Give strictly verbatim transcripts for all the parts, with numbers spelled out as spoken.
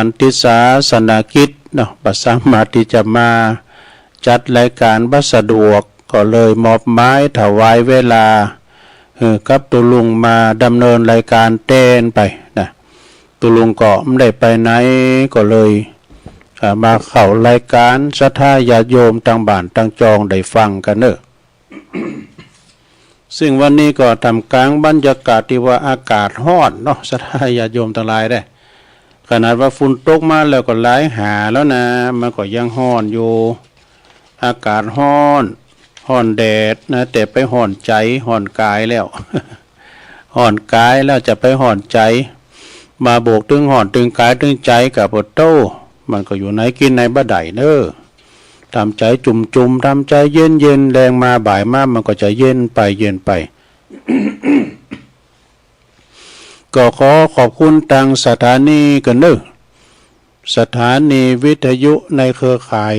านติดศาสนกิจเนาะ บ่สามารถตี้จะมาจัดรายก๋านบ่สะดวก ก็เลยมอบหมายถวายเวลาหื้อกับตุ๊ลุงมาดำเนินรายก๋านแตนไปนะ ตุ๊ลุงก็บ่ได้ไปไหน ก็เลย อ่า มาเข้ารายก๋านศรัทธาญาติโยมตังบ้านตังจองได้ฟังกั๋นเน่อ ซึ่งวันนี้ก็ท่ามกลางบรรยากาศตี้ว่าอากาศฮ้อนเนาะ ศรัทธาญาติโยมตังหลายเด้อ ขนาดว่าฝนตกมาแล้วก็หลายหาแล้วนะ มันก็ยังฮ้อนอยู่ อากาศฮ้อน ฮ้อนแดดนะ แต่ไปฮ้อนใจ๋ ฮ้อนก๋ายแล้ว ฮ้อนก๋ายแล้วจะไปฮ้อนใจ๋ มาบวกตึงฮ้อนตึงก๋ายตึงใจ๋กะปะโต้ มันก็อยู่ไหนกิ๋นไหนบ่ได้เน่อ ทำใจ๋จุ่มๆ ทำใจ๋เย็นๆ แลงมาบ่ายมามันก็จะเย็นไปเย็นไป ก็ขอขอบคุณตางสถานีกั๋นเน่อ สถานีวิทยุในเครือข่าย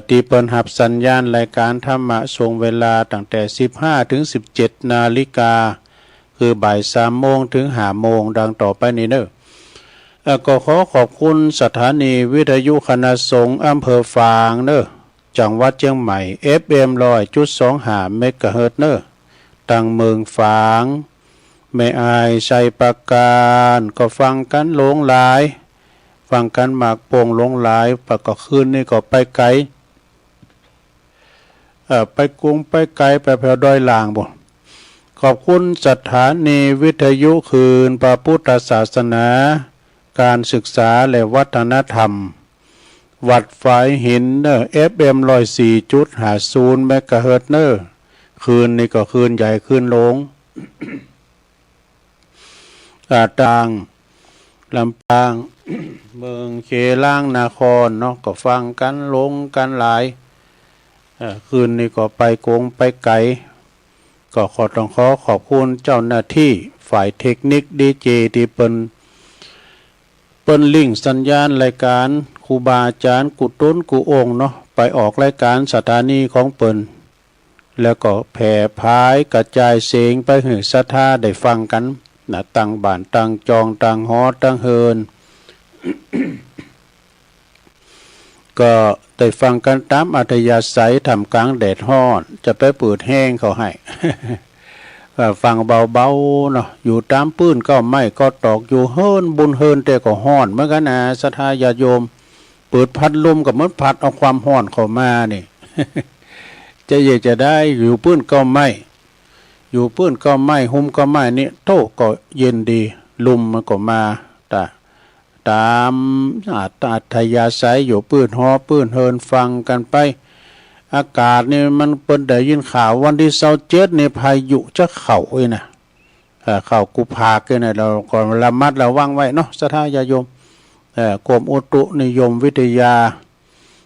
ตี้เปิ้นฮับสัญญาณรายก๋านธรรมะส่งเวลาตั้งแต่สิบห้าเถิงสิบเจ็ดนาฬิกา คือบ่ายสามโมงเถิงห้าโมง ดังต่อไปนี้เน่อ เอ่อ ก็ขอขอบคุณสถานีวิทยุคณะสงฆ์อำเภอฝางเน่อ จังหวัดเจียงใหม่ เอฟเอ็ม ร้อยจุดสองห้า เมกะเฮิรตซ์เน่อ ตังเมืองฝาง แม่อาย ชัยปราการ ก็ฟังกั๋นหลงหลาย ฟังกั๋นมากโป่งหลงหลาย ปะก็คืนนี้ก็ไปไก๋ เอ่อ ไปกุงไปไก๋ ไปแผวดอยล่างปู้น ขอบคุณสถานีวิทยุคลื่นพระพุทธศาสนา การศึกษาและวัฒนธรรม วัดฝายหินเน่อ เอฟเอ็ม ร้อยสี่จุดห้าศูนย์ เมกะเฮิรตซ์เน่อ คลื่นนี้ก็คลื่นใหญ่คลื่นหลง อ่า ตางลำปาง เมืองเขลางนครเนาะ ก็ฟังกั๋นหลงกั๋นหลาย เอ่อ คืนนี้ก็ไปกุงไปไก๋ ก็ขอต้องขอขอบคุณเจ้าหน้าตี้ฝ่ายเทคนิค ดีเจ ตี้เปิ้น เปิ้นลิงก์สัญญาณรายก๋านครูบาอาจ๋ารย์กู้ต๋นกู้องค์เนาะ ไปออกรายก๋านสถานีของเปิ้น แล้วก็แผ่ผายกระจายเสียงไปหื้อศรัทธาได้ฟังกั๋นนะ ตังบ้านตังจองตังหอตังเฮือน ก็ได้ฟังกั๋นต๋ามอัธยาศัย ท่ามกลางแดดฮ้อน จะไปเปิดแฮงเขาหื้อ ก็ฟังเบาๆ เนาะ อยู่ต๋ามปื้นเก๊าไม้ก็ตอก อยู่เฮือนบุญเฮือนแต๊ก็ฮ้อนเหมือนกั๋นนะ ศรัทธาญาติโยม เปิดพัดลมก็เหมือนพัดเอาความฮ้อนเข้ามานี่ จะเยียะจะได้ อยู่ปื้นเก๊าไม้ อยู่ปื้นเก๊าไม้ ฮุมเก๊าไม้นี่ โธ่ ก็เย็นดี ลมมันก็มา ต๋า ต๋ามอัธยาศัย อยู่ปื้นหอปื้นเฮือนฟังกั๋นไป อากาศนี่มัน เปิ้นได้ยินข่าววันตี้ซาวเจ็ดนี่พายุจะเข้าอี้นะ เอ่อ เข้ากู้ภาคอี้นะ เฮาก็ระมัดระวังไว้เนาะ ศรัทธาญาติโยม เอ่อ กรมอุตุนิยมวิทยา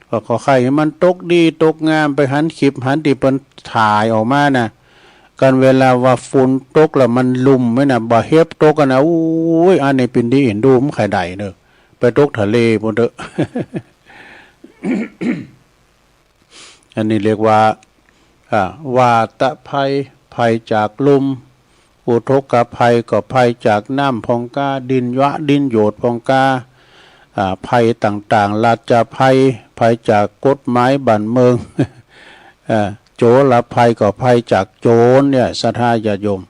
ก็ขอใค่หื้อมันตกดีตกงาม ไปหันคลิปหันตี้เปิ้นถ่ายออกมานะ กั๋นเวลาว่าฝนตกแล้วมันลุ่มไว้นะ บ่าเห็บตกกั๋นนะ อู้ย อันนี้เป๋นดีเอ็นดู บ่ใค่ได้เน่อ ไปตกทะเลปู้นเต๊อะ อันนี้เรียกว่า อ่า วาตภัย ภัยจากลม อุทกภัยก็ภัยจากน้ำพ่องก๊า ดินยะ ดินโยดพ่องก๊า อ่า ภัยต่างๆ ราชภัย ภัยจากกฎหมายบ้านเมือง อ่า โจรภัยก็ภัยจากโจรเนี่ย ศรัทธาญาติโยม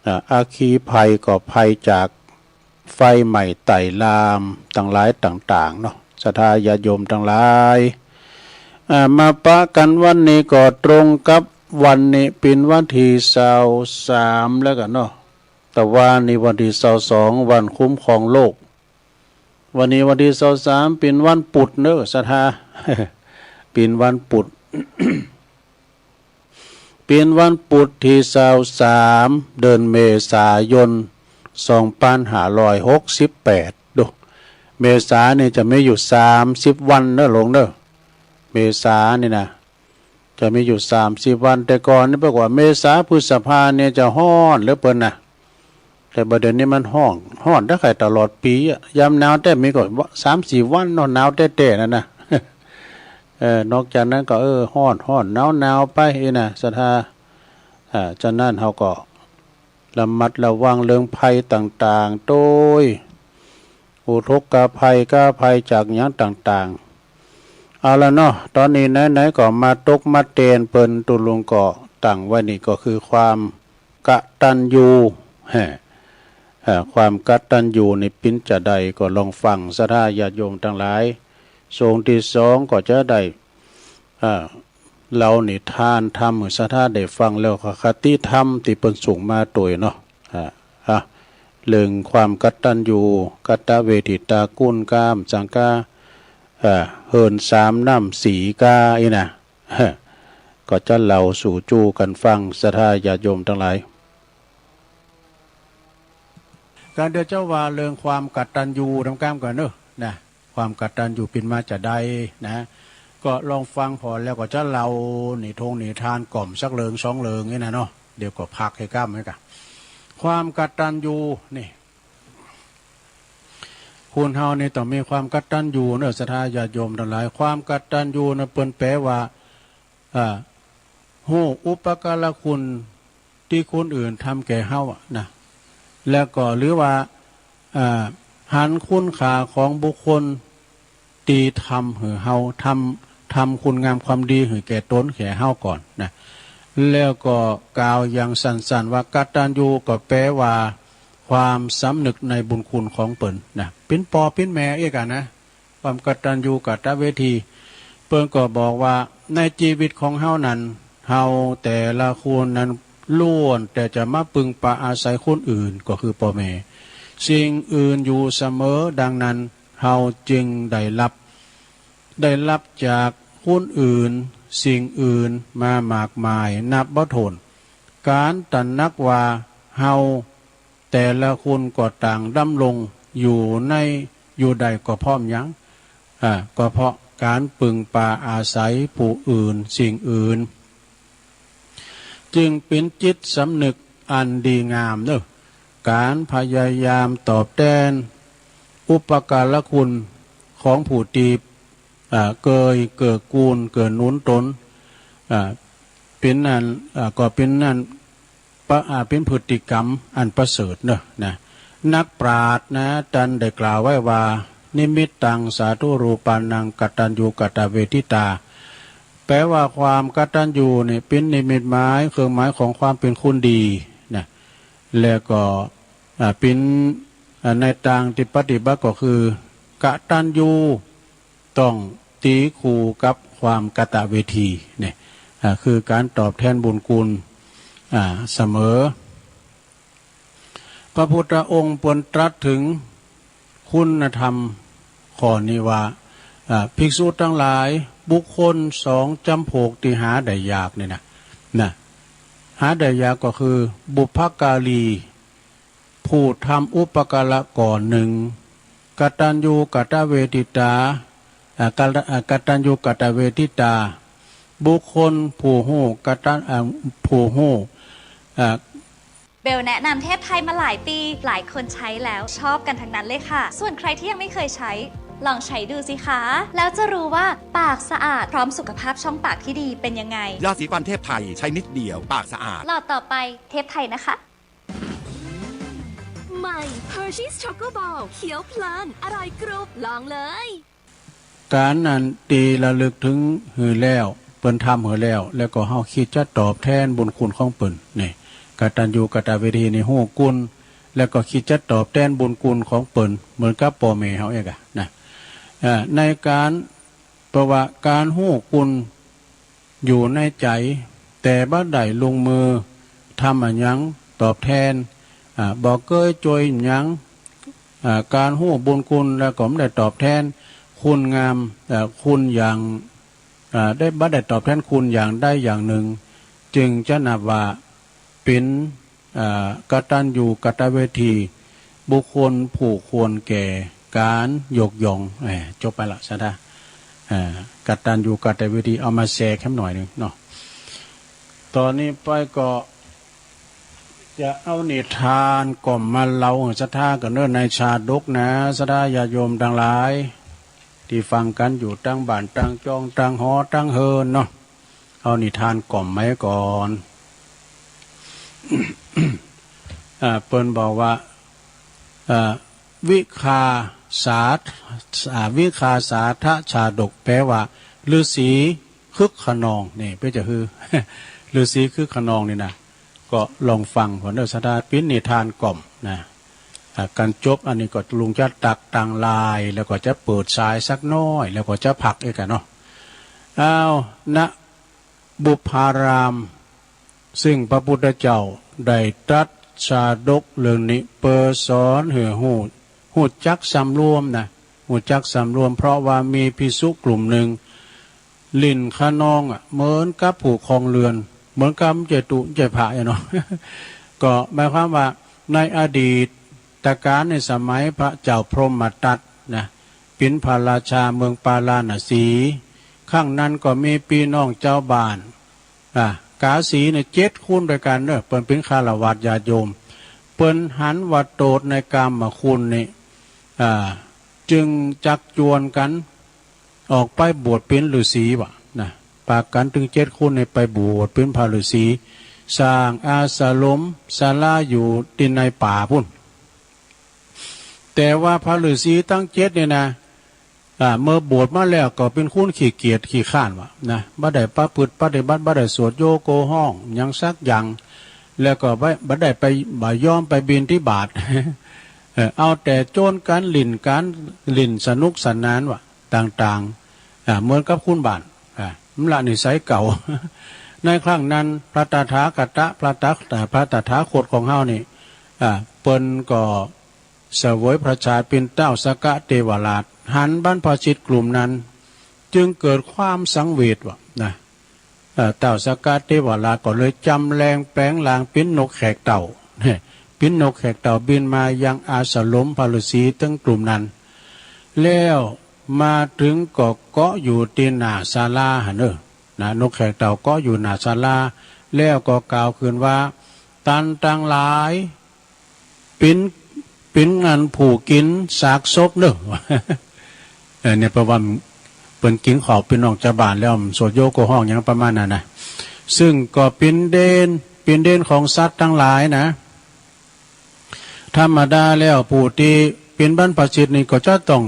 อ่า อัคคีภัยก็ภัยจาก ไฟไหม้ไต่ลามตังหลายต่างๆ เนาะ ศรัทธาญาติโยมตังหลาย อ่า มาปะกั๋นวันนี้ก็ตรงกับวันนี้เป๋นวันตี้ซาวสาม แล้วกั๋นเนาะ แต่ว่านี่วันตี้ซาวสอง วันคุ้มครองโลก วันนี้วันตี้ซาวสาม เป๋นวันปุธเนาะ ศรัทธา เป๋นวันปุธ เป๋นวันปุธตี้ซาวสาม เดือนเมษายน สองปันห้าร้อยหกสิบแปด ดู เมษานี่จะมีอยู่สามสิบวันเนาะ หลวงเนาะ เมษานี่นะ จะมีอยู่สามสิบวัน แต่ก่อนนี่เปิ้นว่าเมษาพฤษภานี่จะฮ้อนเหลือเปิ้นนะ แต่บ่าเดี่ยวนี้มันฮ้อน ฮ้อนแต๊ใค่ตลอดปี๋อะ ยามหนาวแต๊มีก็สามสี่วันเนาะ หนาวแต๊ๆ นั่นนะ เออ นอกจากนั้นก็ เออ ฮ้อน ฮ้อน หนาว หนาวไปอี้นะ ศรัทธา อ่า ฉะนั้นเฮาก็ระมัดระวังเรื่องภัยต่างๆ โดย อุทกภัย กภัยจากหยังต่างๆ เอาละเนาะ ต๋อนนี้ไหนๆ ก็มาตกมาเตนเปิ้น ตุ๊ลุงก็ตั้งไว้นี่ก็คือความกตัญญู แฮ่ เอ่อ ความกตัญญูนี่เป๋นจาใด ก็ลองฟังศรัทธาญาติโยมตังหลาย ช่วงตี้สองก็จะได้ อ่า เล่านิทานธรรมหื้อศรัทธาได้ฟัง แล้วก็คติธรรมตี้เปิ้นส่งมาตวยเนาะ อ่า อ่ะ เรื่องความกตัญญูกตเวทิตา กู้นก้ามสังกา อ่า เหินสามน้ำสีกาอี้นะ ก็จะเล่าสู่จู้กั๋นฟังศรัทธาญาติโยมตังหลาย กั๋นเดี๋ยวจะว่าเรื่องความกตัญญูนำก้ามกั๋นเนาะ นะ ความกตัญญูเป๋นมาจาใดนะ ก็ลองฟังผ่อแล้วก็จะเล่านิทงนิทานก่อมสักเรื่องสองเรื่องนี่นะเนาะ เดี๋ยวก็พักหื้อก้ามหื้อกะ ความกตัญญูนี่ คนเฮานี่ต้องมีความกตัญญูเนาะ ศรัทธาญาติโยมตังหลาย ความกตัญญูนะเปิ้นแปลว่า อ่า ฮู้อุปการะคุณตี้คนอื่นทำแก่เฮาอะนะ แล้วก็หรือว่า อ่า หันคุณค่าของบุคคลตี้ทำหื้อเฮา ทำ ทำคุณงามความดีหื้อแก่ต๋นแก่เฮาก่อนนะ แล้วก็กล่าวอย่างสั้นๆ ว่ากตัญญูก็แปลว่าความสำนึกในบุญคุณของเปิ้นนะ เป๋นป้อเป๋นแม่อี้กะนะ ความกตัญญูกตเวที เปิ้นก็บอกว่าในจีวิตของเฮานั้น เฮาแต่ละคนนั้นล้วนแต่จะมาปึงปาอาศัยคนอื่น ก็คือป้อแม่ สิ่งอื่นอยู่เสมอ ดังนั้นเฮาจึงได้รับ ได้รับจากคนอื่น สิ่งอื่นมามากมายนับบ่ถ้วน ก๋านตระหนักว่าเฮา แต่ละคนก็ต่างดำรงอยู่ใน อยู่ได้ก็เพราะหยัง อ่า ก็เพราะก๋านปึงปาอาศัยผู้อื่นสิ่งอื่น จึงเป๋นจิตสำนึกอันดีงามเนาะ ก๋านพยายามตอบแตนอุปการะคุณของผู้ตี้ อ่า เกยเกื้อกูลเกื้อหนุนต๋น อ่า เป๋นอัน อ่า ก็เป๋นอัน ปะ อ่า เป๋นพฤติกรรมอันประเสริฐเนาะนะ นักปราชญ์นะ ต้านได้กล่าวไว้ว่า นิมิตตังสาธุรูปานังกตัญญูกตเวทิตา แปลว่าความกตัญญูนี่เป๋นนิมิตหมาย เครื่องหมายของความเป๋นคนดีนะ แล้วก็ อ่า เป๋น อ่า ในตางตี้ปฏิบัติก็คือ กตัญญู ต้องตี๋คู่กับความกตเวทีเนี่ย อ่า คือก๋านตอบแตนบุญคุณ อ่า เสมอ พระพุทธองค์เปิ้นตรัสเถิงคุณธรรมข้อนี้ว่า อ่า ภิกษุตังหลาย บุคคลสองจ๋ำพวกตี้หาได้ยากนี่นะ นะ หาได้ยากก็คือ บุพการี ผู้ทำอุปการะก่อนหนึ่ง กตัญญูกตเวทิตา อ่า กต อ่า กตัญญูกตเวทิตา บุคคลผู้ฮู้กตัญ อ่า ผู้ฮู้ อ่า เบลแนะนำเทพไทยมาหลายปี หลายคนใช้แล้วชอบกันทั้งนั้นเลยค่ะ ส่วนใครที่ยังไม่เคยใช้ ลองใช้ดูสิคะ แล้วจะรู้ว่าปากสะอาดพร้อมสุขภาพช่องปากที่ดีเป็นยังไง ยาสีฟันเทพไทย ใช้นิดเดียว ปากสะอาด หลอดต่อไป เทพไทยนะคะ ใหม่ Hershey's Choco Ball เคี้ยวเพลิน อร่อยกรุบ ลองเลย ก๋านนั้นตี้ระลึกเถิงหื้อแล้ว เปิ้นทำหื้อแล้ว แล้วก็เฮาคิดจะตอบแตนบุญคุณของเปิ้น นี่ กตัญญูกตเวทีนี่ฮู้คุณ แล้วก็คิดจะตอบแตนบุญคุณของเปิ้น เหมือนกับป้อแม่เฮาเองอะนะ อ่า ในก๋าน เพราะว่าก๋านฮู้คุณ อยู่ในใจ๋ แต่บ่ได้ลงมือทำอะหยังตอบแตน อ่า บ่เกยจ้วยหยัง อ่า ก๋านฮู้บุญคุณแล้วก็บ่ได้ตอบแตนคุณงาม อ่า คุณอย่าง อ่า ได้ บ่ได้ตอบแตนคุณอย่างใดอย่างนึ่ง จึงจะนับว่าเป๋น อ่า กตัญญูกตเวที บุคคลผู้ควรแก่ก๋านยกย่อง เอ่อ จบไปละ ศรัทธา อ่า กตัญญูกตเวที เอามาแสแค่หน่อยนึ่งเนาะ ต๋อนนี้ไปก็จะเอานิทานก่อมมาเล่าหื้อศรัทธากั๋นเนาะ ในชาดกนะ ศรัทธาญาติโยมตังหลาย ตี้ฟังกั๋นอยู่ตังบ้านตังจองตังหอตังเฮือนเนาะ เอานิทานก่อมมาก่อน อ่า เปิ้นบอกว่า อ่า วิคา สา อ่า วิคาสาทชาดก แปลว่า ฤๅษีคึกคะนอง นี่ เป๋นจะหื้อ ฤๅษีคึกคะนองนี่นะ ก็ลองฟังผ่อนเน่อ ศรัทธา เป๋นนิทานก่อมนะ อ่า กั๋นจบอันนี้ก็ลุงจะตักตางลาย แล้วก็จะเปิดสายสักน้อย แล้วก็จะพักเอกอะเนาะ อ้าว ณ บุพพาราม ซึ่งพระพุทธเจ้าได้ตรัสชาดกเรื่องนี้ เปื้อสอนหื้อฮู้ ฮู้จักสำรวมนะ ฮู้จักสำรวม เพราะว่ามีภิกษุกลุ่มหนึ่ง หลิ้นคะนองอะ เหมือนกับผู้ครองเรือน เหมือนกับเจ้าตุ๊เจ้าผาอะเนาะ ก็หมายความว่าในอดีตกาลในสมัยพระเจ้าพรหมทัตนะ เป๋นพระราชาเมืองปาราณสี ครั้งนั้นก็มีปี้น้องจาวบ้าน อ่า กาสีเนี่ยเจ็ดคนตวยกั๋นเน่อ เปิ้นเป๋นฆราวาสญาติโยม เปิ้นหันว่าโตษในกามคุณนี่ อ่า จึงจักจวนกั๋นออกไปบวชเป๋นฤๅษีว่ะนะ ปากั๋นตึงเจ็ดคนเนี่ยไปบวชเป๋นพระฤๅษี สร้างอาสรมศาลาอยู่ตี้ในป่าปู้น แต่ว่าพระฤๅษีตังเจ็ดเนี่ยนะ อ่า เมื่อบวชมาแล้วก็เป๋นคนขี้เกียจขี้คร้านว่ะนะ บ่ได้ประพฤติปฏิบัติ บ่ได้สวดโยโกห้องหยังสักอย่าง แล้วก็บ่ บ่ได้ไป บ่ยอมไปบิณฑบาต เออ เอาแต่โจรกั๋นหลิ้นกั๋น หลิ้นสนุกสนานว่ะ ต่างๆ อ่า เหมือนกับคนบ้าน อ่า มันละนิสัยเก่า ในครั้งนั้นพระตถาคตะ พระตถา พระตถาคตของเฮานี่ อ่า เปิ้นก็ เสวยพระชาติเป๋นเต้าสักกะเทวราช หันบรรพชิตกลุ่มนั้น จึงเกิดความสังเวชว่ะนะ เอ่อ เต้าสักกะเทวราชก็เลยจำแลงแปลงร่างเป๋นนกแขกเต้า เป๋นนกแขกเต้าบินมายังอาสรมพระฤๅษีตึงกลุ่มนั้น แล้วมาเถิงก็เกาะอยู่ตี้หน้าศาลาหั้นเน่อ นะ นกแขกเต้าเกาะอยู่หน้าศาลา แล้วก็กล่าวขึ้นว่า ต้านตังหลาย เป๋น เป๋นอันผู้กิ๋นซากศพเน่อ เออ เนี่ย เพราะว่าเปิ้นกิ๋นข้าวเป๋นน้องจาวบ้านแล้วสวดโยโกห้องหยังประมาณนั้นนะ ซึ่งก็เป๋นเดน เป๋นเดนของสัตว์ตังหลายนะ ธรรมดาแล้วผู้ตี้เป๋นบรรพชิตนี่ก็จะต้อง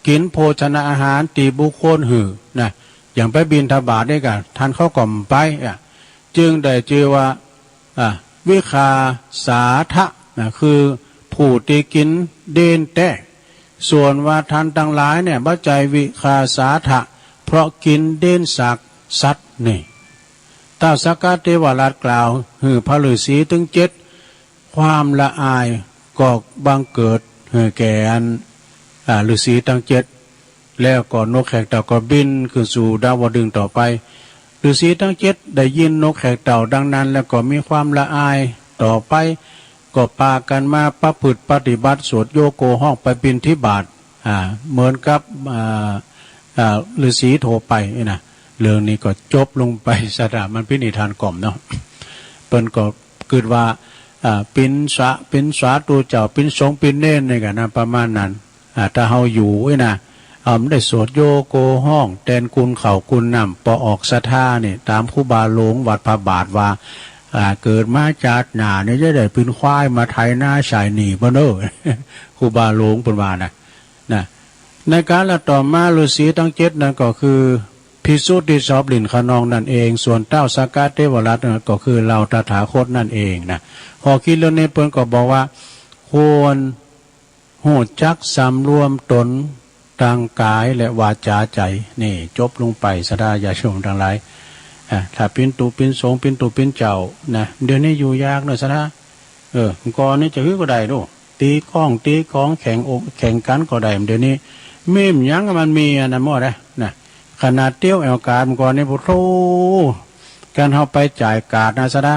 กิ๋นโภชนาอาหารตี้บุคคลหื้อนะ อย่างไปบิณฑบาตนี่ก็ต้านเขาก็บ่ไปอะ จึงได้จื้อว่า อ่ะ วิคาสาทะนะ คือผู้ตี้กิ๋นเดนแต๊ ส่วนว่าต้านตังหลายเนี่ย บ่ใจ้วิคาสาทะ เพราะกิ๋นเดนซากสัตว์นี่ เต้าสักกะเทวราชกล่าวหื้อพระฤๅษีตึงเจ็ด ความละอายก็บังเกิดหื้อแก่อัน อ่า ฤๅษีตังเจ็ด แล้วก็นกแขกเต้าก็บินขึ้นสู่ดาวดึงส์ต่อไป ฤๅษีตังเจ็ดได้ยินนกแขกเต้าดังนั้น แล้วก็มีความละอายต่อไป ก็ปากั๋นมาประพฤติปฏิบัติสวดโยโกห้องไปบิณฑบาต อ่า เหมือนกับ อ่า อ่า ฤๅษีทั่วไปนี่นะ เรื่องนี้ก็จบลงไป ศรัทธา มันเป๋นนิทานก่อมเนาะ เปิ้นก็กึ๊ดว่า อ่า เป๋นสา เป๋นสาธุเจ้า เป๋นสงฆ์ เป๋นเณรนี่กั๋นนะ ประมาณนั้น อ่า ถ้าเฮาอยู่นี่นะ อ่า บ่ได้สวดโยโกห้อง แตนกุนข้าวกุนน้ำ ปอออกศรัทธานี่ ต๋ามครูบาหลวงวัดพระบาทว่า อ่า เกิดมาจาติหน้านี่จะได้เป๋นควายมาไถนาใช้หนี้บ่เน่อ ครูบาหลวงเปิ้นว่านะ นะ ในกาลต่อมาฤๅษีตังเจ็ดนั้นก็คือภิกษุตี้ชอบหลิ้นคะนองนั่นเอง ส่วนเต้าสักกะเทวราชนั้นก็คือเฮาตถาคตนั่นเองนะ ข้อคิดเรื่องนี้เปิ้นก็บอกว่า ควรฮู้จักสำรวมต๋นตางก๋ายและวาจาใจ๋ นี่จบลงไป ศรัทธาญาติโยมตังหลาย อ่ะ ถ้าเป๋นตุ๊เป๋นสงฆ์ เป๋นตุ๊เป๋นเจ้านะ เดี๋ยวนี้อยู่ยากเนาะ ศรัทธา เออ เมื่อก่อนนี้จะหื้อก็ได้ลูก ตี๋ก้องตี๋กองแข่งอกแข่งกั๋นก็ได้ เดี๋ยวนี้มีหยังมันมีอันนั้นหมดนะ นะ ขนาดเตี้ยวแอวก๋าดเมื่อก่อนนี้ โอ้โธ่ ก๋านเฮาไปจ่ายก๋าดนะ ศรัทธา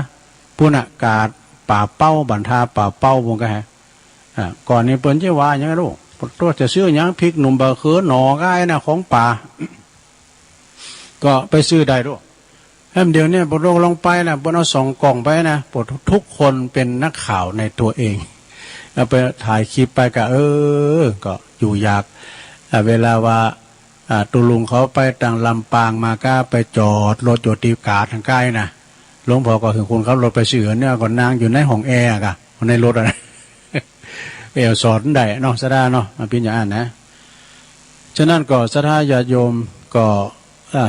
ปู๊นน่ะ ก๋าดป่าเป้า บันทาป่าเป้าปู๊นก็ฮะ อ่า ก่อนนี้เปิ้นจะว่าหยังลูก โอ้โธ่ จะซื้อหยัง พริกหนุ่ม บะเขือหน่อ ก้ายนะ ของป่า ก็ไปซื้อได้ลูก แหมเดี๋ยวนี้ ปะโตลงไปนะ เปิ้นเอาสองกล่องไปนะ ปะโตทุกคนเป๋นนักข่าวในตั๋วเอง เอาไปถ่ายคลิปไปก็ เออ ก็อยู่ยาก อ่า เวลาว่า อ่า ตุ๊ลุงเขาไปตางลำปางมาก็ไปจอดรถอยู่ตี้ก๋าดตางใก้นะ หลวงพ่อก็หื้อคนขับรถไปซื้อเนี่ย ก็นั่งอยู่ในห้องแอร์อะ ในรถอะนะ แอ่วสอนได้เนาะ ศรัทธาเนาะ มันเป๋นอย่างนั้นนะ ฉะนั้นก็ศรัทธาญาติโยมก็ อ่า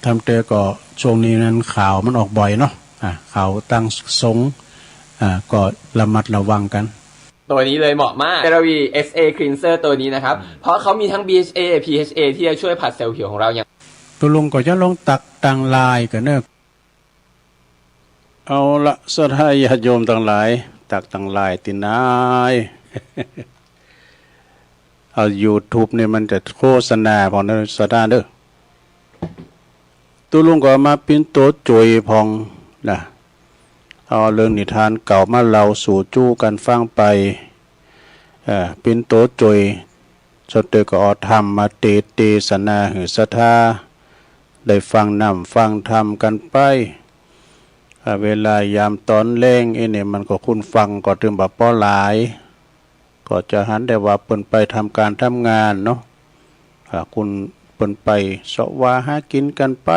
ทำเตอก็ช่วงนี้นั้นข่าวมันออกบ่อยเนาะ อ่า ข่าวตังสงฆ์ อ่า ก็ระมัดระวังกั๋น ตัวนี้เลยเหมาะมาก เซราวี เอสเอ Cleanser ตัวนี้นะครับ เพราะเขามีทั้ง บีเอชเอ พีเอชเอ ที่จะช่วยผัดเซลล์ผิวของเราอย่าง ตกลงก็จะลองตักตังไลน์กั๋นเนาะ เอาละ ศรัทธาญาติโยมตังหลาย ตักตังไลน์ตี้ไหน เอา YouTube นี่มันจะโฆษณาพ่องนะ ศรัทธาเด้อ ตุ๊ลุงก็มาเป๋นตั๋วโจยพ่องนะ เอาเรื่องนิทานเก่ามาเล่าสู่จู้กั๋นฟังไป เอ่อ เป๋นตั๋วโจย สมเด็จก็เอาธรรมมาเต เตสนาหื้อศรัทธา ได้ฟังน้ำฟังธรรมกั๋นไป อ่า เวลายามต๋อนแลงเอ้นี่มันก็คนฟังก็ตึงบ่ปอหลาย ก็จะหันได้ว่าเปิ้นไปทำก๋านทำงานเนาะ อ่า คนเปิ้นไปเซาะหาหากิ๋นกั๋นไป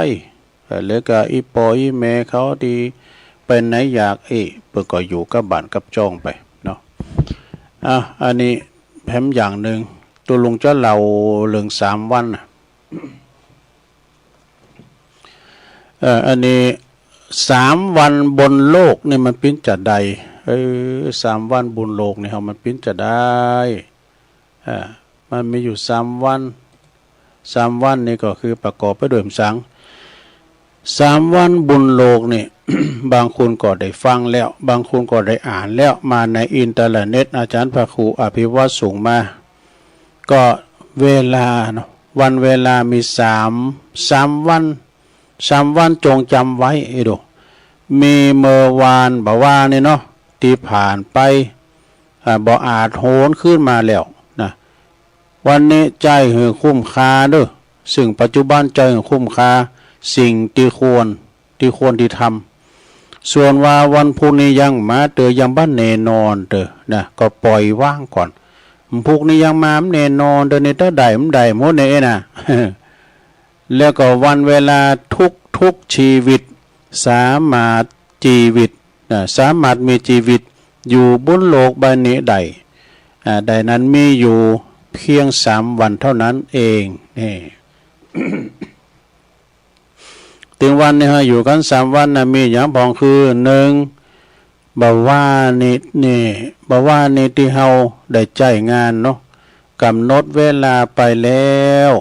อ่า แล้วก็อี่ป้ออี่แม่เขาตี้ไปไหนอยากเอ๊ะ เปิ้นก็อยู่กับบ้านกับจ้องไปเนาะ อ่ะ อันนี้แถมอย่างนึ่ง ตุ๊ลุงจะเล่าเรื่องสามวันน่ะ เอ่อ อันนี้สามวันบนโลกนี่มันเป๋นจาใด เออ สามวันบนโลกนี่เฮามันเป๋นจาใด อ่า มันมีอยู่สามวัน สามวันนี่ก็คือประกอบไปด้วยหยัง สามวันบนโลกนี่ บางคนก็ได้ฟังแล้ว บางคนก็ได้อ่านแล้ว มาในอินเทอร์เน็ต อาจ๋ารย์พระครูอภิวัตรส่งมา ก็เวลาเนาะ วันเวลามีสาม สามวัน สามวันจงจ๋ำไว้เด้อ มีเมื่อวานบ่าวานี่เนาะ ตี้ผ่านไป อ่า บ่อาจหวนคืนมาแล้วนะ วันนี้ใจ๊หื้อคุ้มค่าเด้อ ซึ่งปัจจุบันใจ๊หื้อคุ้มค่า สิ่งตี้ควร ตี้ควรตี้ทำ ส่วนว่าวันพรุ่งนี้ยังมาเตื้อ ยังบ่แน่นอนเตื้อนะ ก็ปล่อยว่างก่อน พรุ่งนี้ยังมาบ่แน่นอนเตื้อ นี่ถ้าได้บ่ได้หมดเนี่ยนะ แล้วก็วันเวลาทุกๆ ชีวิต สามารถจีวิตนะ สามารถมีจีวิตอยู่บนโลกใบนี้ได้ อ่า ได้นั้นมีอยู่เพียงสามวันเท่านั้นเอง นี่ ตึงวันนี้เฮาอยู่กั๋นสามวันนะ มีหยังพ่องคือ นึ่ง บ่าวานี่ นี่ บ่าวานี่ตี้เฮาได้ใจ๊งานเนาะ ก๋ำหนดเวลาไปแล้ว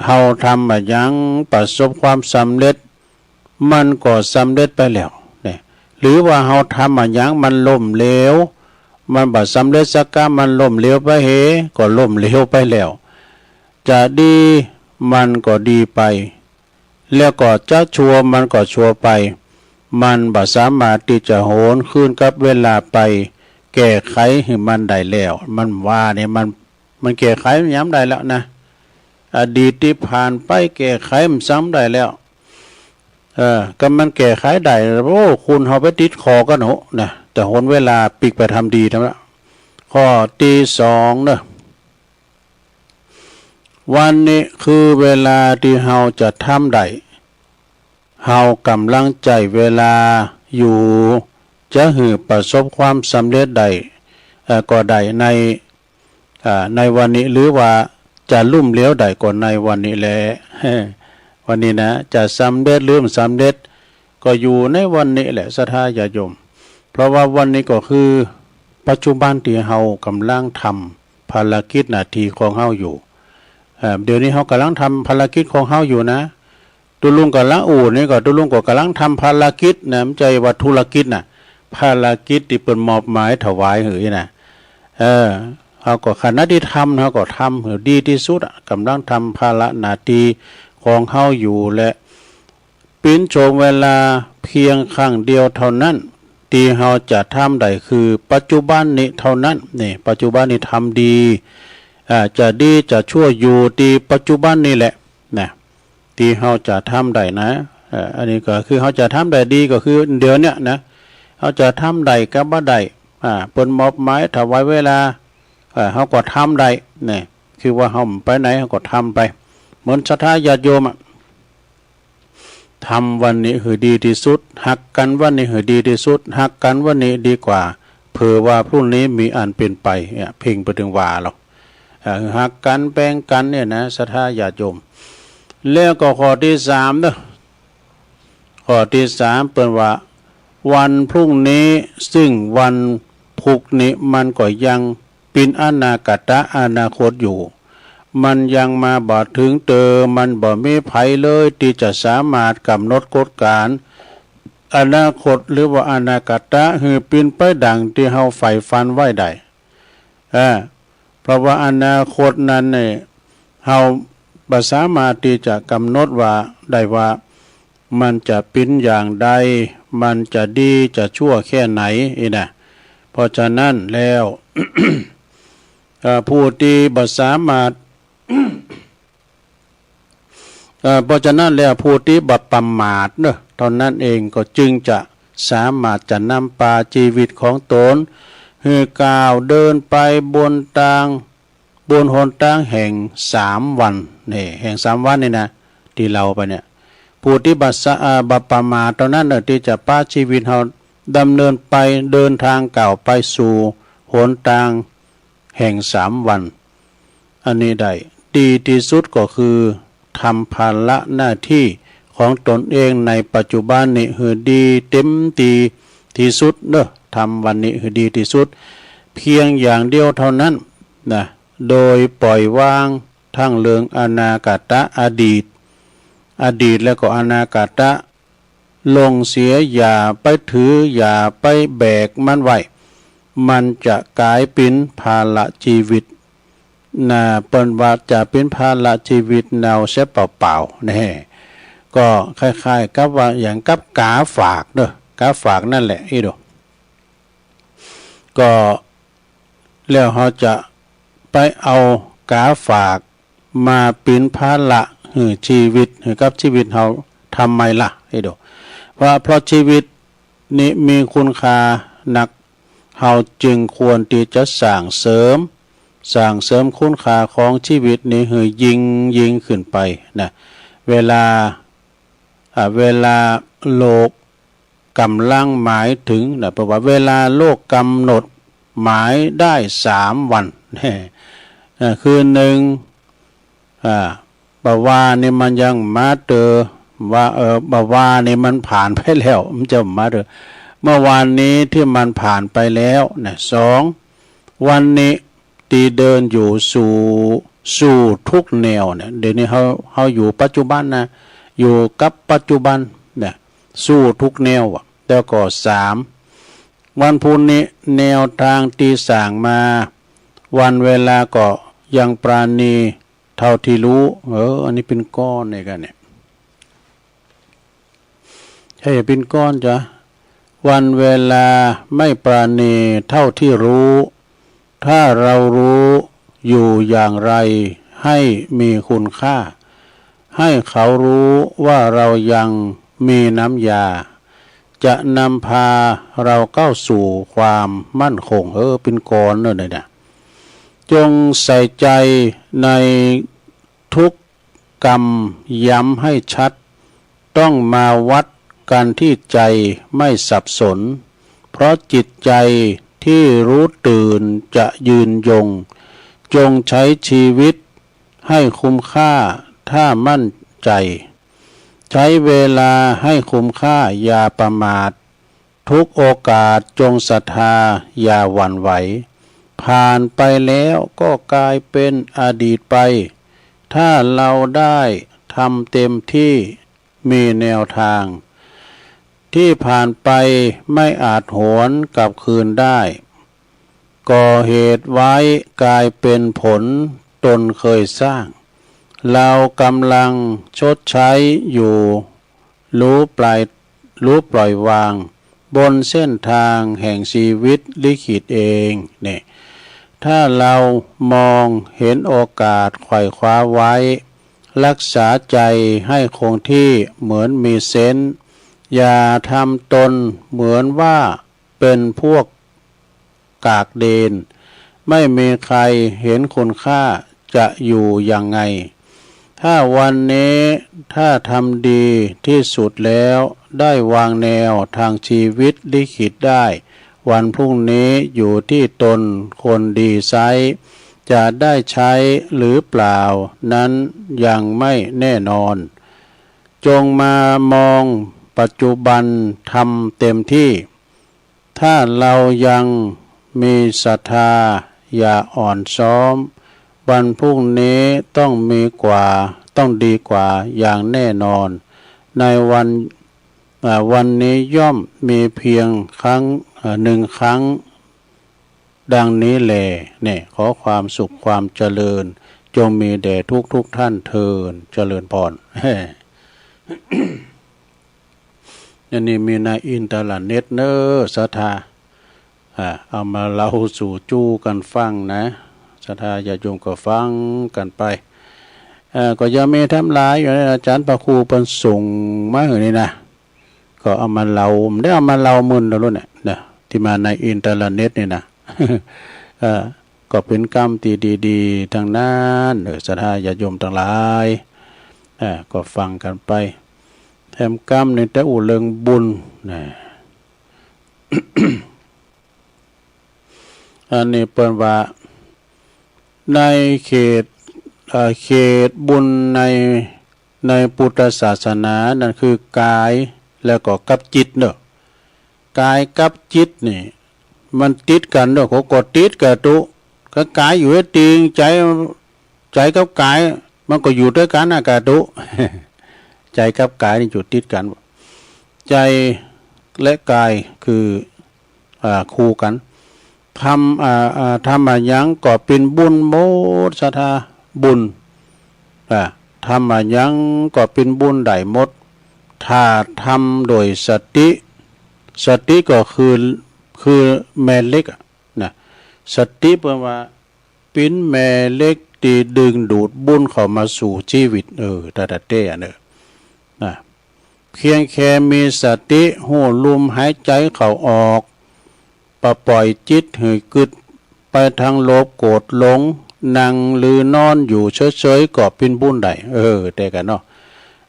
เฮาทำอะหยังประสบความสำเร็จ มันก็สำเร็จไปแล้วเนี่ย หรือว่าเฮาทำอะหยังมันล้มเหลว มันบ่สำเร็จสักก้า มันล้มเหลวไปเห ก็ล้มเหลวไปแล้ว จะดีมันก็ดีไป แล้วก็จะชั่วมันก็ชั่วไป มันบ่สามารถตี้จะหวนคืนกับเวลาไปแก้ไขหื้อมันได้แล้ว มันว่าเนี่ย มัน มันแก้ไขมันหยังบ่ได้แล้วนะ อดีตตี้ผ่านไปแก้ไขมันซ้ำบ่ได้แล้ว เออ ก็มันแก้ไขได้ โอ้ คนเฮาไปติดข้อกั๋นเนาะนะ แต่หนเวลาปิ๊กไปทำดีทำละ ข้อตี้สองเนาะ วันนี้คือเวลาตี้เฮาจะทำได้ เฮาก่ำลังใจ๊เวลาอยู่ จะหื้อประสบความสำเร็จได้ เอ่อ ก็ได้ใน อ่า ในวันนี้ หรือว่าจะล้มเหลวได้ก็ในวันนี้แหละ วันนี้นะ จะสำเร็จหรือบ่สำเร็จ ก็อยู่ในวันนี้แหละ ศรัทธาญาติโยม เพราะว่าวันนี้ก็คือปัจจุบันตี้เฮาก่ำลังทำภารกิจหน้าตี้ของเฮาอยู่ เอ่อ เดี๋ยวนี้เฮาก่ำลังทำภารกิจของเฮาอยู่นะ ตุ๊ลุงก่ำลังอู้นี่ก็ ตุ๊ลุงก็ก่ำลังทำภารกิจนะ บ่ใจ้ว่าธุรกิจนะ ภารกิจตี้เปิ้นมอบหมายถวายหื้อนะ เออ เฮาก็ขณะตี้ทำ เฮาก็ทำหื้อดีตี้สุดอะ ก่ำลังทำภาระหน้าตี้ของเฮาอยู่แหละ เป๋นช่วงเวลาเพียงครั้งเดียวเท่านั้น ตี้เฮาจะทำได้คือปัจจุบันนี้เท่านั้น นี่ ปัจจุบันนี้ทำดี อ่า จะดีจะชั่วอยู่ตี้ปัจจุบันนี้แหละนะ ตี้เฮาจะทำได้นะ เอ่อ อันนี้ก็คือเฮาจะทำได้ดีก็คือเดี๋ยวเนี้ยนะ เฮาจะทำได้กับบ่ได้ อ่า เปิ้นมอบหมายถวายเวลา เอ่อ เฮาก็ทำได้ นี่ คือว่าเฮาไปไหนเฮาก็ทำไป เหมือนศรัทธาญาติโยมอะ ทำวันนี้หื้อดีตี้สุด ฮักกั๋นวันนี้หื้อดีตี้สุด ฮักกั๋นวันนี้ดีกว่า ไป เผื่อว่าพรุ่งนี้มีอันเป๋นไป เนี่ย เพ่งไปเถิงว่าลอ อ่า ฮักกั๋นแปงกั๋นเนี่ยนะ ศรัทธาญาติโยม แล้วก็ข้อตี้สามเนาะ ข้อตี้สามเปิ้นว่า วันพรุ่งนี้ ซึ่งวันพุธนี้มันก็ยังเป๋นอนากาตะ อนาคตอยู่ มันยังมาบ่เถิงเตอ มันบ่มีใผเลยตี้จะสามารถก๋ำหนดกฎก๋านอนาคตหรือว่าอนากาตะหื้อเป๋นไปดังตี้เฮาใฝ่ฝันไว้ได้ อ่า เพราะว่าอนาคตนั้นเนี่ย เฮาบ่สามารถตี้จะก๋ำหนดว่า ได้ว่ามันจะเป๋นอย่างใด มันจะดีจะชั่วแค่ไหนอี้นะ เพราะฉะนั้นแล้ว เอ่อ ผู้ตี้บ่สามารถ เอ่อ เพราะฉะนั้นแล้วผู้ตี้บ่ประมาทเนาะ เท่านั้นเองก็จึงจะสามารถจะนำปาจีวิตของตนหื้อก้าวเดินไปบนตาง บนหนตางแห่งสามวัน นี่ แห่งสามวันนี่นะ ตี้เล่าไปเนี่ย ผู้ตี้บ่สะ อ่า บ่ประมาทเท่านั้นเนาะ ตี้จะปาจีวิตเฮาดำเนินไป เดินตางก้าวไปสู่หนตางแห่งสามวัน อันนี้ได้ ดีตี้สุดก็คือ ทำภาระหน้าตี้ของตนเองในปัจจุบันนี้หื้อดีเต๋มตี้ตี้สุดเนาะ ทำวันนี้หื้อดีตี้สุด เพียงอย่างเดียวเท่านั้นนะ โดยปล่อยวางตึงเรื่องอนากาตะ อดีต อดีตแล้วก็อนากาตะ ลงเสีย อย่าไปถือ อย่าไปแบกมันไว้ มันจะก๋ายเป๋นภาระจีวิตนะ เปิ้นว่าจะเป๋นภาระจีวิตเฮาเสียเปล่าๆ แน่ ก็คล้ายๆ กับว่าอย่างกับก๋าฝากเนาะ ก๋าฝากนั่นแหละ อี้ดู ก็แล้วเฮาจะไปเอาก๋าฝากมาเป๋นภาระหื้อจีวิต หื้อกับจีวิตเฮาทำไมล่ะ อี้ดู ว่าเพราะจีวิตนี้มีคุณค่านัก เฮาจึงควรตี้จะสร้างเสริม สร้างเสริมคุณค่าของจีวิตนี้หื้อยิ่งยิ่งขึ้นไปนะ เวลา อ่า เวลาโลกก๋ำลังหมายถึงนะ เพราะว่าเวลาโลกก๋ำหนดหมายได้สามวัน เอ่อ คือหนึ่ง อ่า บ่าวานี่มันยังมาเตอ ว่า เอ่อ บ่าวานี่มันผ่านไปแล้ว มันจะมาเตอ เมื่อวานนี้ตี้มันผ่านไปแล้วนะ สอง วันนี้ตี้เดินอยู่สู่ สู่ทุกแนวเนี่ย เดี๋ยวนี้เฮา เฮาอยู่ปัจจุบันนะ อยู่กับปัจจุบันเนี่ย สู้ทุกแนวอะ แล้วก็สาม วันพุธนี้แนวตางตี้สร้างมา วันเวลาก็ยังปราณีเท่าตี้ฮู้ เออ อันนี้เป๋นก้อนนี่กั๋นเนี่ย ใช่ เป๋นก้อนจ้ะ วันเวลาไม่ปราณีเท่าตี้ฮู้ ถ้าเรารู้อยู่อย่างไรให้มีคุณค่า ให้เขารู้ว่าเรายังมีน้ำยา จะนำพาเราเข้าสู่ความมั่นคง เออ เป๋นก้อนเนาะเนี่ย จงใส่ใจในทุกกำ ย้ำให้ชัด ต้องมาวัดกันที่ใจไม่สับสน เพราะจิตใจที่รู้ตื่นจะยืนยง จงใช้ชีวิตให้คุ้มค่าถ้ามั่นใจ ใช้เวลาให้คุ้มค่าอย่าประมาท ทุกโอกาสจงศรัทธาอย่าหวั่นไหว ผ่านไปแล้วก็กลายเป็นอดีตไป ถ้าเราได้ทำเต็มที่มีแนวทาง ที่ผ่านไปไม่อาจหวนกลับคืนได้ ก่อเหตุไว้กลายเป็นผลตนเคยสร้าง เรากำลังชดใช้อยู่ รู้ปล่อย รู้ปล่อยวาง บนเส้นทางแห่งชีวิตลิขิตเอง เนี่ย ถ้าเรามองเห็นโอกาสไขว่คว้าไว้ รักษาใจให้คงที่เหมือนมีเซนส์ อย่าทำตนเหมือนว่าเป็นพวกกากเดน ไม่มีใครเห็นคุณค่า จะอยู่ยังไง ถ้าวันนี้ ถ้าทำดีที่สุดแล้ว ได้วางแนวทางชีวิตลิขิตได้ วันพรุ่งนี้อยู่ที่ตนคนดีไซร้ จะได้ใช้หรือเปล่านั้นยังไม่แน่นอน จงมามองปัจจุบัน ทำเต็มที่ ถ้าเรายังมีศรัทธา อย่าอ่อนซ้อม วันพรุ่งนี้ต้องมีกว่า ต้องดีกว่าอย่างแน่นอน ในวัน อ่า วันนี้ย่อมมีเพียงครั้ง อ่า หนึ่งครั้ง ดังนี้แล เนี่ย ขอความสุขความเจริญ จงมีแด่ทุกๆ ท่านเทอญ เจริญพร อันนี้มีในอินเทอร์เน็ตเน้อ ศรัทธา อ่า เอามาเล่าสู่จู้กั๋นฟังนะ ศรัทธาญาติโยมก็ฟังกั๋นไป เอ่อ ก็ยังมีแถมหลายอยู่นะ อาจ๋ารย์พระครูเปิ้นส่งมาหื้อนี่นะ ก็เอามาเล่า บ่ได้เอามาเล่ามื้อเดียวลูกเนี่ยนะ ตี้มาในอินเทอร์เน็ตนี่นะ เอ่อ ก็เป๋นกำตี้ดีๆ ตังนั้น เออ ศรัทธาญาติโยมตังหลาย เอ่อ ก็ฟังกั๋นไป แถมกำนี่แต่อู้เรื่องบุญนะ อันนี้เปิ้นว่า ในเขต เอ่อ เขตบุญใน ในปุทธศาสนานั้นคือกายแล้วก็กับจิตเนาะ กายกับจิตนี่มันติดกั๋นเนาะ เขาก็ติดกั๋นตุ๊ ก็กายอยู่ตี้เตียง ใจ๋ ใจ๋กับกายมันก็อยู่ตวยกั๋นนะกะตุ๊ ใจ๋กับกายนี่อยู่ติดกั๋น ใจ๋และกายคือ อ่า คู่กั๋น ทำ อ่า อ่า ทำอะหยังก็เป๋นบุญหมด ศรัทธา บุญ อ่า ทำอะหยังก็เป๋นบุญได้หมด ถ้าทำโดยสติ สติก็คือ คือแม่เหล็กอะนะ สติเปิ้นว่าเป๋นแม่เหล็กตี้ดึงดูดบุญเข้ามาสู่จีวิต เออ ตาตาเต้อะเนาะ นะ เพียงแค่มีสติ ฮู้ลมหายใจ๋เข้าออก บ่ปล่อยจิตหื้อกึ๊ดไปตางโลภโกรธหลง นั่งหรือนอนอยู่เฉยๆ ก็เป๋นบุญได้ เออ แต่กะเนาะ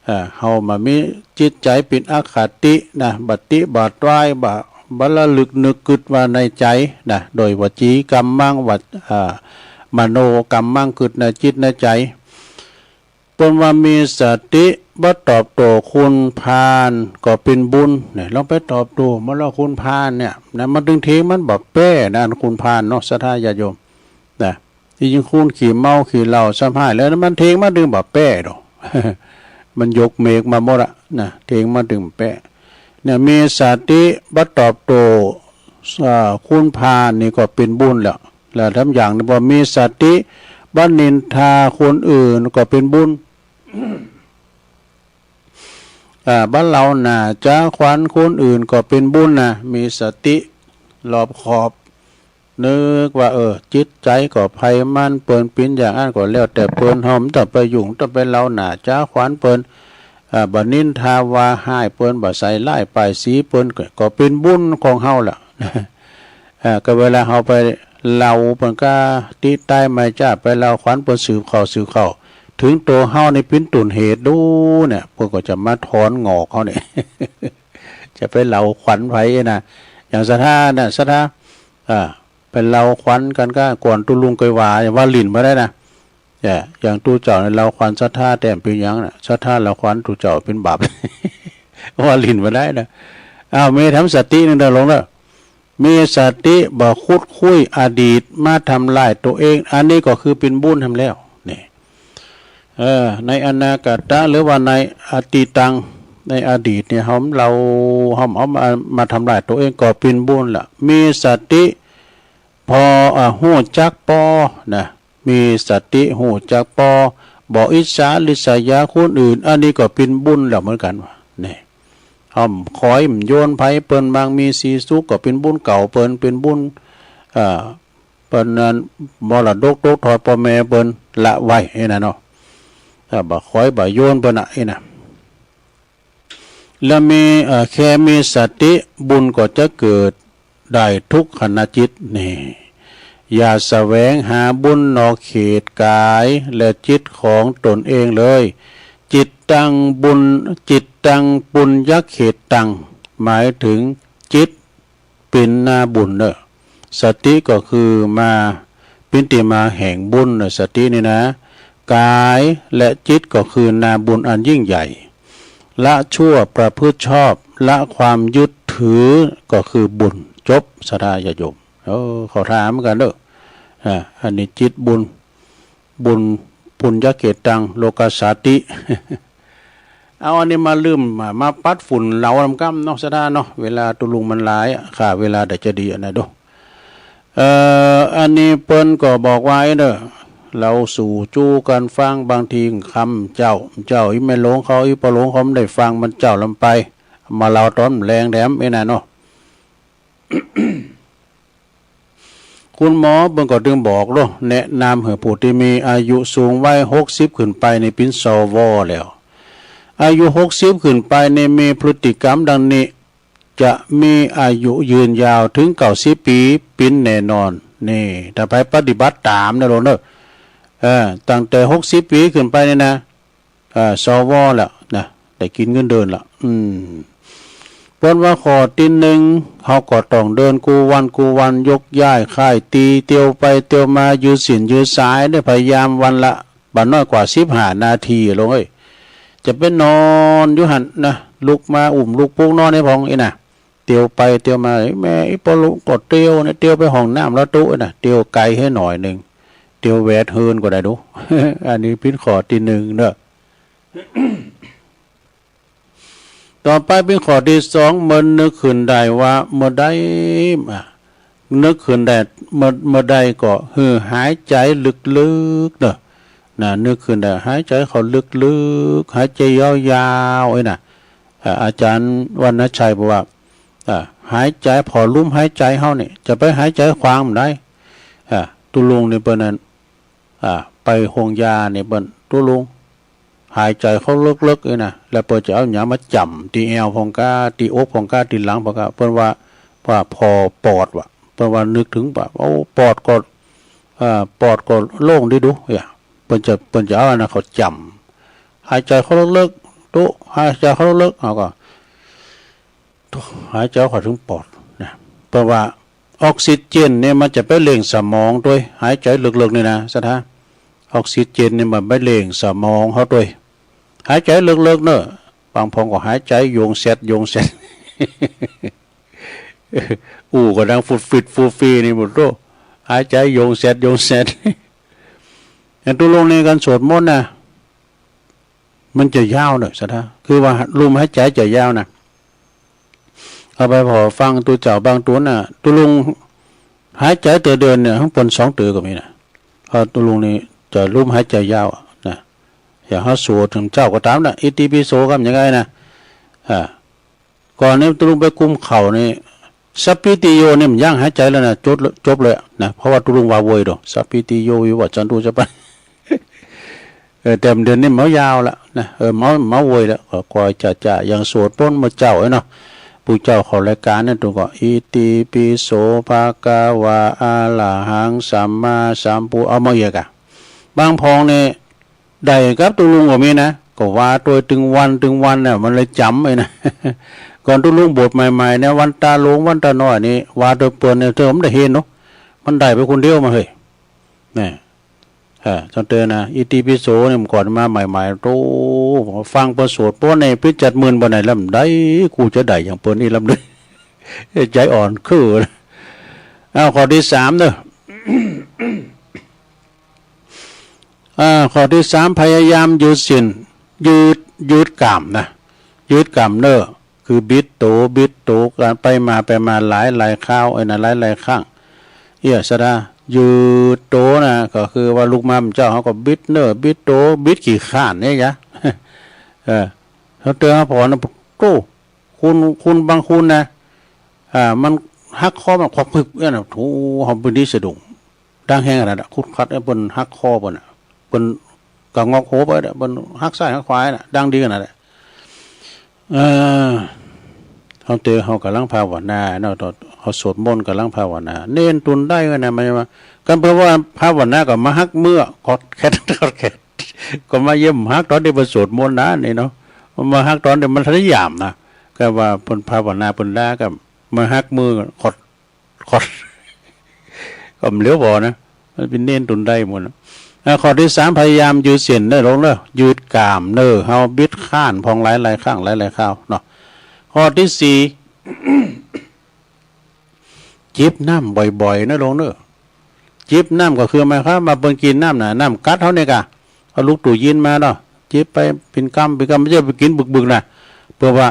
เอ่อ เฮาบ่มีจิตใจ๋เป๋นอคตินะ บ่ติบ่ตวย บ่ บ่ระลึกนึกกึ๊ดว่าในใจ๋นะ โดยวจีกัมมัง วา อ่า มโนกัมมัง กึ๊ดในจิตในใจ๋ เปิ้นว่ามีสติบ่ตอบโต้คุณพาลก็เป๋นบุญ เนี่ย ลองไปตอบโต้มันแล้วคุณพาลเนี่ยนะ มันตึงเถียงมันบ่แป๊นะ อันคุณพาลเนาะ ศรัทธาญาติโยมนะ ตี้จริงคุณขี้เมาขี้เหล้าซ้ำฮ้ายแล้ว มันเถียงมันตึงบ่แป๊ดอก มันยกเมกมาหมดอะนะ เถียงมันตึงบ่แป๊ เนี่ย มีสติบ่ตอบโต้ อ่า คุณพาลนี่ก็เป๋นบุญแล้ว แล้วแถมอย่างหนึ่ง บ่มีสติบ่นินทาคนอื่นก็เป๋นบุญ อ่า บ่เล่าหน้าจ๋าขวัญคนอื่นก็เป๋นบุญนะ มีสติรอบคอบ นึกว่า เออ จิตใจ๋ก็ใผมัน เปิ้นเป๋นอย่างอั้นก็แล้วแต่เปิ้น เฮาบ่ต้องไปยุ่ง บ่ต้องไปเล่าหน้าจ๋าขวัญเปิ้น อ่า บ่นินทาว่าฮ้ายเปิ้น บ่ใส่ร้ายป้ายสีเปิ้น ก็ ก็เป๋นบุญของเฮาแหละ อ่า ก็เวลาเฮาไปเล่าเปิ้นก็ติใต้ไม่จ้า ไปเล่าขวัญเปิ้นสืบเข้า สืบเข้า ถึงโตเฮานี่เป๋นต้นเหตุดูเนี่ย เปิ้นก็จะมาถอนหงอกเฮาเนี่ย จะไปเล่าขวัญใผนะ อย่างศรัทธาน่ะ ศรัทธา อ่า ไปเล่าขวัญกั๋นก็ ก่อนตุ๊ลุงเกยว่า ว่าหลิ้นบ่ได้นะ เนี่ย อย่างตุ๊เจ้าเนี่ยเล่าขวัญศรัทธาแต้มเป๋นหยังนะ ศรัทธาเล่าขวัญตุ๊เจ้าเป๋นบาป ว่าหลิ้นบ่ได้นะ อ้าว มีแถมสตินึ่งเด้อหลวงเด้อ มีสติบ่ขุดคุ้ยอดีตมาทำลายโตเอง อันนี้ก็คือเป๋นบุญแถมแล้ว นี่ เออ ในอนาคตะ หรือว่าในอตีตัง ในอดีตเนี่ย เฮาเล่า เฮาเอามา มาทำลายโตเองก็เป๋นบุญละ มีสติ พอ อ่า ฮู้จักปอนะ มีสติฮู้จักปอ บ่อิจฉาริษยาคนอื่น อันนี้ก็เป๋นบุญแล้วเหมือนกั๋น นี่ เฮาบ่คอยบ่โยนใผเปิ้น บ่มีสีสุขก็เป๋นบุญเก่าเปิ้น เป๋นบุญ อ่า เปิ้นนั้นมรดกตกทอดป้อแม่เปิ้นละไว้ อี้นะเนาะ ถ้าบ่คอยบ่โยนเปิ้นน่ะ อี้นะ แล้วมี เอ่อ แค่มีสติ บุญก็จะเกิดได้ทุกขณะจิต นี่ อย่าแสวงหาบุญนอกเขตกายและจิตของตนเองเลย จิตตังบุญ จิตตังปุญญเขตตัง หมายถึงจิต เป๋นนาบุญเน่อ สติก็คือมา เป๋นตี้มาแห่งบุญเน่อ สตินี่นะ ก๋ายและจิตก็คือนาบุญอันยิ่งใหญ่ ละชั่วประพฤติชอบ ละความยึดถือ ก็คือบุญ จบ ศรัทธาญาติโยม เออ เข้าท่าเหมือนกั๋นเน่อ อ่า อันนี้จิตบุญ บุญ ปุญญเกตัง โลกัสสาติ เอาอันนี้มาลืม มา มาปัดฝุ่นเหลานำก้ำเนาะ ศรัทธาเนาะ เวลาตุ๊ลุงมันหลายอะ ข้าเวลาได้จะดีอะนะดู เอ่อ อันนี้เปิ้นก็บอกว่าไอ้เน่อ เฮาสู่จู้กั๋นฟัง บางทีค่ำเจ๊า เจ๊าอี้แม่หลวงเขา อี้ป้อหลวงเขาบ่ได้ฟัง มันเจ๊าลำไป มาเล่าต๋อนแลงแถมไอ้นั่นเนาะ คุณหมอเปิ้นก็ตึงบอกเนาะ แนะนำหื้อผู้ตี้มีอายุสูงวัยหกสิบขึ้นไปนี่เป๋น สว แล้ว อายุหกสิบขึ้นไปนี่มีพฤติกรรมดังนี้ จะมีอายุยืนยาวเถิงเก้าสิบปี๋เป๋นแน่นอน นี่ ถ้าใผปฏิบัติต๋ามนะลูกเน่อ เออ ตั้งแต่หกสิบปี๋ขึ้นไปนี่นะ เอ่อ สว แล้วนะ ได้กิ๋นเงินเดือนแล้ว อืม เปิ้นว่าข้อตี้นึ่ง เฮาก็ต้องเดินกู้วันกู้วัน ยกย้ายค่ายตี้ เตียวไปเตียวมา ยืดเส้นยืดสาย ได้พยายามวันละบ่น้อยกว่าสิบห้านาที ลูกเอ้ย จะไปนอนอยู่หั้นนะ ลุกมาอุ้มลูกปลุกนอนหื้อพ่องอี้นะ เตียวไปเตียวมา แม่ อี้ป้อหลวงก็เตียวเนี่ย เตียวไปห้องน้ำละตุ๊อี้นะ เตียวไกลหื้อหน่อยนึ่ง เตียวแหวดเฮือนก็ได้ดู อันนี้เป๋นข้อตี้นึ่งเน่อ ต่อไปเป๋นข้อตี้สอง เมื่อนึกขึ้นได้ว่าเมื่อใด อ่ะ นึกขึ้นได้เมื่อ เมื่อใดก็หื้อหายใจ๋ลึกๆ เน่อ นะ นึกขึ้นได้ หายใจ๋เข้าลึกๆ หายใจ๋ยาวๆ ไอ้น่ะ อ่า อาจ๋ารย์วรรณชัยบอกว่า อ่า หายใจ๋ ผ่อลมหายใจ๋เฮานี่ จะไปหายใจ๋ขวางบ่ได้ อ่า ตุ๊ลุงนี่เปิ้นนั้น อ่า ไปโฮงยานี่เปิ้น ตุ๊ลุง หายใจ๋เข้าเลิกๆ นี่นะ แล้วเปิ้นจะเอาหยังมาจ๋ำตี้แอวพ่องก้า ตี้อกพ่องก้า ตี้หลังพ่องก้า เปิ้นว่า ว่าผ่อปอดว่ะ เปิ้นว่านึกเถิงว่า โอ้ ปอดก็ อ่า ปอดก็โล่งดีดู เนี่ย เปิ้นจะ เปิ้นจะเอาอันนั้นเข้าจ๋ำ หายใจ๋เข้าเลิกๆ ตุ๊ หายใจ๋เข้าเลิกๆ เฮาก็ หายใจ๋เข้าเถิงปอดนะ เพราะว่าออกซิเจนเนี่ยมันจะไปเล่งสมองตวย หายใจ๋เลิกๆ นี่นะ ศรัทธา ออกซิเจนเนี่ยมันไปเล่งสมองเฮาตวย หายใจ๋เลิกๆ เน่อ บางพ่องก็หายใจ๋โยงแซด โยงแซด อู้ก็ดังฟุดฟิดฟูดฟีดนี่หมดโต้ หายใจ๋โยงแซด โยงแซด แต่ตุ๊ลุงนี่ก๋านสวดมนต์นะ มันจะยาวเน่อ ศรัทธา คือว่าลมหายใจ๋จะยาวนะ เอาไปผ่อฟังตุ๊เจ้าบางตุ๊น่ะ ตุ๊ลุงหายใจ๋เตื้อเดียวเนี่ย ข้างบนสองเตื้อก็มีนะ เพราะตุ๊ลุงนี่จะลมหายใจ๋ยาวอะนะ อย่างเฮาสวดเถิงเจ๊าก็ต๋ามนะ อิติปิโสครับ อย่างไงนะ อ่า ก่อนนี้ตุ๊ลุงไปกุมเข่านี่ สัปปีติโยนี่มันยั้งหายใจ๋แล้วนะ จบ จบเลยนะ เพราะว่าตุ๊ลุงว่าโวยดอก สัปปีติโยวิวัชชันตุ สัปปะ เออ แต่เดี๋ยวนี้มันยาวละนะ เออ มัน มันโวยละ ก็ ก็จะ จะอย่างสวดมนต์เมื่อเจ๊าไอ้เนาะ ผู้เจ้าเข้ารายก๋านเนี่ยตุ๊ลุงก็ อิติปิโสภะคะวา อะระหังสัมมาสัมพุท เอามาเอียกอะ บางพ่องนี่ ได้กับตุ๊ลุงก็มีนะ ก็ว่าตวยตึงวันตึงวันเนี่ย มันเลยจ๋ำไอ้นะ ก่อนตุ๊ลุงบวชใหม่ๆ เนี่ย วันตาหลวงวันตาน้อยนี่ ว่าตวยเปิ้นเนี่ย เธอมันได้เฮงเนาะ มันได้ไปคนเดียวมาเฮ้ย เนี่ย เออ ตั้งแต่นะ อิติปิโสเนี่ย เมื่อก่อนมาใหม่ๆ โธ่ ฟังเปิ้นสวดเปิ้นเนี่ย เป๋นจัดหมื่นบ่ไหนลำใด กูจะได้อย่างเปิ้นนี่ลำใด ใจ๋อ่อนคือ อ้าว ข้อตี้สามเน่อ อ่า ข้อตี้สาม พยายามยืดเส้น ยืด ยืดก้ามนะ ยืดก้ามเน่อ คือบิดตั๋ว บิดตั๋ว ก๋านไปมา ไปมาหลายหลายคราว ไอ้นะ หลายหลายครั้ง เอี้ย ศรัทธา ยืดตั๋วนะ ก็คือว่าลุกมาเมื่อเจ๊า เฮาก็บิดเน่อ บิดตั๋ว บิดขี้คร้านเนี่ยยะ เออ เฮาเตือนเฮาผ่อนนะ โต้ คน คนบางคนนะ อ่า มันหักคอมันควักพึบเนี่ยนะ โธ่ เฮาเป๋นตี้สะดุ้ง ดังแฮงขนาดนั้นอะ คุดคัดไอ้เปิ้นหักคอเปิ้นอะ เปิ้นก็งอกหัวไปเนี่ย เปิ้นหักซ้ายหักขวาน่ะ ดังดีขนาดนั้นอะ เออ เฮาเตอ เฮาก่ำลังภาวนาเนาะ ต๋อนเฮาสวดมนต์ก่ำลังภาวนา เณรตุนได้ไว้นะ มันว่า กันเปิ้นว่าภาวนาก็มาหักเมื่อ กอดแขน กอดแขน ก็มาเยี่ยมหักต๋อนตี้เปิ้นสวดมนต์นะนี่เนาะ มาหักต๋อนตี้มันทันได้ยามนะ ก็ว่าเปิ้นภาวนาเปิ้นลาก็ มาหักมือขอด ขอด ก็บ่เหลียวบ่นะ มันเป๋นเณรต๋นใดหมดนะ อ่า ข้อตี้สาม พยายามยืดเส้นเน่อโลงเน่อ ยืดกล้ามเนื้อเฮา บิดคร้านพ่องหลายๆ ครั้งหลายๆ คราวเนาะ ข้อตี้สี่ จิบน้ำบ่อยๆ เน่อโลงเน่อ จิบน้ำก็คือหมายความว่าเปิ้นกิ๋นน้ำน่ะ น้ำก๊าดเฮาเนี่ยก่ะ เอาลุกตู้เย็นมาเนาะ จิบไปเป๋นกำเป๋นกำ บ่ใจ้ไปกิ๋นบึกๆ นะ เปื้อว่า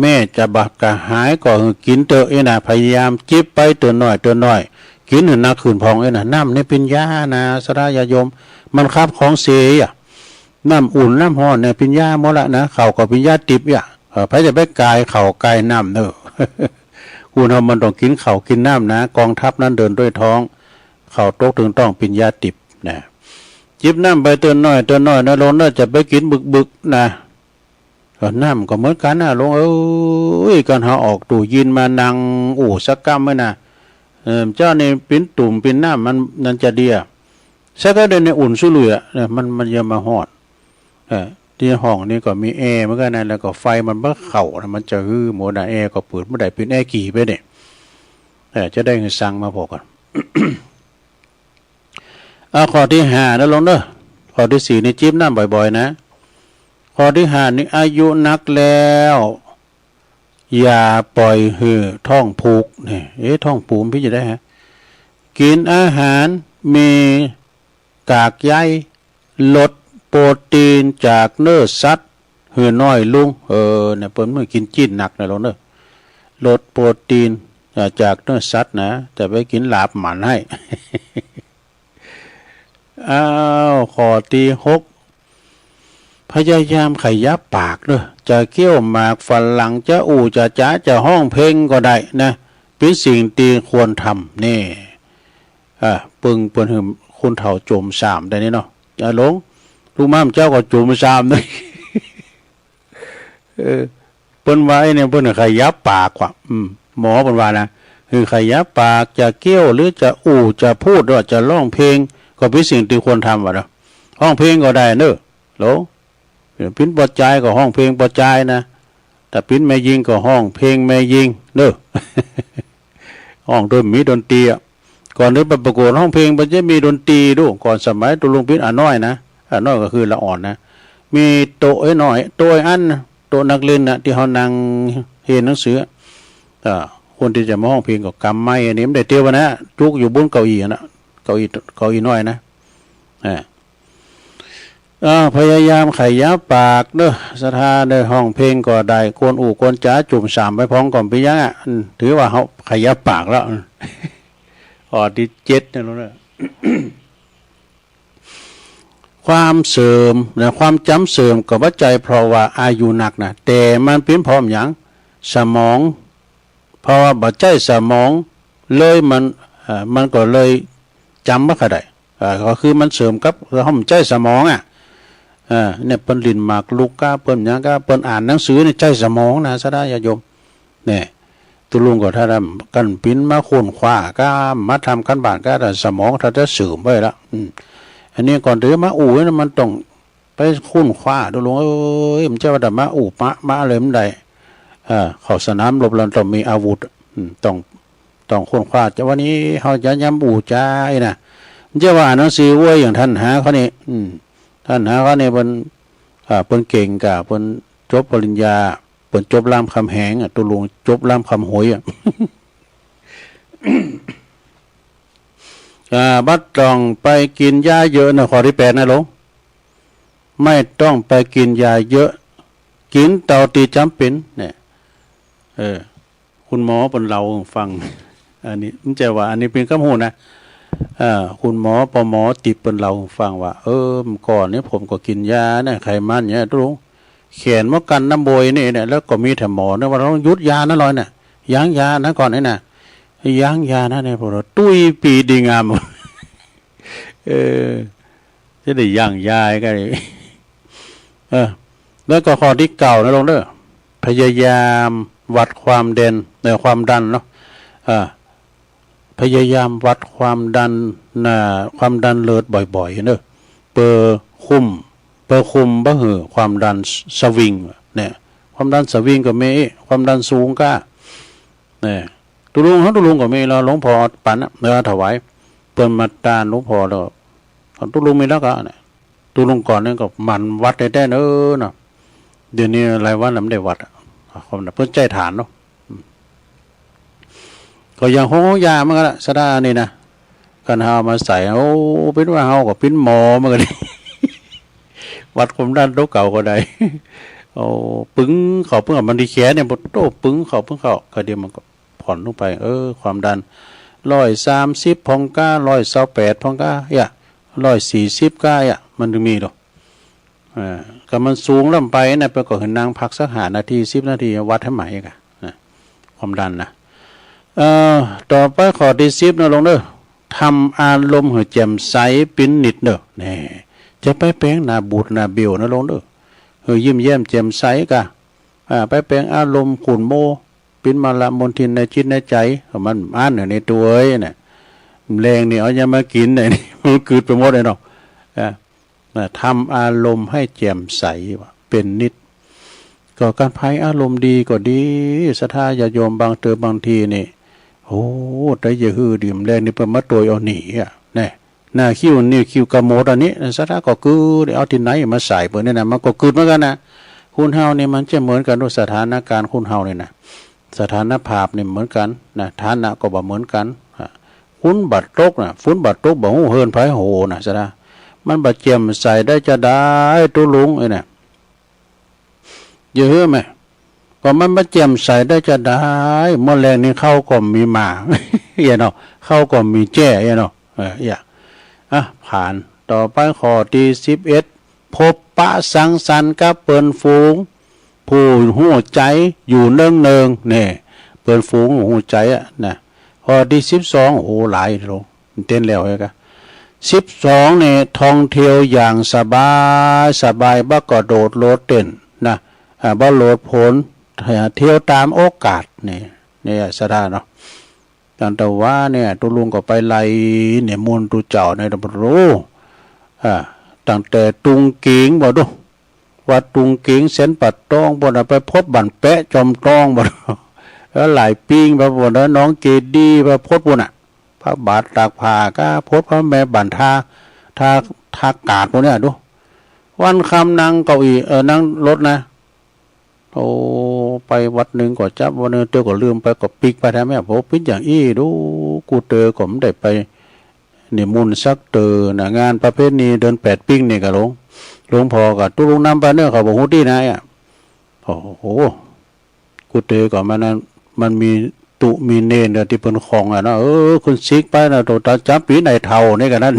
แม้จะบ่กระหายก็หื้อกิ๋นเต๊อะ อี้นะ พยายามจิบไปเตื้อน้อยเตื้อน้อย กิ๋นหื้อหนักขึ้นพ่อง อี้นะ น้ำนี่เป๋นยานะ ศรัทธาญาติโยม มันขับของเสียอะ น้ำอุ่นน้ำฮ้อนเนี่ยเป๋นยาหมดละนะ ข้าวก็เป๋นยาดิบอะ เออ ใผจะไปก๋ายข้าวก๋ายน้ำเน่อ คนเฮามันต้องกิ๋นข้าวกิ๋นน้ำนะ กองทัพนั้นเดินด้วยท้อง ข้าวตกตึงต๊องเป๋นยาดิบนะ จิบน้ำไปเตื้อน้อยเตื้อน้อยนะโลงเน่อ จะไปกิ๋นบึกๆ นะ เออ น้ำก็เหมือนกั๋นนะโลงเอ้ย กั๋นเฮาออกตู้เย็นมานั่งอู้สักกำไว้นะ เออ เจ้านี่เป๋นตุ่มเป๋นน้ำมัน มันจะดีอะ สักกำเดียวนี่อุ่นสุดลุยอะ เนี่ย มัน มันจะมาฮ้อน เออ ตี้ห้องนี่ก็มีแอร์เหมือนกั๋นนะ แล้วก็ไฟมันบ่เข้านะ มันจะหื้อหมดนะ แอร์ก็เปิดบ่ได้ เป๋นแอร์กี่ไปเนี่ย เออ จะได้หื้อสั่งมาผ่อก่อน อ่า ข้อตี้ห้านะโลงเน่อ ข้อตี้สี่นี่จิบน้ำบ่อยๆ นะ ข้อตี้ห้านี่อายุหนักแล้ว อย่าปล่อยหื้อท้องผูก เนี่ย เอ๊ะ ท้องผูกมันเป๋นจะใดฮะ กิ๋นอาหารมีกากใย ลดโปรตีนจากเนื้อสัตว์หื้อน้อยลง เออ เนี่ย เปิ้นบ่หื้อกิ๋นจี๊นหนักนะโลงเน่อ ลดโปรตีน อ่า จากเนื้อสัตว์นะ จะไปกิ๋นหลาบหมันไห้ อ้าว ข้อตี้หก พยายามขยับปากเน่อ จะเคี้ยวหมากฝรั่ง จะอู้จะจ๋า จะฮ้องเพลงก็ได้นะ เป๋นสิ่งตี้ควรทำ นี่ อ่า เปิ้น เปิ้นหื้อคนเฒ่าจุ่มสามได้นี่เนาะ อ่า โลง ลูกหม่ำเจ้าก็จุ่มสามนะ เออ เปิ้นว่าไอ้เนี่ย เปิ้นขยับปากว่ะ อืม หมอเปิ้นว่านะ คือขยับปาก จะเคี้ยวหรือจะอู้จะพูด หรือว่าจะฮ้องเพลง ก็เป๋นสิ่งตี้ควรทำว่ะเนาะ ฮ้องเพลงก็ได้เน่อ โลง เออ เป๋นป้อจายก็ฮ้องเพลงป้อจายนะ ถ้าเป๋นแม่ญิงก็ฮ้องเพลงแม่ญิงเน่อ ฮ้องโดยมีดนตรีอะ ก่อนตี้ไปประกวดฮ้องเพลงมันจะมีดนตรีดู ก่อนสมัยตุ๊ลุงเป๋นอาน้อยนะ อาน้อยก็คือละอ่อนนะ มีโต๊ะไอ้น้อย โต๊ะไอ้อันนะ โต๊ะนักเรียนน่ะ ตี้เฮานั่งเฮียนหนังสือ อ่า คนตี้จะมาฮ้องเพลงก็ก๋ำไมค์อันนี้ บ่ได้เตียวนะ จุกอยู่บนเก้าอี้อะนะ เก้าอี้ เก้าอี้น้อยนะ อ่า อ่า พยายามขยับปากเน่อ ศรัทธาเน่อ ฮ้องเพลงก็ได้ กวนอู้กวนจ๋าจุ่มสามไปพ่องก็บ่เป๋นหยังอะ อืม ถือว่าเฮาขยับปากแล้ว ข้อตี้เจ็ดนะโลงเน่อ ความเสื่อมนะ ความจ๋ำเสื่อมก็บ่ใจ้เพราะว่าอายุหนักนะ แต่มันเป๋นเพราะหยัง สมอง เพราะว่าบ่ใจ๊สมองเลยมัน เอ่อ มันก็เลยจ๋ำบ่ค่อยได้ เอ่อ ก็คือมันเสื่อมกับเฮาบ่ใจ๊สมองอะ เอ่อ เนี่ย เปิ้นเล่นหมากรุกก้า เปิ้นหยังก้า เปิ้นอ่านหนังสือเนี่ยใจ๊สมองนะ ศรัทธาญาติโยม เนี่ย ตุ๊ลุงก็ถ้าทำกั๋นเป๋นมาค้นคว้าก้า มาทำก๋านบ้านก้า แต่สมองถ้าจะเสื่อมไปละ อืม อันนี้ก่อนตี้จะมาอู้เนี่ยมันต้อง ไปค้นคว้าดูโลงเอ้ย บ่ใจ้ว่าแต่มาอู้ปะมาอะไรบ่ได้ เอ่อ เข้าสนามรบแล้วต้องมีอาวุธ อืม ต้อง ต้องค้นคว้า จะว่านี้เฮาจะยำอู้จ๋าไอ้นะ บ่ใจ้ว่าอ่านหนังสืออวยอย่างต้านหาเขานี่ อืม ต้านหาเขานี่เปิ้น อ่า เปิ้นเก่งก้า เปิ้นจบปริญญา เปิ้นจบรามคำแหงอะ ตุ๊ลุงจบรามคำหวยอะ อ่า บ่ต้องไปกิ๋นยาเยอะนะ ข้อตี้แปดนะโลง ไม่ต้องไปกิ๋นยาเยอะ กิ๋นเต้าตี้จ๋ำเป๋น เนี่ย เออ คุณหมอเปิ้นเล่าหื้อฟัง อันนี้บ่ใจ้ว่าอันนี้เป๋นกำฮู้นะ เอ่อ คุณหมอ ป้อหมอติ๊บเปิ้นเล่าหื้อฟังว่า เออ เมื่อก่อนนี่ผมก็กิ๋นยาเนี่ย ไขมันเนี่ย ตุ๊ลุง แขนบ่กั้นน้ำบ่อยนี่เนี่ย แล้วก็มีแต่หมอเนี่ยว่าต้องหยุดยานั้นเลยเนี่ย ยั้งยานั้นก่อนนี่นะ ยั้งยานั้นเนี่ย ผมว่าตุ้ยปีดีงาม เออ จะได้ยั้งยาก็ได้ เออ แล้วก็ข้อตี้เก้านะโลงเน่อ พยายามวัดความดัน เอ่อ ความดันเนาะ อ่า พยายามวัดความดัน น่ะ ความดันเลือดบ่อยๆ เน่อ เปื้อคุม เปื้อคุมบ่หื้อความดันสวิง เนี่ย ความดันสวิงก็มี ความดันสูงก้า เนี่ย ตุ๊ลุง ของตุ๊ลุงก็มีแล้ว หลวงพ่อปั๋นน่ะ เออ ถวาย เปิ้นมาตานหลวงพ่อแล้ว ตุ๊ลุงมีแล้วก็เนี่ย ตุ๊ลุงก่อนนี่ก็หมั่นวัดแต๊ๆ เออเนาะ เดี๋ยวนี้หลายวันแล้วไม่ได้วัดอะ เปิ้นใจ๊ฐานเนาะ อืม ก็อย่างของยาเหมือนกั๋นละ สะด้านี่นะ คันเฮาเอามาใส่ โอ้ เป๋นว่าเฮาก็เป๋นหมอเหมือนกั๋น วัดความดันตั๋วเก่าก็ได้ โอ้ ปึงเข้าปึงออก บางทีแขนเนี่ย โอ้ ปึงเข้าปึงเข้า ก็เดี๋ยวมันก็ผ่อนลงไป เออ ความดัน ร้อยสามสิบพ่องก้า ร้อยซาวแปดพ่องก้า เอี้ย ร้อยสี่สิบก้า เอี้ย มันถึงมีดอก อ่า ก็มันสูงล้ำไปนะ เปิ้นก็หื้อนั่งพักสักห้านาที สิบนาที วัดหื้อใหม่ก่ะ นะ ความดันนะ เอ่อ ต่อไปข้อตี้สิบนะหลวงเด้อ ทำอารมณ์หื้อแจ่มใสเป๋นนิดเน่อ แน่ จะไปแป๋งหน้าบูดหน้าเบี้ยวนะหลวงเด้อ หื้อยิ้มแย้มแจ่มใสก่ะ อ่า ไปแป๋งอารมณ์ขุ่นมัว เป๋นมาละมลทินในจิตในใจ๋ มันอั้นอยู่ในตั๋วเอ้ยน่ะ แมลงนี่เอาหยังมากิ๋นเนี่ย มันกืดไปหมดเลยเนาะ อ่า นะ ทำอารมณ์ให้แจ่มใสว่าเป๋นนิด ก็การใผอารมณ์ดีก็ดี ศรัทธาญาติโยม บางเต๋อบางทีนี่ โอ้ แต่อย่าหื้อดี แมลงนี่เปิ้นมาตวยเอาหนีอะ แน่ หน้าคิ้วนี่คิ้วขมวดอันนี้ ศรัทธาก็กืด เอาตี้ไหนมาใส่เปิ้นเนี่ยนะ มันก็กืดเหมือนกั๋นนะ คนเฮานี่มันจะเหมือนกั๋น ดูสถานการณ์คนเฮานี่นะ สถานภาพนี่เหมือนกั๋นนะ ฐานะก็บ่เหมือนกั๋น อ่ะ ฝนบ่ตกนะ ฝนบ่ตกบ่ฮู้เฮือนใผโหนะ ศรัทธา มันบ่แจ่มใสได้จาใด ตุ๊ลุงเอ้ยนะ อย่าหื้อแม่ ก็มันบ่แจ่มใสได้จาใด เมื่อแลงนี่ข้าวก็บ่มีหม่า เอี้ยเนาะ ข้าวก็บ่มีแจ้ เอี้ยเนาะ เออ เอี้ย อ่ะ ผ่าน ต่อไปข้อตี้สิบเอ็ด พบปะสังสรรค์กับเปิ้นฝูง ผู้ฮู้ใจ๋อยู่เนืองๆ แน่ เปิ้นฝูงฮู้ใจ๋อะนะ ข้อตี้สิบสอง โอ้ หลายโหล เต้นแล้วเฮ้ยกะ สิบสอง นี่ ท่องเที่ยวอย่างสบายสบาย บ่กระโดดโลดเต้นนะ อ่า บ่โลดโผน เที่ยวต๋ามโอกาส นี่ นี่ศรัทธาเนาะ ตั้งแต่วาเนี่ย ตุ๊ลุงก็ไปไล่นิมนต์ตุ๊เจ้าเนี่ย โอ้ อ่า ตั้งแต่ตุงเก๋งบ่ดู วัดตุงเก๋ง แสนป่าตอง บ่นะ ไปพบบ้านแป๊ะจอมตองบ่นะ แล้วหลายปิ้งไปบ่นะ หนองเจดีย์ ไปพบปู้นน่ะ พระบาทตากผ้าก็พบ พระแม่บ้านท่า ท่า ท่ากาดปู้นเนี่ยดู วันค่ำนั่งเก้าอี้ เออ นั่งรถนะ โอ้ ไปวัดนึ่งก็จั๊บ วัดนึ่งเตื้อก็ลืมไป ก็ปิ๊กไปแท้แม่ โอ้ เป๋นอย่างอี้ดู กู้เตื้อก็บ่ได้ไปนิมนต์สักเตื้อนะ งานประเพณีเดือนแปดปิ๊งนี่กะหลวง หลวงพ่อก็ตุ๊ลุงนำไปเน่อ เขาบ่ฮู้ตี้ไหนอะ โอ้โห กู้เตื้อก็มันนั้น มันมีตุ๊มีเณรเนี่ยตี้เปิ้นครองอะเนาะ เออ ขึ้นสิกไปนะ โตต๋าจ๋ำปี๋ไหนเฒ่านี่กะนั้น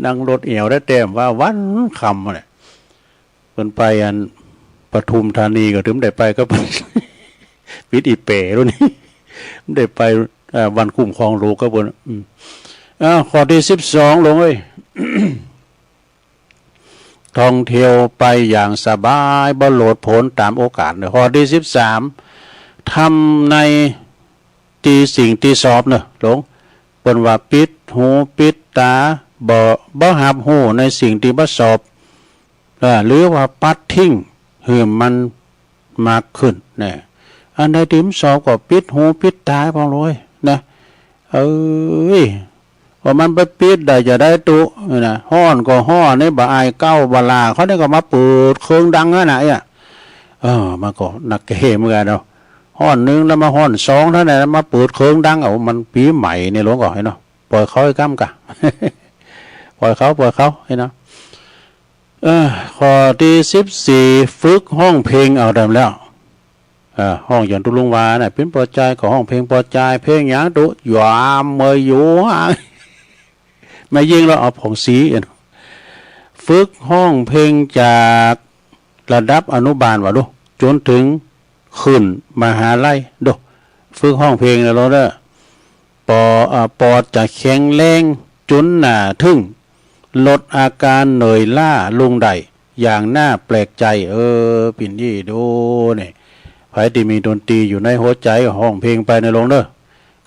นั่งรถเอี่ยวได้แต๊มว่าวันค่ำเนี่ย เปิ้นไปอันปทุมธานีก็ถึงได้ไปก็เปิ้น ปิดอี่เป๋รุ่นนี้ ได้ไป เอ่อ วันคุ้มครองโลกก็เปิ้น อืม อ่า ข้อตี้สิบสอง หลวงเอ้ย ท่องเที่ยวไปอย่างสบาย บ่โลดโผนต๋ามโอกาสเน่อ ข้อตี้สิบสาม ทำในตี้สิ่งตี้สอบเน่อ หลวง เปิ้นว่าปิดหูปิดต๋า บ่ บ่ฮับฮู้ในสิ่งตี้บ่สอบ เอ่อ หรือว่าปัดทิ้งหื้อมันมากขึ้นแน่ อันใดตี้บ่สอบก็ปิดหูปิดต๋าไปเลยนะ เอ้ย ว่ามันไปปิดได้จาใดตุ๊ นี่นะ ฮ้อนก็ฮ้อน นี่บ่อายเก๊าบ่หล้า เขานี่ก็มาเปิดเครื่องดังนั่นน่ะ เอี้ย เออ มันก็นักเกเหมือนกั๋นเนาะ ฮ้อนนึ่งแล้วมาฮ้อนสองเต้านั้น มาเปิดเครื่องดัง เอา มันปี๋ใหม่นี่หลวงก่อเนาะ ป่อยเขาไอ้ก้ำกะ ป่อยเขา ป่อยเขาไอ้เนาะ เออ ข้อตี้สิบสี่ ฝึกฮ้องเพลงเอาได้แล้ว เออ ฮ้องอย่างตุ๊ลุงว่าน่ะ เป๋นปอจายก็ฮ้องเพลงปอจาย เพลงหยังตุ๊ ยามเมยอยู่ แม่เยียงแล้วเอาผ่องศรี ฝึกฮ้องเพลงจากระดับอนุบาลว่าดู จ๋นเถิงขึ้นมหาลัยดู ฝึกฮ้องเพลงนะหลวงเน่อ ปอ อ่า ปอดจะแข็งแรงจ๋นหน้าทึ่ง ลดอาการเหนื่อยล้าลงได้อย่างน่าแปลกใจ เออ เป๋นอี้ดูนี่ ใผตี้มีดนตรีอยู่ในหัวใจ๋ฮ้องเพลงไปนะหลวงเน่อ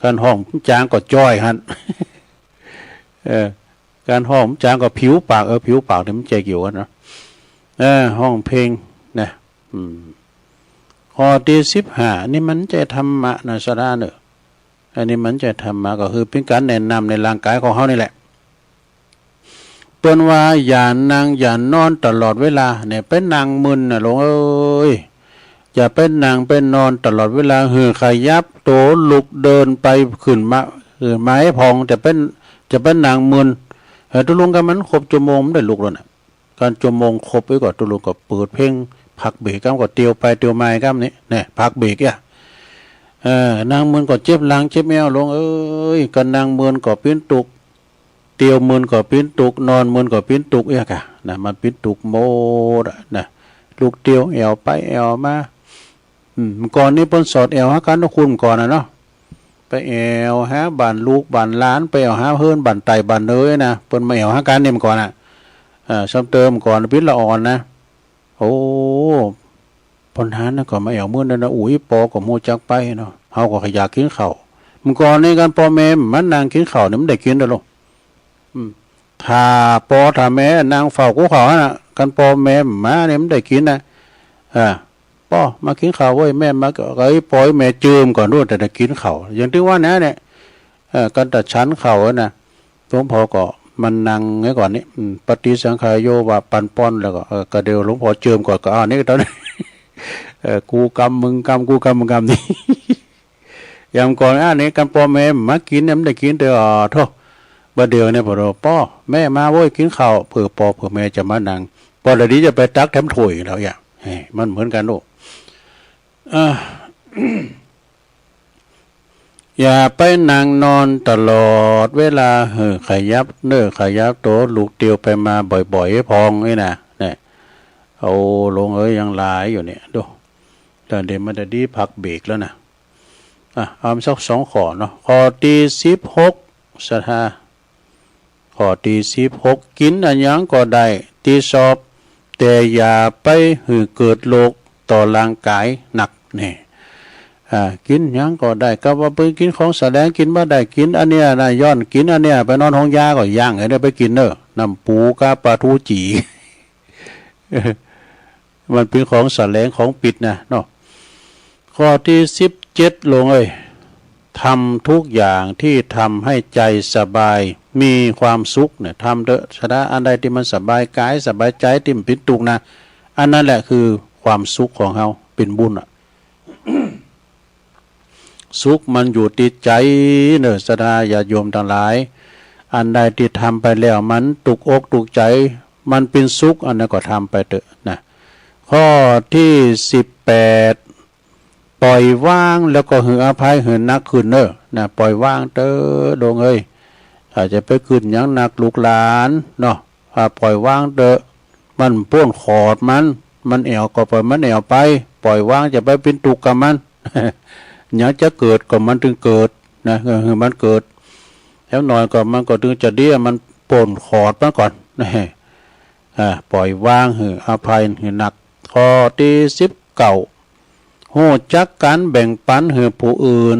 คันฮ้องจ๋างก็จ้อยหั้น เออ คันฮ้องจ๋างก็ผิวปาก เออ ผิวปากนี่มันจะเกี่ยวกั๋นเนาะ เออ ฮ้องเพลงนะ อืม ข้อตี้สิบห้า นี่มันใจ้ธรรมะนะ ศรัทธาเน่อ อันนี้มันใจ้ธรรมะ ก็คือเป๋นก๋านแนะนำในร่างก๋ายของเฮานี่แหละ เปิ้นว่าอย่านั่งอย่านอนตลอดเวลาเนี่ย ไปนั่งมึนน่ะหลวงเอ้ย อย่าไปนั่งไปนอนตลอดเวลา หื้อขยับโตลุกเดินไปขึ้นมา เออ มาหื้อผ่อง จะไป จะไปนั่งมึน เออ ตกลงกั๋นมันครบจั่วโมงมันได้ลุกแล้วน่ะ กั๋นจั่วโมงครบไว้ก่อ ตกลงก็เปิดเพลงพักเบรก กั๋นก็เตียวไปเตียวมากั๋นนี่ เนี่ย พักเบรกอ่ะ เออ นั่งมึนก็เจ็บหลังเจ็บแอวหลวงเอ้ย กั๋นนั่งมึนก็เป๋นตุ๊กข์ เตียวมึนก็เป๋นตุ๊กข์ นอนมึนก็เป๋นตุ๊กข์เอี้ยก่ะนะ มันเป๋นตุ๊กข์หมดอะนะ ลุกเตียวแอ่วไปแอ่วมา อืม เมื่อก่อนนี้เปิ้นสอดแอ่วหากั๋นเนาะ คุณ เมื่อก่อนน่ะเนาะ ไปแอ่วหาบ้านลูกบ้านหลาน ไปแอ่วหาเฮือนบ้านใต้บ้านเหนือนะ เปิ้นมาแอ่วหากั๋นเนี่ยเมื่อก่อนน่ะ เอ่อ ซ้ำเติมเมื่อก่อนปิ๊ดละอ่อนนะ โอ้ พอหันนะก็มาแอ่วมื้อนั้นนะ อู้ย ปอก็บ่ฮู้จักไปเนาะ เฮาก็อยากกิ๋นข้าว เมื่อก่อนนี้กั๋นปอแม่มานั่งกิ๋นข้าวเนี่ยมันได้กิ๋นเด้อลูก อืม ถ้าปอถ้าแม่นั่งเฝ้ากู้ข้าวหั้นน่ะ กั๋นปอแม่มาเนี่ยมันได้กิ๋นนะ อ่า ปอมากิ๋นข้าวเว้ย แม่มาก็ ก็ไอ้ปอยแม่เจิมก่อนโน่น แต่ได้กิ๋นข้าว อย่างตี้ว่านั้นเนี่ย เอ่อ กั๋นตะฉันข้าวนะ หลวงพ่อก็มานั่งไว้ก่อนนี่ อืม ปฏิสังขายโย ว่าปันป้อนแล้วก็ เอ่อ ก็เดี๋ยวหลวงพ่อเจิมก่อนก็ อ้าว นี่ก็ตอนนี้ เอ่อ กูกำมึงกำ กูกำมึงกำนี่ อย่างก่อน อ่า นี่กั๋นปอแม่มากิ๋นเนี่ยมันได้กิ๋นเด้อ อ๋อ โธ่ บ่าเดี่ยวเนี่ย ปอ ปอแม่มาเว้ย กิ๋นข้าว เผื่อปอเผื่อแม่จะมานั่ง ปอเดี๋ยวนี้จะไปตักแถมถ้วยแล้วอย่า เฮ้ย มันเหมือนกั๋นลูก อ่า อย่าไปนั่งนอนตลอดเวลา หื้อขยับเนื้อขยับโต ลุกเตียวไปมาบ่อยๆ หื้อผ่องนี่นะ เนี่ย โอ้ หลวงเอ้ย ยังหลายอยู่เนี่ย ดู แต่เดี๋ยวมันจะดีพักเบรกแล้วนะ อ่ะ เอาสักสองข้อเนาะ ข้อตี้สิบหก ศรัทธา ข้อตี้สิบหก กิ๋นอะหยังก็ได้ตี้ชอบ แต่อย่าไปหื้อเกิดโรคต่อร่างก๋ายนัก นี่ อ่า กิ๋นหยังก็ได้ ก็ว่าไปกิ๋นของแสลง กิ๋นบ่าได้ กิ๋นอันเนี้ยนะ ย้อนกิ๋นอันเนี้ย ไปนอนโฮงยาก็ยัง ไอ้เนี่ยไปกิ๋นเน่อ น้ำปูกับป๋าทู๋จี๋ มันเป๋นของแสลงของปิดนะเนาะ ข้อตี้สิบเจ็ด หลวงเอ้ย ทำทุกอย่างที่ทำให้ใจสบาย มีความสุขเนี่ย ทำเถอะ ศรัทธา อันใดตี้มันสบายก๋ายสบายใจ๋ ตี้มันเป๋นตุ๊กข์นะ อันนั้นแหละคือความสุขของเฮา เป๋นบุญอะ สุขมันอยู่ตี้ใจ๋เน่อ ศรัทธาญาติโยมตังหลาย อันใดตี้ทำไปแล้วมันถูกอกถูกใจ๋ มันเป๋นสุข อันนั้นก็ทำไปเถอะนะ ข้อตี้สิบแปด ปล่อยวางแล้วก็หื้ออภัยหื้อหนักขึ้นเน่อ นะ ปล่อยวางเถอะ หลวงเอ้ย อาจจะไปกึ๊ดหยังหนักลูกหลานเนาะ อ่า ปล่อยวางเถอะ มันป๊นขอดมัน มันแอ่วก็ปล่อยมันแอ่วไป ปล่อยวาง จะไปเป๋นตุ๊กข์กับมัน หยังจะเกิดก็มันตึงเกิดนะ เออ หื้อมันเกิด แล้วหน่อยก็มันก็ตึงจะเดี้ย มันป๊นขอดมันก่อน อ่า ปล่อยวาง หื้ออภัย หื้อหนัก ข้อตี้สิบเก้า ฮู้จักก๋านแบ่งปันหื้อผู้อื่น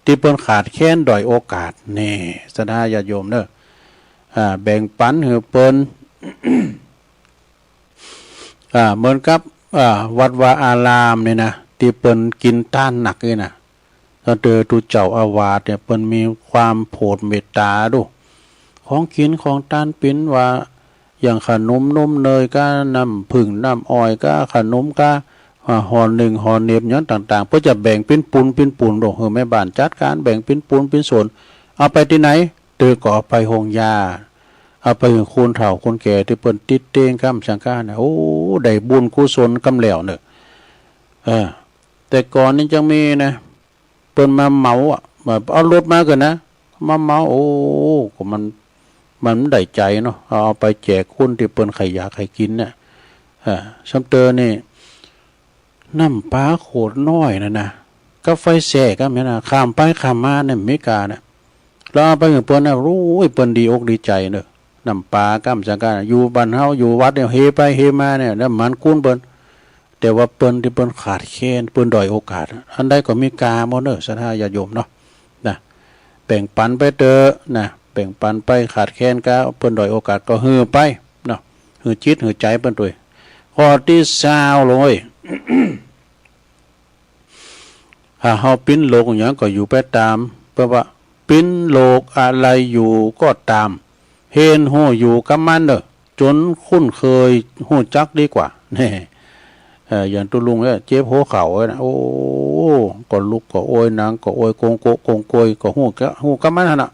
ตี้เปิ้นขาดแคลนด้อยโอกาส นี่ ศรัทธาญาติโยมเน่อ อ่า แบ่งปันหื้อเปิ้น อ่า เหมือนกับ อ่า วัดวาอารามนี่นะ ตี้เปิ้นกิ๋นต๊านหนักนี่นะ แล้วเจอตุ๊เจ้าอาวาสเนี่ย เปิ้นมีความโผดเมตต๋าดู ของกิ๋นของต๊านเป๋นว่า อย่างขนมนมเนยก้า น้ำผึ้งน้ำอ้อยก้า ขนมก้า อ่า ห่อนึ่งห่อเหน็บหยังต่างๆ เปิ้นจะแบ่งเป๋นปูนเป๋นปูน บอกหื้อแม่บ้านจัดก๋านแบ่งเป๋นปูนเป๋นส่วน เอาไปตี้ไหน เตื้อก็เอาไปโฮงยา เอาไปหื้อคนเฒ่าคนแก่ตี้เปิ้นติดเตียงก้ำจังก้านะ โอ้ ได้บุญกุศลกำแล้วเน่อ เออ แต่ก่อนนี้จังมีนะ เปิ้นมาเหมาอะ แบบเอารถมาก่อนนะ มาเหมา โอ้ ก็มัน มันได้ใจ๋เนาะ เอา เอาไปแจกคนตี้เปิ้นใค่อยากใค่กิ๋นน่ะ อ่า ซ้ำเติมนี่ น้ำป๋าขวดน้อยนั่นนะ กับไฟแช็กอะแม่นนะ ข้ามไปข้ามมาในอเมริกาน่ะ แล้วเอาไปหื้อเปิ้นนะ โอ้ย เปิ้นดีอกดีใจ๋เน่อ น้ำป๋าก้ำจังก้า อยู่บ้านเฮาอยู่วัดเนี่ย เฮไปเฮมาเนี่ย แล้วมันกุ้นเปิ้น แต่ว่าเปิ้นตี้เปิ้นขาดแคลน เปิ้นด้อยโอกาส อันใดก็มีค่าหมดเน่อ ศรัทธาญาติโยมเนาะ นะ แบ่งปันไปเต๊อะนะ แบ่งปันไป ขาดแคลนก้า เปิ้นด้อยโอกาสก็หื้อไปเนาะ หื้อจิตหื้อใจ๋เปิ้นตวย ข้อตี้ซาว หลวงเอ้ย ถ้าเฮาปิ๊นโลกหยังก็อยู่ไปต๋าม แปล๋ว่าปิ๊นโลกอะไรอยู่ก็ต๋าม เฮนฮู้อยู่กับมันเน่อ จ๋นคุ้นเกยฮู้จักดีกว่า แน่ เอ่อ อย่างตุ๊ลุงเนี่ยเจ็บหัวเข่าไว้นะ โอ้ ก็ลุกก็โอย นั่งก็โอย โกงโกะโกงโกย ก็ฮู้กะ ฮู้กับมันหั้นน่ะ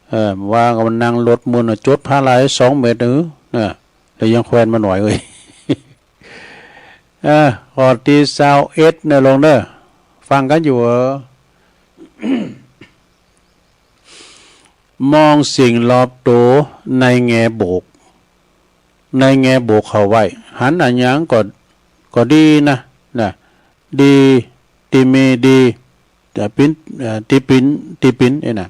เออ ว่าก็มันนั่งรถมื้อน่ะ จดพาราสองเม็ด เออ นะ แล้วยังแควนมาหน่อยเว้ย เออ ข้อตี้ซาวเอ็ดเน่อลุงเน่อ ฟังกั๋นอยู่เหรอ มองสิ่งรอบตั๋วในแง่บวก ในแง่บวกเข้าไว้ หันอะหยังก็ ก็ดีนะ นะ ดี ตี้มีดี แต่ปิ๊น เอ่อ ตี้ปิ๊น ตี้ปิ๊น ไอ้น่ะ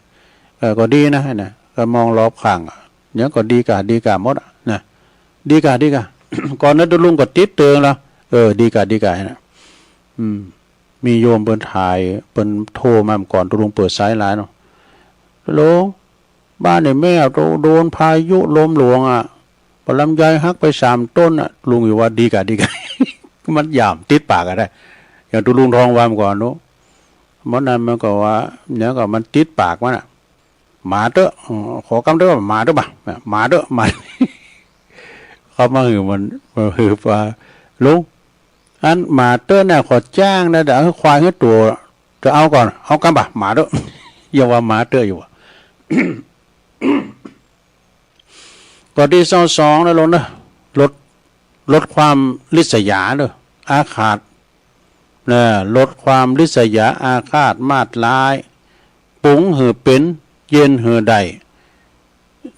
เออ ก็ดีนะ ไอ้น่ะ ก็มองรอบข้างอะ หยังก็ดีก่า ดีก่าหมดอะ นะ ดีก่า ดีก่า ก่อนนั้นตุ๊ลุงก็ติดเติงแล้ว เออ ดีก่า ดีก่า ไอ้น่ะ อืม มีโยมเปิ้นถ่าย เปิ้นโทรมาก่อนตุ๊ลุงเปิดสายหลายเนาะ ฮัลโหล บ้านไอ้แม่โดนพายุลมหลวงอะ บ่าลำไยหักไปสามต้นอะ ลุงอยู่ว่าดีก่า ดีก่า มันหย่ามติดปากอะได้ อย่างตุ๊ลุงทองว่ามาก่อนเนาะ เมื่อนั้นมันก็ว่า เนี่ยก็มันติดปากมันอะ มาเต๊อะ เออ ขอกำเต๊อะ มาเต๊อะบ่ะ มาเต๊อะ มา เขามาหื้อมัน มาหื้อว่า ลุง อันมาเต๊อะเนี่ย ขอจ้างนะ แต่หื้อควายหื้อตั๋ว จะเอาก่อน เอากำบ่ะ มาเต๊อะ ยังว่ามาเต๊อะอยู่อะ ข้อตี้ซาวสองนะลุงเน่อ ลด ลดความริษยาเน่อ อาฆาต นะ ลดความริษยา อาฆาตมาดร้าย ปรุงหื้อเป๋น เย็นหื้อได้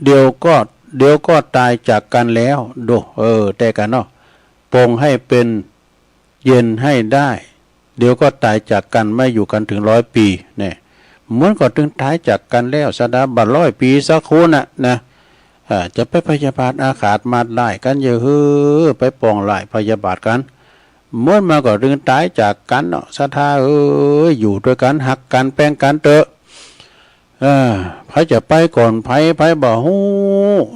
เดี๋ยวก็ เดี๋ยวก็ต๋ายจากกั๋นแล้ว ดู เออ แต่กั๋นเนาะ ปรงให้เป๋น เย็นให้ได้ เดี๋ยวก็ต๋ายจากกั๋น ไม่อยู่กั๋นเถิงร้อยปี๋ เนี่ย เหมือนก็เถิงต๋ายจากกั๋นแล้ว สถาบันร้อยปี๋สักคนน่ะ นะ อ่า จะไปพยาบาทอาฆาตมาดร้ายกั๋นอย่าหื้อ ไปปองร้ายพยาบาทกั๋น เหมือนมาก็เถิงต๋ายจากกั๋นเนาะ ศรัทธาเอ๋ย อยู่ตวยกั๋น ฮักกั๋น แป้งกั๋นเต๊อะ เออ ใผจะไปก่อนใผ ใผบ่ฮู้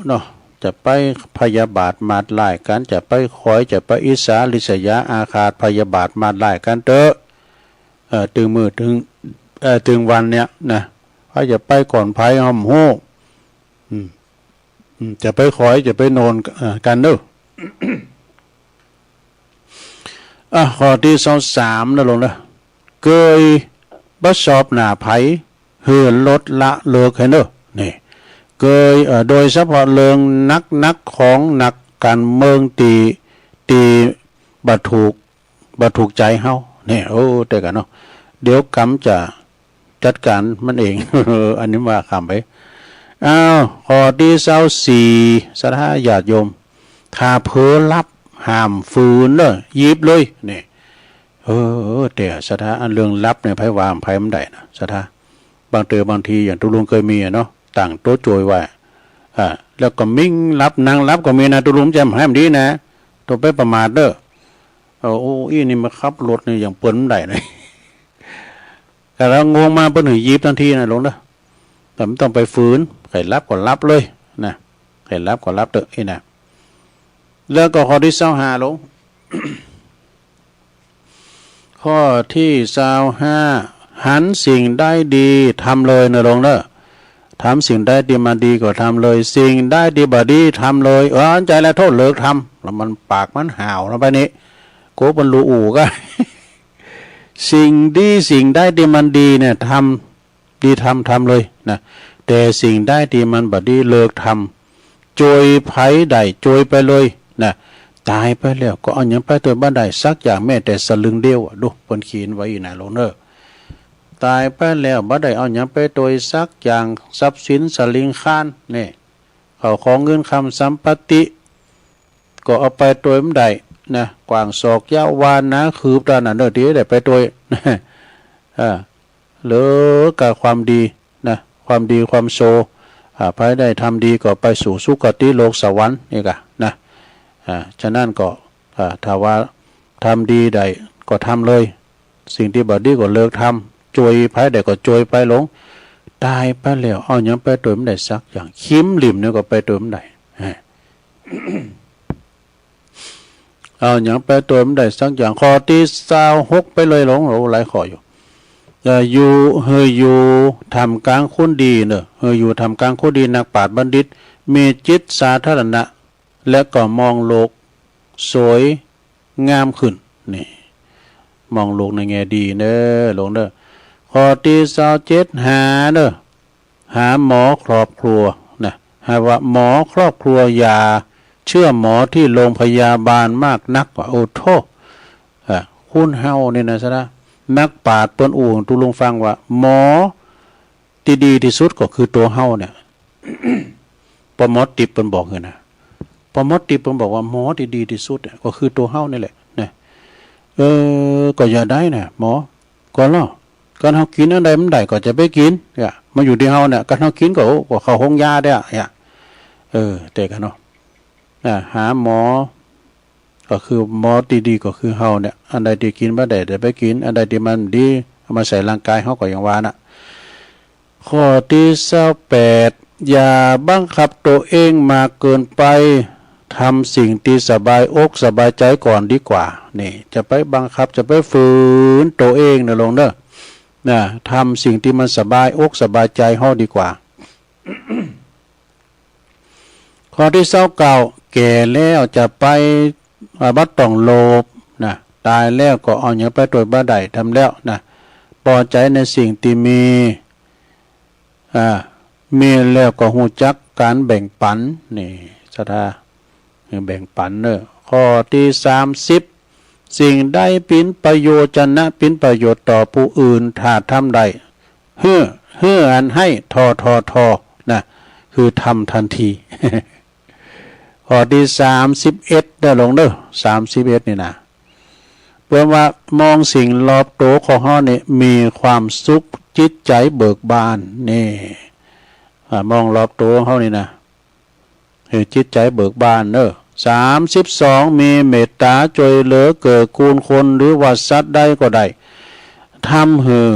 เนาะ จะไปพยาบาทมาดร้ายกั๋น จะไปขอย จะไปอิจฉาริษยาอาฆาตพยาบาทมาดร้ายกั๋นเต๊อะ เออ ตึงมื้อตึง เออ ตึงวันเนี่ยนะ ใผจะไปก่อนใผห้ามฮู้ อืม อืม จะไปขอย จะไปโน่น เออ กั๋นเน่อ อ่ะ ข้อตี้ซาวสามนะลุงนะ เกยบ่ชอบหน้าใผ หื้อลดละเลิกหื้อเน่อ นี่ เกย เอ่อ โดยเฉพาะเรื่องหนักๆ ของนักก๋านเมืองตี้ ตี้บ่ถูก บ่ถูกใจ๋เฮา นี่ โอ้ แต่กั๋นเนาะ เดี๋ยวกรรมจะจัดก๋านมันเอง อันนี้ว่าข้ามไป อ้าว ข้อตี้ซาวสี่ ศรัทธาญาติโยม ถ้าเผลอหลับ ห้ามฝืนเน่อ หยิบเลย นี่ เออ แต่ศรัทธา อันเรื่องหลับเนี่ย ใผว่าใผบ่ได้นะ ศรัทธา บางเตื้อบางที อย่างตุ๊ลุงเกยมีอะเนาะ ตั้งโต๊ะโจยไว้ อ่า แล้วก็มิ่งหลับ นั่งหลับก็มีนะ ตุ๊ลุง จะบ่หื้อมันดีนะ ต้องไปประมาทเน่อ เออ โอ้ อี้นี่มาขับรถนี่ยังเปิ้นบ่ได้นะ แต่ละง่วงมาเปิ้นหื้อหยิบตันทีนะลุงเน่อ แต่บ่ต้องไปฝืน ใผหลับก็หลับเลยนะ ใผหลับก็หลับเต๊อะ อี้นะ แล้วก็ข้อตี้ซาวห้าลุง ข้อตี้ซาวห้า หันสิ่งใดดีทำเลยเน่อลุงเน่อ ทำสิ่งใดตี้มันดีก็ทำเลย สิ่งใดตี้บ่ดีทำเลย เออ อันใจ๋แล้วโทษเลิกทำ แล้วมันปากมันห้าวลงไปนี่ โกเปิ้นฮู้อู้กะ สิ่งดี สิ่งใดตี้มันดีเนี่ย ทำ ดีทำ ทำเลยนะ แต่สิ่งใดตี้มันบ่ดี เลิกทำ โจยใผได้ โจยไปเลยนะ ต๋ายไปแล้วก็เอาหยังไปตวยบ่ได้สักอย่าง แม้แต่สลึงเดียวอะ ดู เปิ้นเขียนไว้อี้นะลุงเน่อ ต๋ายไปแล้วบ่ได้เอาหยังไปตวยสักอย่าง ทรัพย์สินสลิงคาร นี่ ข้าวของเงินคำสัมปติ ก็เอาไปตวยบ่ได้นะ กว้างศอกยาววาหนาคืบ ต๋อนนั้นเน่อ ตี้ได้ไปตวย อ่า เลิกกับความดีนะ ความดีความโชว์ อ่า ใผได้ทำดีก็ไปสู่สุคติโลกสวรรค์นี่กะนะ อ่า ฉะนั้นก็ อ่า ถ้าว่าทำดีได้ก็ทำเลย สิ่งตี้บ่ดีก็เลิกทำ โจยใผได้ก็โจยไปลุง ต๋ายไปแล้วเอาหยังไปตวยบ่ได้สักอย่าง คิมหลิมเนี่ยก็ไปตวยบ่ได้ ฮะ เอาหยังไปตวยบ่ได้สักอย่าง ข้อตี้ซาวหกไปเลยลุง โอ้ หลายข้ออยู่ เอ่อ อยู่ หื้ออยู่ท่ามกลางคนดีเน่อ หื้ออยู่ท่ามกลางคนดี นักปราชญ์บัณฑิต มีจิตสาธารณะ และก็มองโลกสวยงามขึ้น นี่ มองโลกในแง่ดีเน่อ โลกเน่อ ข้อตี้ซาวเจ็ด หาเน่อ หาหมอครอบครัวนะ หาว่าหมอครอบครัว อย่าเชื่อหมอที่โรงพยาบาลมากนัก ว่า โอ้โธ่ อ่ะ คนเฮานี่นะ สะนะ นักปราชญ์เปิ้นอู้ตุลุงฟังว่า หมอตี้ดีตี้สุดก็คือตั๋วเฮาเนี่ย ป้อหมอติ๊บเปิ้นบอกหื้อนะ ป้อหมอติ๊บเปิ้นบอกว่าหมอตี้ดีตี้สุดเนี่ยก็คือตั๋วเฮานี่แหละนะ เออ ก็อย่าได้นะหมอ ก็เล่า กั๋นเฮากิ๋นอันใดมันได้ก็จะไปกิ๋น เนี่ย มาอยู่ตี้เฮาเนี่ย กั๋นเฮากิ๋นก็ โอ้ ก็เข้าโฮงยาได้อะ เนี่ย เออ แต่กั๋นเนาะ อ่า หาหมอ ก็คือหมอตี้ดีก็คือเฮาเนี่ย อันใดตี้กิ๋นบ่ได้จะไปกิ๋น อันใดตี้มันดี เอามาใส่ร่างกายเฮาก็อย่างว่าน่ะ ข้อตี้ซาวแปด อย่าบังคับตั๋วเองมากเกินไป ทำสิ่งตี้สบายอกสบายใจ๋ก่อนดีกว่า นี่ จะไปบังคับ จะไปฝืนตั๋วเองเน่อโลมเน่อ นะ ทำสิ่งตี้มันสบายอกสบายใจ๋เฮาดีกว่า ข้อตี้ซาวเก้า แก่แล้วจะไป อ่า บ่ต้องโลภนะ ต๋ายแล้วก็เอาหยังไปตวยบ่ได้ทำแล้วนะ ปอใจ๋ในสิ่งตี้มี อ่า มีแล้วก็ฮู้จักก๋านแบ่งปั๋น นี่ ศรัทธา แบ่งปั๋นเน่อ ข้อตี้สามสิบ สิ่งใดเป๋นประโยชน์จะนะ เป๋นประโยชน์ต่อผู้อื่น ถ้าทำได้ หื้อ หื้ออันให้ ทอ ทอ ทอ นะ คือทำตันที ข้อตี้สามสิบเอ็ด เน่อโลมเน่อ สามสิบเอ็ด นี่นะ เปิ้นว่ามองสิ่งรอบตั๋วของเฮานี่มีความสุข จิตใจ๋เบิกบาน นี่ อ่า มองรอบตั๋วของเฮานี่นะ หื้อจิตใจ๋เบิกบานเน่อ สามสิบสอง มีเมตต๋าจ้วยเหลือเกื้อกูลคนหรือว่าสัตว์ใดก็ได้ ทำหื้อ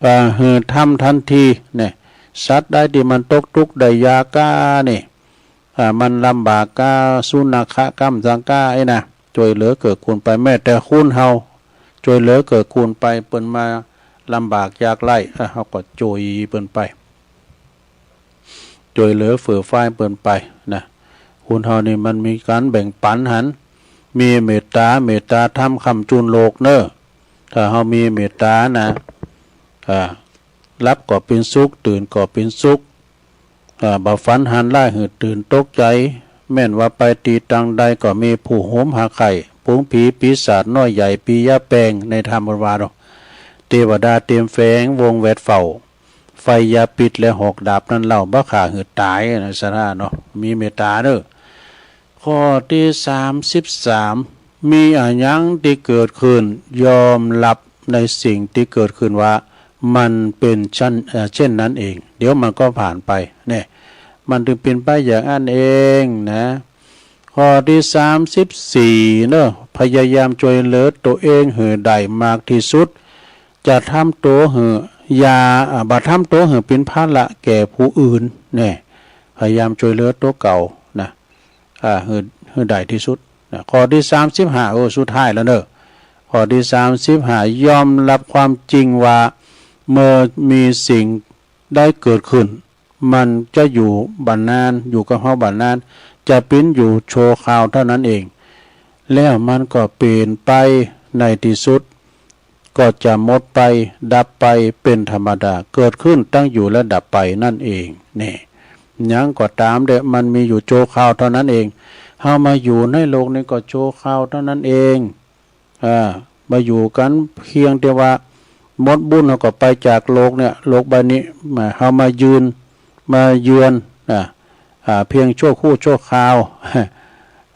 เอ่อ หื้อทำตันที เนี่ย สัตว์ใดตี้มันตกตุ๊กข์ได้ยากก้านี่ อ่า มันลำบากก้า สุนัขะกัมสังกา ไอ้นะ จ้วยเหลือเกื้อกูลไป แม้แต่คนเฮา จ้วยเหลือเกื้อกูลไป เปิ้นมาลำบากยากไร้ อ่ะ เฮาก็จ้วยเปิ้นไป จ้วยเหลือเฟื่อฟายเปิ้นไปนะ คนเฮานี่มันมีก๋านแบ่งปั๋นหัน มีเมตต๋า เมตต๋าธรรมค้ำจุนโลกเน่อ ถ้าเฮามีเมตต๋านะ อ่า หลับก็เป๋นสุข ตื่นก็เป๋นสุข อ่า บ่ฝันหันร้ายหื้อตื่นตกใจ๋ แม่นว่าไปตี้ตังใดก็มีผู้โหมหาไข้ ฝูงผีปีศาจน้อยใหญ่ ปียะแปง ในธรรมเปิ้นว่าเนาะ เตวดาเต๋มแฝงวงแวดเฝ้า ไฟยาพิษและหอกดาบนั้นเล่า บ่ฆ่าหื้อต๋ายนะ ศรัทธาเนาะ มีเมตต๋าเน่อ ข้อตี้สามสิบสาม มีอะหยังตี้เกิดขึ้น ยอมรับในสิ่งตี้เกิดขึ้นว่ามันเป๋นเช่น เอ่อ เช่นนั้นเอง เดี๋ยวมันก็ผ่านไป เนี่ย มันตึงเป๋นไปอย่างอั้นเองนะ ข้อตี้สามสิบสี่ เน่อ พยายามจ้วยเหลือตั๋วเองหื้อได้มากตี้สุด จะทำตั๋วหื้อ อย่า อ่า บ่ทำตั๋วหื้อเป๋นภาระแก่ผู้อื่น เนี่ย พยายามจ้วยเหลือตั๋วเก่านะ อ่า หื้อ หื้อได้ตี้สุดนะ ข้อตี้สามสิบห้า โอ้ สุดท้ายแล้วเน่อ ข้อตี้สามสิบห้า ยอมรับความจริงว่า เมื่อมีสิ่งใดเกิดขึ้น มันจะอยู่บ่นาน อยู่กับเฮาบ่นาน จะเป๋นอยู่ชั่วคราวเท่านั้นเอง แล้วมันก็เป๋นไป ในตี้สุด ก็จะหมดไป ดับไป เป๋นธรรมดา เกิดขึ้น ตั้งอยู่ และดับไปนั่นเอง นี่ หยังก็ต๋ามเต๊อะ มันมีอยู่ชั่วคราวเท่านั้นเอง เฮามาอยู่ในโลกนี้ก็ชั่วคราวเท่านั้นเอง อ่า มาอยู่กั๋นเพียงแต่ว่าหมดบุญ เฮาก็ไปจากโลกเนี่ย โลกใบนี้ มา เฮามายืน มาเยือน อ่า อ่า เพียงชั่วครู่ชั่วคราว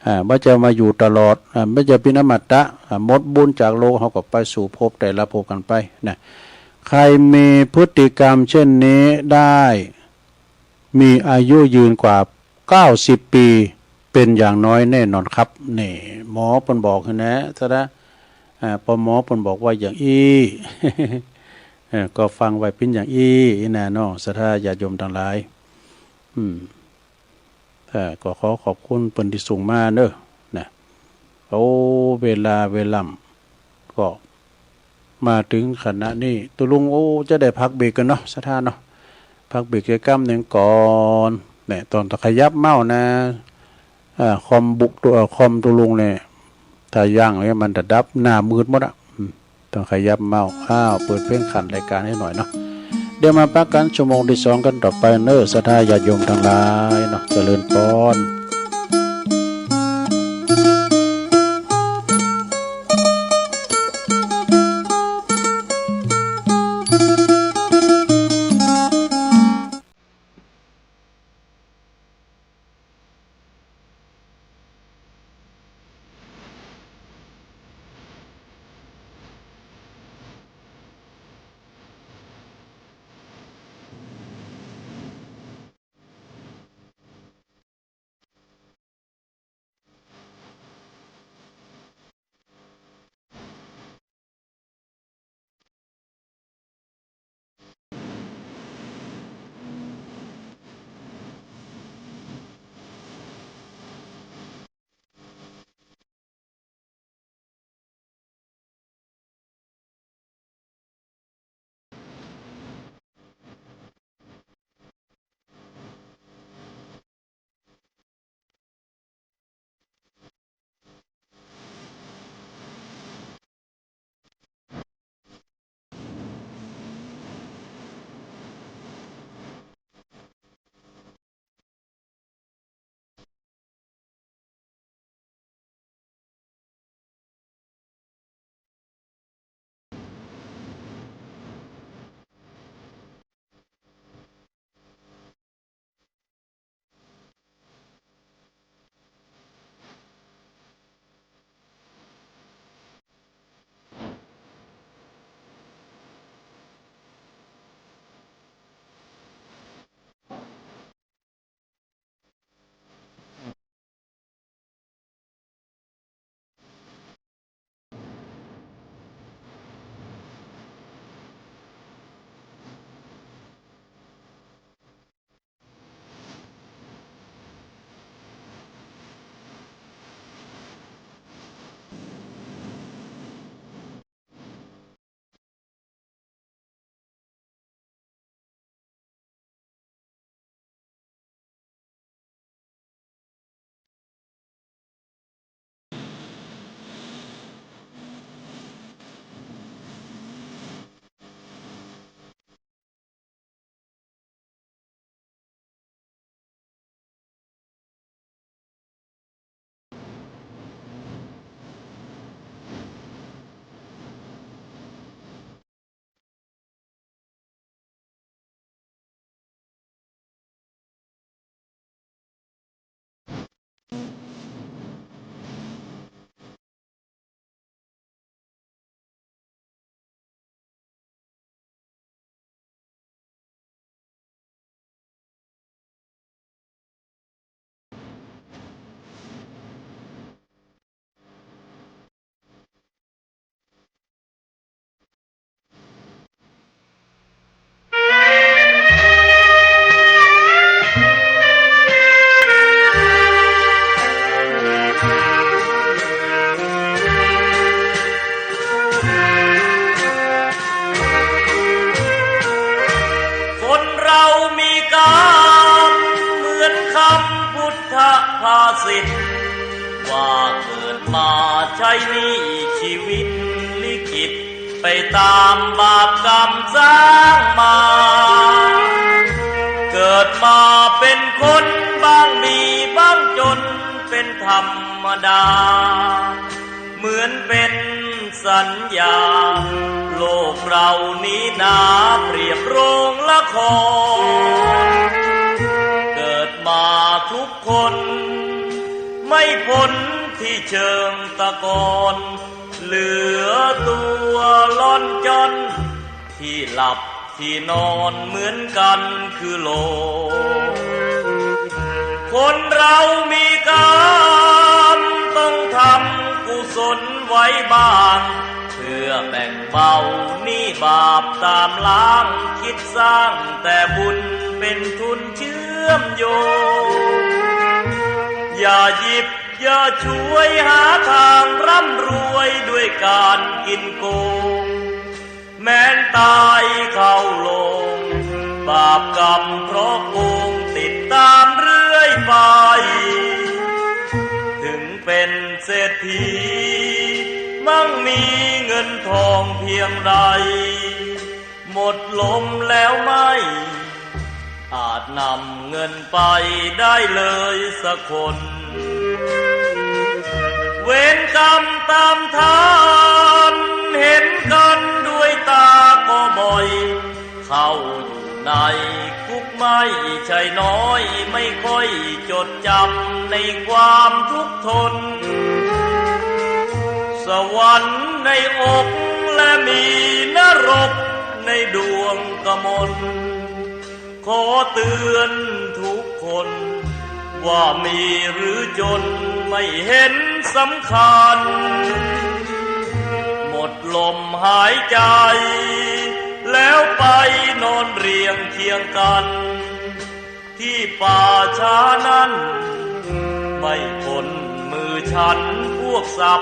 อ่า บ่ใจ้มาอยู่ตลอด อ่า บ่ใจ้เป๋นอมตะ อ่า หมดบุญจากโลก เฮาก็ไปสู่ภพแต่ละภพกั๋นไปนะ ใครมีพฤติกรรมเช่นนี้ได้ มีอายุยืนกว่าเก้าสิบปี๋ เป๋นอย่างน้อยแน่นอนครับ นี่ หมอเปิ้นบอกหื้อนะ ศรัทธา อ่า ป้อหมอเปิ้นบอกว่าอย่างอี้ เออ ก็ฟังไว้เป๋นอย่างอี้ อี้นะเนาะ ศรัทธาญาติโยมตังหลาย อืม เออ ก็ขอขอบคุณเปิ้นตี้ส่งมาเน่อ นะ โอ้ เวลาเวล่ำ ก็ มาเถิงขณะนี้ ตุ๊ลุง โอ้ จะได้พักเบรกก่อนเนาะ ศรัทธาเนาะ พักเบรกแค่กำนึ่งก่อน เนี่ย ตอนถ้าขยับเมาส์นะ อ่า คอมบุกตุ๊ เอ่อ คอมตุ๊ลุงเนี่ย ถ้ายังเนี่ยมันจะดับ หน้ามืดหมดอะ อืม ต้องขยับเมาส์ อ้าว เปิดเพลงขันรายการหื้อหน่อยเนาะ เดี๋ยวมาปะกั๋นชั่วโมงตี้สองกั๋นต่อไปเน่อ ศรัทธาญาติโยมตังหลายเนาะ เจริญพรคนเรามีกรรมเหมือนคำพุทธภาษิต ว่าเกิดมาใช้หนี้ชีวิตลิขิต ไปตามบาปกรรมสร้างมา เกิดมาเป็นคนบ้างมีบ้างจนเป็นธรรมดา เหมือนเป็นสัญญา โลกเรานี้นาเปรียบโรงละคร เกิดมาทุกคนไม่พ้นที่เชิงตะกอน เหลือตัวล่อนจ้อน ที่หลับที่นอนเหมือนกันคือโลก คนเรามีกรรมต้องทำกุศลไว้บ้าง เพื่อแบ่งเบาหนี้บาปตามล้าง คิดสร้างแต่บุญเป็นทุนเชื่อมโยง อย่าหยิบอย่าฉวยหาทางร่ำรวยด้วยการกินโกง ต๋ายเข้าโลง บาปกรรมเพราะโกงติดต๋ามเรื่อยไป เถิงเป๋นเศรษฐี มั่งมีเงินทองเพียงใด หมดลมแล้วไม่ อาจนำเงินไปได้เลยสักคน เวรกรรมต๋ามทัน หันกั๋นด้วยต๋าก็บ่อย เข้าอยู่ในคุกไม่ใช่น้อย ไม่ค่อยจดจ๋ำในความทุกข์ทน สวรรค์ในอกและมีนรกในดวงกมล ขอเตือนทุกคน ว่ามีหรือจนไม่เห็นสำคัญ หมดลมหายใจ แล้วไปนอนเรียงเคียงกั๋น ที่ป่าช้านั้น ไม่พ้นมือฉันพวกสัป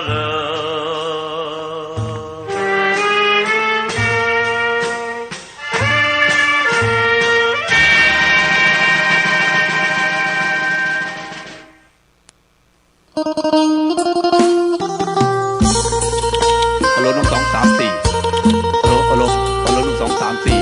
เหร่อ เอาลงหนึ่ง สอง สาม สี่ เอาลง เอาลง เอาลงหนึ่ง สอง สาม สี่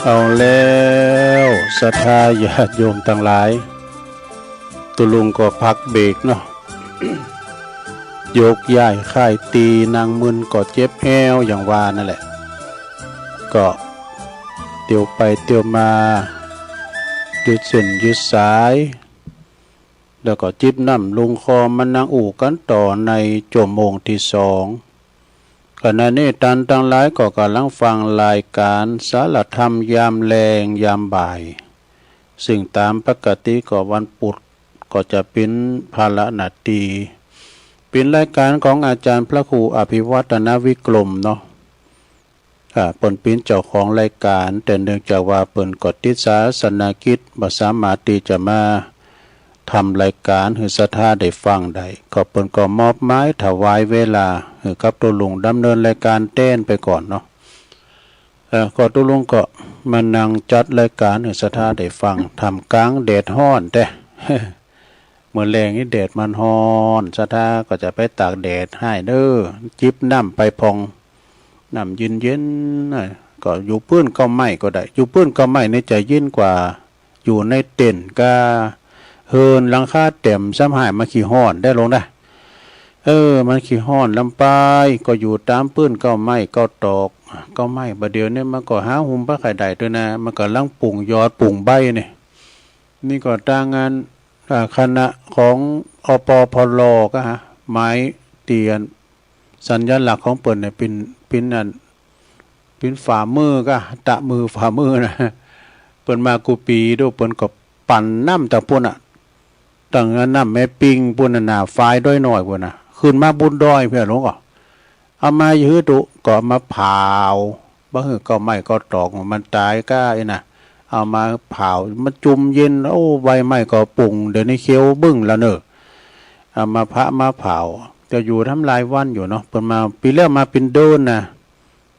เอาแล้ว ศรัทธาญาติโยมตังหลาย ตุ๊ลุงก็พักเบรกเนาะ ยกย้ายค่ายตี๋ นั่งมึนก็เจ็บแฮ้ว อย่างว่านั่นแหละ ก็เตียวไปเตียวมา ยืดเส้นยืดสาย แล้วก็จิบน้ำลงคอ มานั่งอู้กั๋นต่อในจั่วโมงตี้สอง ขณะนี้ต้านตังหลายก็ก่ำลังฟังรายก๋านสารธรรมยามแลงยามบ่าย ซึ่งต๋ามปกติก็วันปุธก็จะเป๋นภาระหน้าตี้ เป๋นรายก๋านของอาจ๋ารย์พระครูอภิวัฒนวิกรมเนาะ อ่า เปิ้นเป๋นเจ้าของรายก๋าน แต่เนื่องจากว่าเปิ้นก็ติดศาสนกิจ บ่สามารถตี้จะมาทำรายก๋านหื้อศรัทธาได้ฟังได้ ก็เปิ้นก็มอบหมายถวายเวลาหื้อกับตุ๊ลุงดำเนินรายก๋านแตนไปก่อนเนาะ เอ่อ ก็ตุ๊ลุงก็มานั่งจัดรายก๋านหื้อศรัทธาได้ฟัง ท่ามกลางแดดฮ้อนแต๊ เมื่อแลงนี่แดดมันฮ้อน ศรัทธาก็จะไปตากแดดไห้เน้อ จิบน้ำไปพ่อง น้ำเย็นๆ น่ะ ก็อยู่ปื้นเก๊าไม้ก็ได้ อยู่ปื้นเก๊าไม้นี่จะเย็นกว่า อยู่ในเต็นท์ก้า เฮิ่นหลังคาแต้ม ซ้ำหายมันขี้ฮ้อนแต๊ลุงนะ เออ มันขี้ฮ้อนล้ำไป ก็อยู่ต๋ามปื้นเก๊าไม้เก๊าตอก เก๊าไม้บ่าเดี่ยวนี้มันก็หาหุมปะใค่ได้ตวยนะ มันก่ำลังปุงยอดปุงใบนี่ นี่ก็ตางาน อ่า คณะของ อปพล ก้าฮะ หมายเตียน สัญลักษณ์ของเปิ้นเนี่ย เป๋น เป๋นอัน เป๋นฝ่ามือก้า ตะมือฝ่ามือนะ เปิ้นมากู้ปี๋ดู เปิ้นก็ปั่นน้ำตางปุ้นน่ะ ตางน้ำแม่ปิงปุ้นน่ะ หน้าฝายดอยน้อยปุ้นน่ะ ขึ้นมาบนดอยเปียลุงก็ เอามาหื้อตุ๊ ก็เอามาเผา บ่หื้อเก๊าไม้เก๊าตอก มันต๋ายก้าอี้นะ เอามาเผา มันจุ่มเย็น โอ้ ใบไม้ก็ปุง เดี๋ยวนี้เขียวบึ้งแล้วเน้อ เอามาพระมาเผา ก็อยู่ทำหลายวันอยู่เนาะ เปิ้นมา ปี๋แล้วมาเป๋นเดือนนะ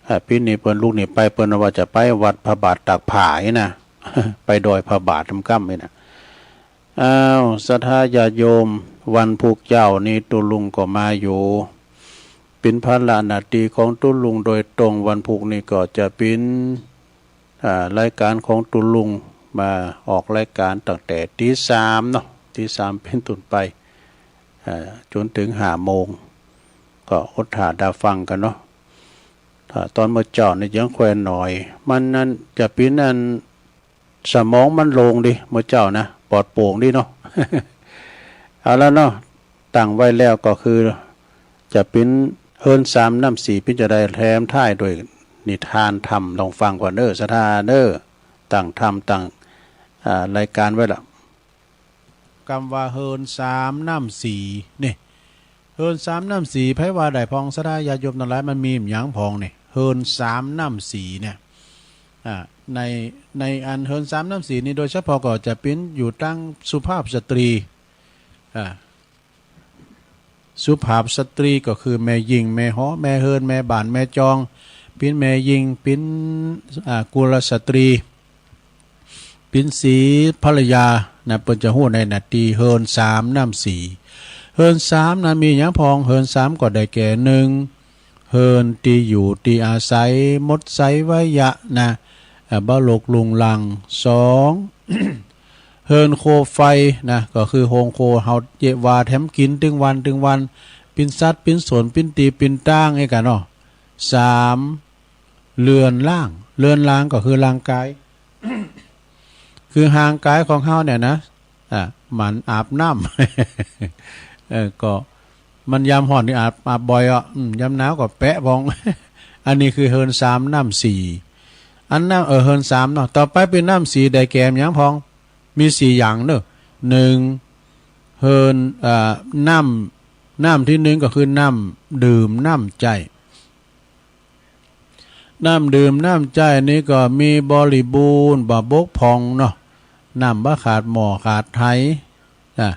อ่า ปี๋นี้เปิ้นลุกนี่ไป เปิ้นว่าจะไปวัดพระบาทตากผ้าอี้นะ ไปดอยพระบาทตำก้ำอี้นะ อ้าว ศรัทธาญาติโยม วันพุธเจ๊านี้ตุ๊ลุงก็มาอยู่ เป๋นภาระหน้าตี้ของตุ๊ลุงโดยตรง วันพุธนี้ก็จะเป๋น อ่า รายก๋านของตุ๊ลุง มาออกรายก๋านตั้งแต่ตี๋สามเนาะ ตี๋สามเป๋นต้นไป อ่า จ๋นเถิงห้าโมง ก็อดถ่าดาฟังกั๋นเนาะ ถ้าต๋อนเมื่อเจ๊านี่ยังค่อยหน่อย มันนั้นจะเป๋นอัน สมองมันโล่งดี เมื่อเจ๊านะ ปลอดโปร่งดีเนาะ เอาละเนาะ ตั้งไว้แล้วก็คือ จะเป๋นเฮือนสามน้ำสี่ เป๋นจาใดแถมท้ายด้วยนิทานธรรม ลองฟังก่อนเน่อ ศรัทธาเน่อ ตั้งธรรม ตั้ง อ่า รายการไว้ละ กำว่าเฮือนสามน้ำสี่นี่ เฮือนสามน้ำสี่ ใผว่าได้พ่อง ศรัทธาญาติโยมตังหลาย มันมีหยังพ่องนี่ เฮือนสามน้ำสี่เนี่ย อ่า ใน ในอันเฮือนสามน้ำสี่นี่ โดยเฉพาะก็จะเป๋นอยู่ตังสุภาพสตรี อ่า สุภาพสตรีก็คือแม่ญิง แม่หอ แม่เฮือน แม่บ้าน แม่จอง เป๋นแม่ญิง เป๋น อ่า กุลสตรี เป๋นสีภรรยานะ เปิ้นจะฮู้ในหน้าตี้เฮือนสามน้ำสี่ เฮือนสามนั้นมีหยังพ่อง เฮือนสามก็ได้แก่ นึ่ง เฮือนตี้อยู่ตี้อาศัย หมดไสไวยะนะ อ่า บ่รกรุงรัง สอง เฮือนโคมไฟนะ ก็คือโฮงโคมเฮาเยียะว่าแถมกิ๋นตึงวันตึงวัน ปิ้นสัตว์ปิ้นสนปิ้นตี้ปิ้นตางอี้ก่ะเนาะ สาม เรือนร่าง เรือนร่างก็คือร่างกาย คือร่างกายของเฮาเนี่ยนะ อ่ะ มันอาบน้ำ เออ ก็มันยามฮ้อนนี่อาบ อาบบ่อยอ่ะ อืม ยามหนาวก็แปะพ่อง อันนี้คือเฮือนสามน้ำสี่ อันน้ำ เออ เฮือนสามเนาะ ต่อไปเป๋นน้ำสี่ ได้แก่หยังพ่อง มีสี่อย่างเน่อ นึ่ง เฮือน เอ่อ น้ำ น้ำตี้นึ่งก็คือน้ำดื่มน้ำใจ๊ น้ำดื่มน้ำใจ๊นี่ก็มีบริบูรณ์ บ่บกพร่องเนาะ น้ำบ่ขาดหม้อขาดไห อ่ะ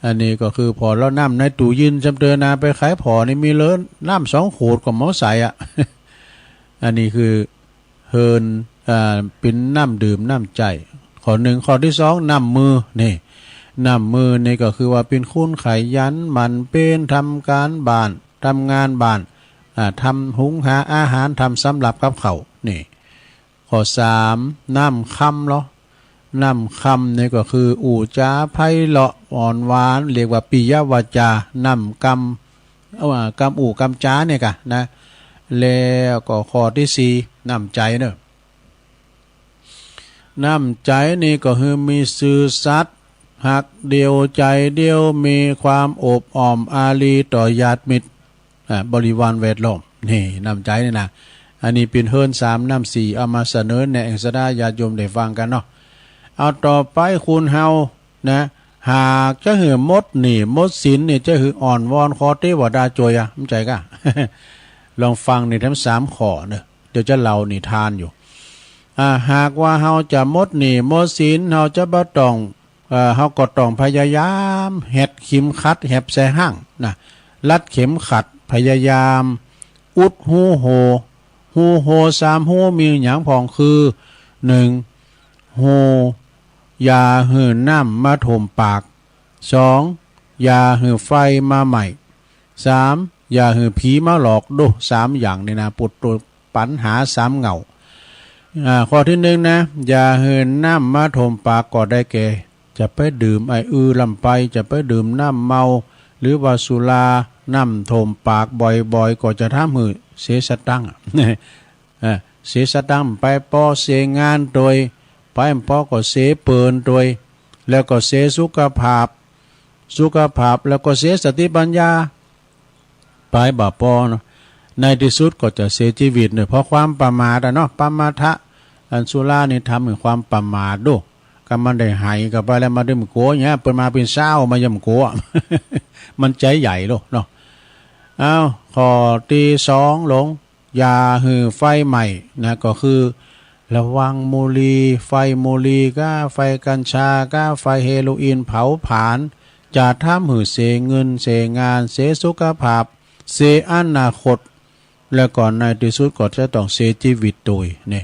อันนี้ก็คือผ่อแล้วน้ำในตู้เย็นจำเตอนาไปขายผ่อนี่มีเหลือน้ำสองขวดก็หมอใสอ่ะ อันนี้คือเฮือน อ่า เป๋นน้ำดื่มน้ำใจ๊ ข้อนึ่ง ข้อตี้สอง น้ำมือ นี่ น้ำมือนี่ก็คือว่าเป๋นคนขยันหมั่นเพียรทำก๋านบ้าน ทำงานบ้าน อ่า ทำหุงหาอาหาร ทำสำรับกับข้าว นี่ ข้อสาม น้ำคำเหรอ น้ำคำนี่ก็คืออู้จ๋าไพเราะอ่อนหวาน เรียกว่าปิยวาจา น้ำกำ เอาว่ากำอู้กำจ๋าเนี่ยก่ะนะ แล้วก็ข้อตี้สี่ น้ำใจ๋เนาะ น้ำใจ๋นี่ก็คือมีซื่อสัตย์ ฮักเดียวใจ๋เดียว มีความอบอ้อมอารีต่อญาติมิตร อ่า บริวารแวดล้อม นี่ น้ำใจ๋นี่นะ อันนี้เป๋นเฮือนสามน้ำสี่ เอามาเสนอแนะแห่งศรัทธาญาติโยมได้ฟังกั๋นเนาะ เอาต่อไปคนเฮานะ หากจะหื้อหมดหนี้หมดสินนี่ จะหื้ออ้อนวอนขอเตวดาจ้วยอ่ะ มันใจ๋ก่ะ ลองฟังนี่แถมสามข้อเนาะ เดี๋ยวจะเล่านิทานอยู่ อ่า หากว่าเฮาจะหมดหนี้หมดสิน เฮาจะบ่ต้อง เอ่อ เฮาก็ต้องพยายามแฮ็ดเข็มขัดแฮ็บใส่ห้างนะ รัดเข็มขัด พยายามอุดฮูโหว่ ฮูโหว่สามฮูมีหยังพ่องคือ นึ่ง ฮูอย่าหื้อน้ำมาถ่วมปาก สอง อย่าหื้อไฟมาไหม้ สาม อย่าหื้อผีมาหลอก ดู สามอย่างนี่นะ ปวดตัวปัญหาสามเหง้า อ่า ข้อตี้นึ่งนะ อย่าหื้อน้ำมาถ่วมปากก็ได้แก่ จะไปดื่มไอ้อือลำไป จะไปดื่มน้ำเมา หรือว่าสุรา น้ำถ่วมปากบ่อยๆ ก็จะทำหื้อเสียสตังค์ อ่า เสียสตังค์ไปปอ เสียงานตวย ไปปอก็เสียเปินตวย แล้วก็เสียสุขภาพ สุขภาพแล้วก็เสียสติปัญญา ไปบ่ปอเนาะ ในตี้สุดก็จะเสียจีวิตเนาะ เพราะความประมาทอะเนาะ ปมาทะ อันสุรานี่ทำหื้อความประมาทดู กำมันได้ไหเข้าไปแล้วมาดื่มกั๋วเนี่ย เปิ้นมาเป๋นเซ้ามาย่ำกั๋ว มันใจ๋ใหญ่โลดเนาะ อ้าว ข้อตี้สองลง อย่าหื้อไฟไหม้นะ ก็คือระวังบุหรี่ ไฟบุหรี่ก้า ไฟกัญชาก้า ไฟเฮโรอีนเผาผลาญ จะทำหื้อเสียเงิน เสียงาน เสียสุขภาพ เสียอนาคต แล้วก็ในตี้สุดก็จะต้องเสียจีวิตตวยนี่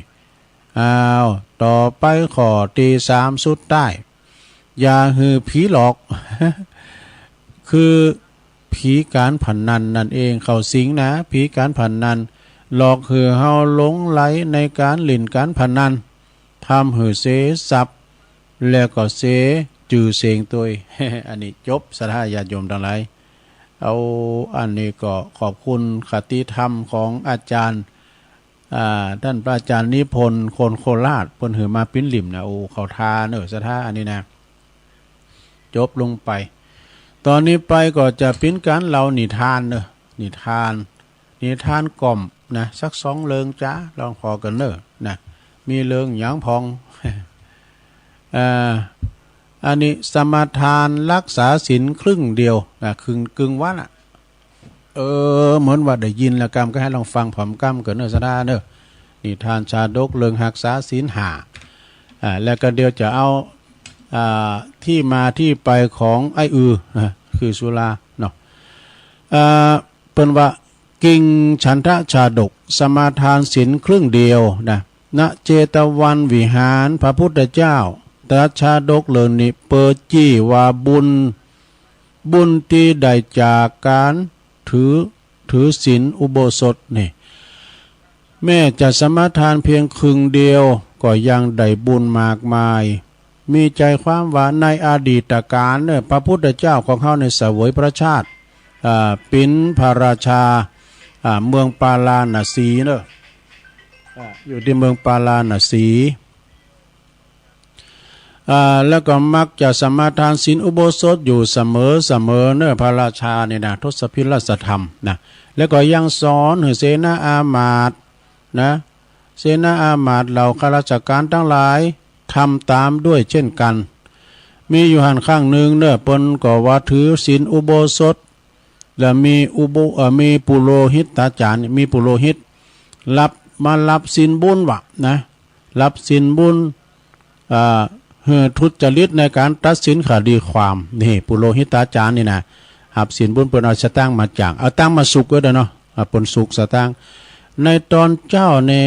อ้าว ต่อไปข้อตี้สามสุดท้าย อย่าหื้อผีหลอก คือผีก๋านพนันนั่นเอง เข้าสิงนะ ผีก๋านพนัน หลอกหื้อเฮาหลงใหลในก๋านเล่นก๋านพนัน ทำหื้อเสียทรัพย์ แล้วก็เสียจื้อเสียงตวย อันนี้จบ ศรัทธาญาติโยมตังหลาย เอา อันนี้ก็ขอบคุณคติธรรมของอาจารย์ อ่า ต้านพระอาจารย์นิพนธ์ คนโคราช เปิ้นหื้อมาปิ้นลิ่มนะ โอ้ เข้าท่าเน่อ ศรัทธา อันนี้นะ จบลงไป ต๋อนนี้ไปก็จะเป๋นก๋านเล่านิทานเน่อ นิทาน นิทานก่อมนะ สักสองเรื่องจา ลองผ่อกั๋นเน่อนะ มีเรื่องหยังพ่อง อ่า อันนี้สมาทานรักษาศีลครึ่งเดียวนะ ครึ่ง ครึ่งวันอะ เออ เหมือนว่าได้ยินแล้วกำ ก็หื้อลองฟังพร้อมกำกั๋นเน่อ ศรัทธาเน่อ นิทานชาดกเรื่องฮักษาศีลห้า อ่า แล้วก็เดี๋ยวจะเอา อ่า ตี้มาตี้ไปของไอ้อือนะ คือสุราเนาะ อ่า เปิ้นว่า กิ่งฉันทชาดก สมาทานศีลครึ่งเดียวนะ ณ เจตวันวิหาร พระพุทธเจ้าตรัสชาดกเรื่องนี้ เปิดจี้ว่าบุญ บุญตี้ได้จากก๋านถือ ถือศีลอุโบสถนี่ แม้จะสมาทานเพียงครึ่งเดียว ก็ยังได้บุญมากมาย มีใจความว่าในอดีตกาลเน่อ พระพุทธเจ้าของเฮาในเสวยพระชาติ อ่า เป๋นพระราชา อ่า เมืองปาราณสีเน่อ อ่า อยู่ตี้เมืองปาราณสี อ่า แล้วก็มักจะสมาทานศีลอุโบสถอยู่เสมอๆ เน่อ พระราชานี่นะ ทศพิธราชธรรมนะ แล้วก็ยังสอนหื้อเสนาอามาตย์นะ เสนาอามาตย์เหล่าข้าราชก๋านตังหลายทำต๋ามด้วยเช่นกั๋น มีอยู่หั้นครั้งนึ่งเน่อ เปิ้นก็ว่าถือศีลอุโบสถ แล้วมีอุโบ เอ่อ มีปุโรหิตาจารย์ มีปุโรหิต รับ มารับศีลบุญวะนะ รับศีลบุญ อ่า หื้อทุจริตในก๋านตัดสินคดีความ นี่ ปุโรหิตาจารย์นี่นะ รับศีลบุญ เปิ้นเอาสตางค์มาจ้าง เอาตังค์มาสุกก็ได้เนาะ อ่า เปิ้นสุกสตางค์ ในต๋อนเจ๊านี่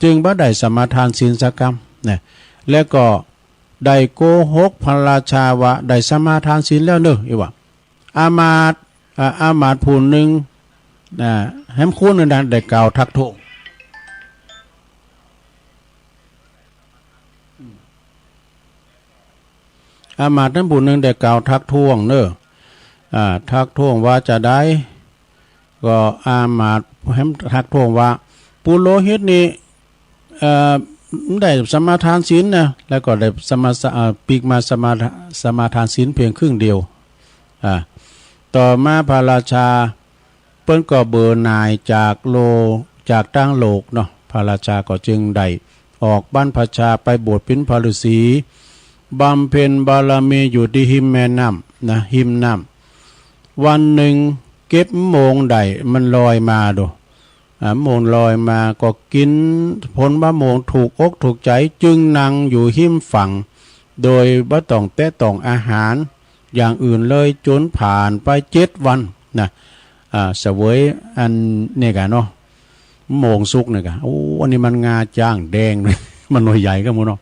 จึงบ่ได้สมาทานศีลสักกำนะ แล้วก็ได้โกหกพระราชาว่าได้สมาทานศีลแล้วเน่อ อี้วะ อามาตย์ อ่า อามาตย์ผู้นึ่ง อ่า แหมคุ้นๆ นะ ได้กล่าวทักท้วง อามาตย์นั้นผู้นึ่งได้กล่าวทักท้วงเน่อ อ่า ทักท้วงว่าจาใด ก็อามาตย์แหมทักท้วงว่า ปุโรหิตนี่ เอ่อ ได้สมาทานศีลนะ แล้วก็ได้สมา เอ่อ ปิ๊กมาสมา สมาทานศีลเพียงครึ่งเดียว อ่า ต่อมาพระราชา เปิ้นก็เบื่อหน่ายจากโลก จากตางโลกเนาะ พระราชาก็จึงได้ออกบรรพชาไปบวชเป๋นพระฤาษี บำเพ็ญบารมีอยู่ตี้ฮิมแม่น้ำนะ ฮิมน้ำ วันนึ่งเก็บมะม่วงได้ มันลอยมาดู อ่า มะม่วงลอยมา ก็กิ๋นผลมะม่วงถูกอกถูกใจ๋ จึงนั่งอยู่ฮิมฝั่ง โดยบ่ต้องแตะต้องอาหารอย่างอื่นเลย จ๋นผ่านไปเจ็ดวันนะ อ่า เสวยอันนี้ก่ะเนาะ มะม่วงสุกนี่ก่ะ โอ้ อันนี้มันงาจ้างแดง มันหน่วยใหญ่ก็หมู่เนาะ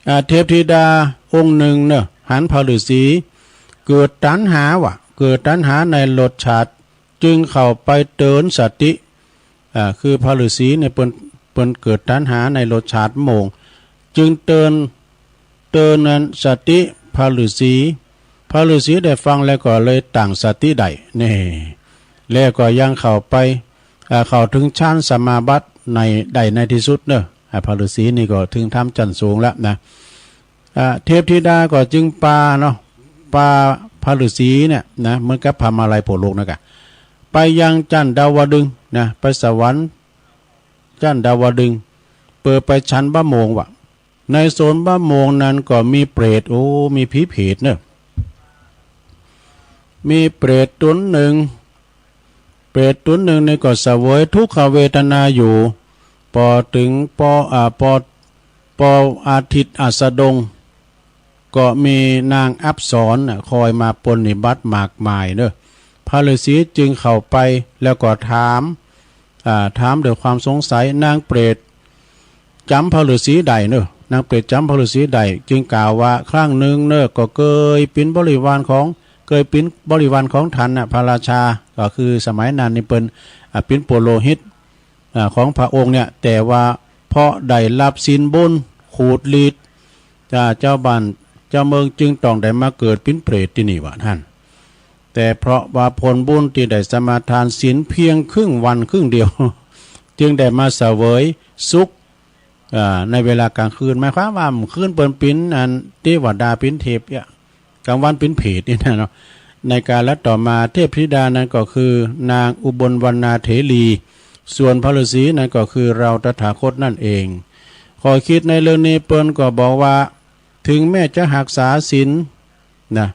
อ่า เทพธิดาองค์นึ่งเน่อ หันพระฤาษี เกิดตัณหาวะ เกิดตัณหาในรสชาติ จึงเข้าไปเตือนสติ อ่า คือพระฤาษีเนี่ยเปิ้น เปิ้นเกิดตัณหาในรสชาติมะม่วง จึงเตือน เตือนนั้นสติพระฤาษี พระฤาษีได้ฟังแล้วก็เลยตั้งสติได้ นี่ แล้วก็ยังเข้าไป อ่า เข้าถึงฌานสมาบัติใน ได้ในตี้สุดเน่อ อ่า พระฤาษีนี่ก็ถึงธรรมจั้นสูงแล้วนะ อ่า เทพธิดาก็จึงปาเนาะ ปาพระฤาษีเนี่ยนะ เหมือนกับพามาลัยโผลกนั่นกะ ไปยังจั้นดาวดึงส์นะ ไปสวรรค์จั้นดาวดึงส์ เปื้อไปฉันมะม่วงวะ ในสวนมะม่วงนั้นก็มีเปรต โอ้ มีผีเปรตเน่อ มีเปรตต๋นนึ่ง เปรตต๋นนึ่งนี่ก็เสวยทุกขเวทนาอยู่ ปอเถิง ปอ อ่า ปอ ปออาทิตย์อัสดง ก็มีนางอัปสรน่ะ คอยมาปรนนิบัติมากมายเน่อ พระฤาษีจึงเข้าไปแล้วก็ถาม อ่า ถามด้วยความสงสัย นางเปรตจ๋ำพระฤาษีได้เน่อ นางเปรตจ๋ำพระฤาษีได้ จึงกล่าวว่า ครั้งนึ่งเน่อ ก็เกยเป๋นบริวารของ เกยเป๋นบริวารของต้านน่ะ พระราชา ก็คือสมัยนั้นนี่เปิ้น อ่า เป๋นปุโรหิต อ่า ของพระองค์เนี่ย แต่ว่าเพราะได้รับศีลบุญขูดรีด อ่า เจ้าบ้านเจ้าเมืองจึงต้องได้มาเกิดเป๋นเปรตตี้นี่วะท่าน แต แต่เพราะว่าผลบุญตี้ได้สมาทานศีลเพียงครึ่งวันครึ่งเดียว จึงได้มาเสวยสุข อ่า ในเวลากลางคืน หมายความว่าคืนเปิ้นเป๋นอันเตวดาเป๋นเทพเนี่ย กลางวันเป๋นเปรตนี่นะเนาะ ในกาลต่อมาเทพธิดานั้นก็คือนางอุบลวรรณาเถรี ส่วนพระฤาษีนั้นก็คือเราตถาคตนั่นเอง ข้อคิดในเรื่องนี้เปิ้นก็บอกว่า ถึงแม้จะฮักษาศีลนะ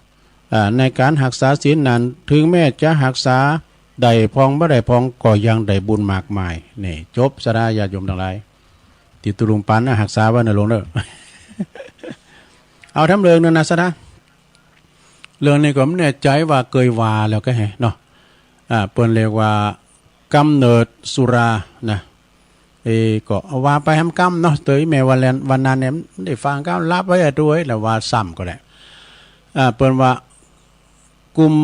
อ่า ในก๋านฮักษาศีลนั้น ถึงแม้จะฮักษาได้พ่องบ่ได้พ่อง ก็ยังได้บุญมากมาย นี่ จบซะนะ ญาติโยมตังหลาย ตี้ตุ๊ลุงปันนะ ฮักษาไว้นะหลวงเด้อ เอาแถมเรื่องหนึ่งนะซะนะ เรื่องนี้ก็บ่แน่ใจ๋ว่าเกยว่าแล้วก่าแฮะเนาะ อ่า เปิ้นเรียกว่ากำเนิดสุรานะ เอ ก็เอาว่าไปแหมกำเนาะ เต๋ยแม่วันแลน วันนั้นเนี่ยได้ฟังกำ หลับไปอะ โตย แล้วว่าซ้ำก็ได้ อ่า เปิ้นว่า กุม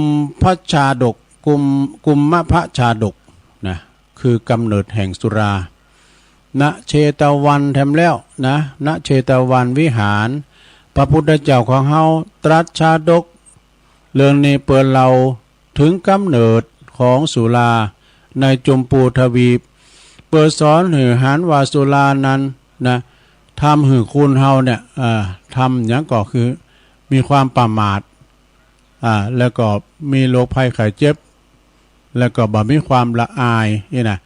ภชาดก กุม กุมมภชาดกนะ คือกำเนิดแห่งสุรา ณ เชตวันแถมแล้วนะ ณ เชตวันวิหาร พระพุทธเจ้าของเฮาตรัสชาดก เรื่องนี้เปื้อเล่า ถึงกำเนิดของสุราในจุมพูทวีป เปื้อสอนหื้อหันว่าสุรานั้นนะ ทำหื้อคนเฮาเนี่ย เอ่อ ทำหยังก็คือมีความประมาท อ่า แล้วก็มีโรคภัยไข้เจ็บ แล้วก็บ่มีความละอายนี่นะ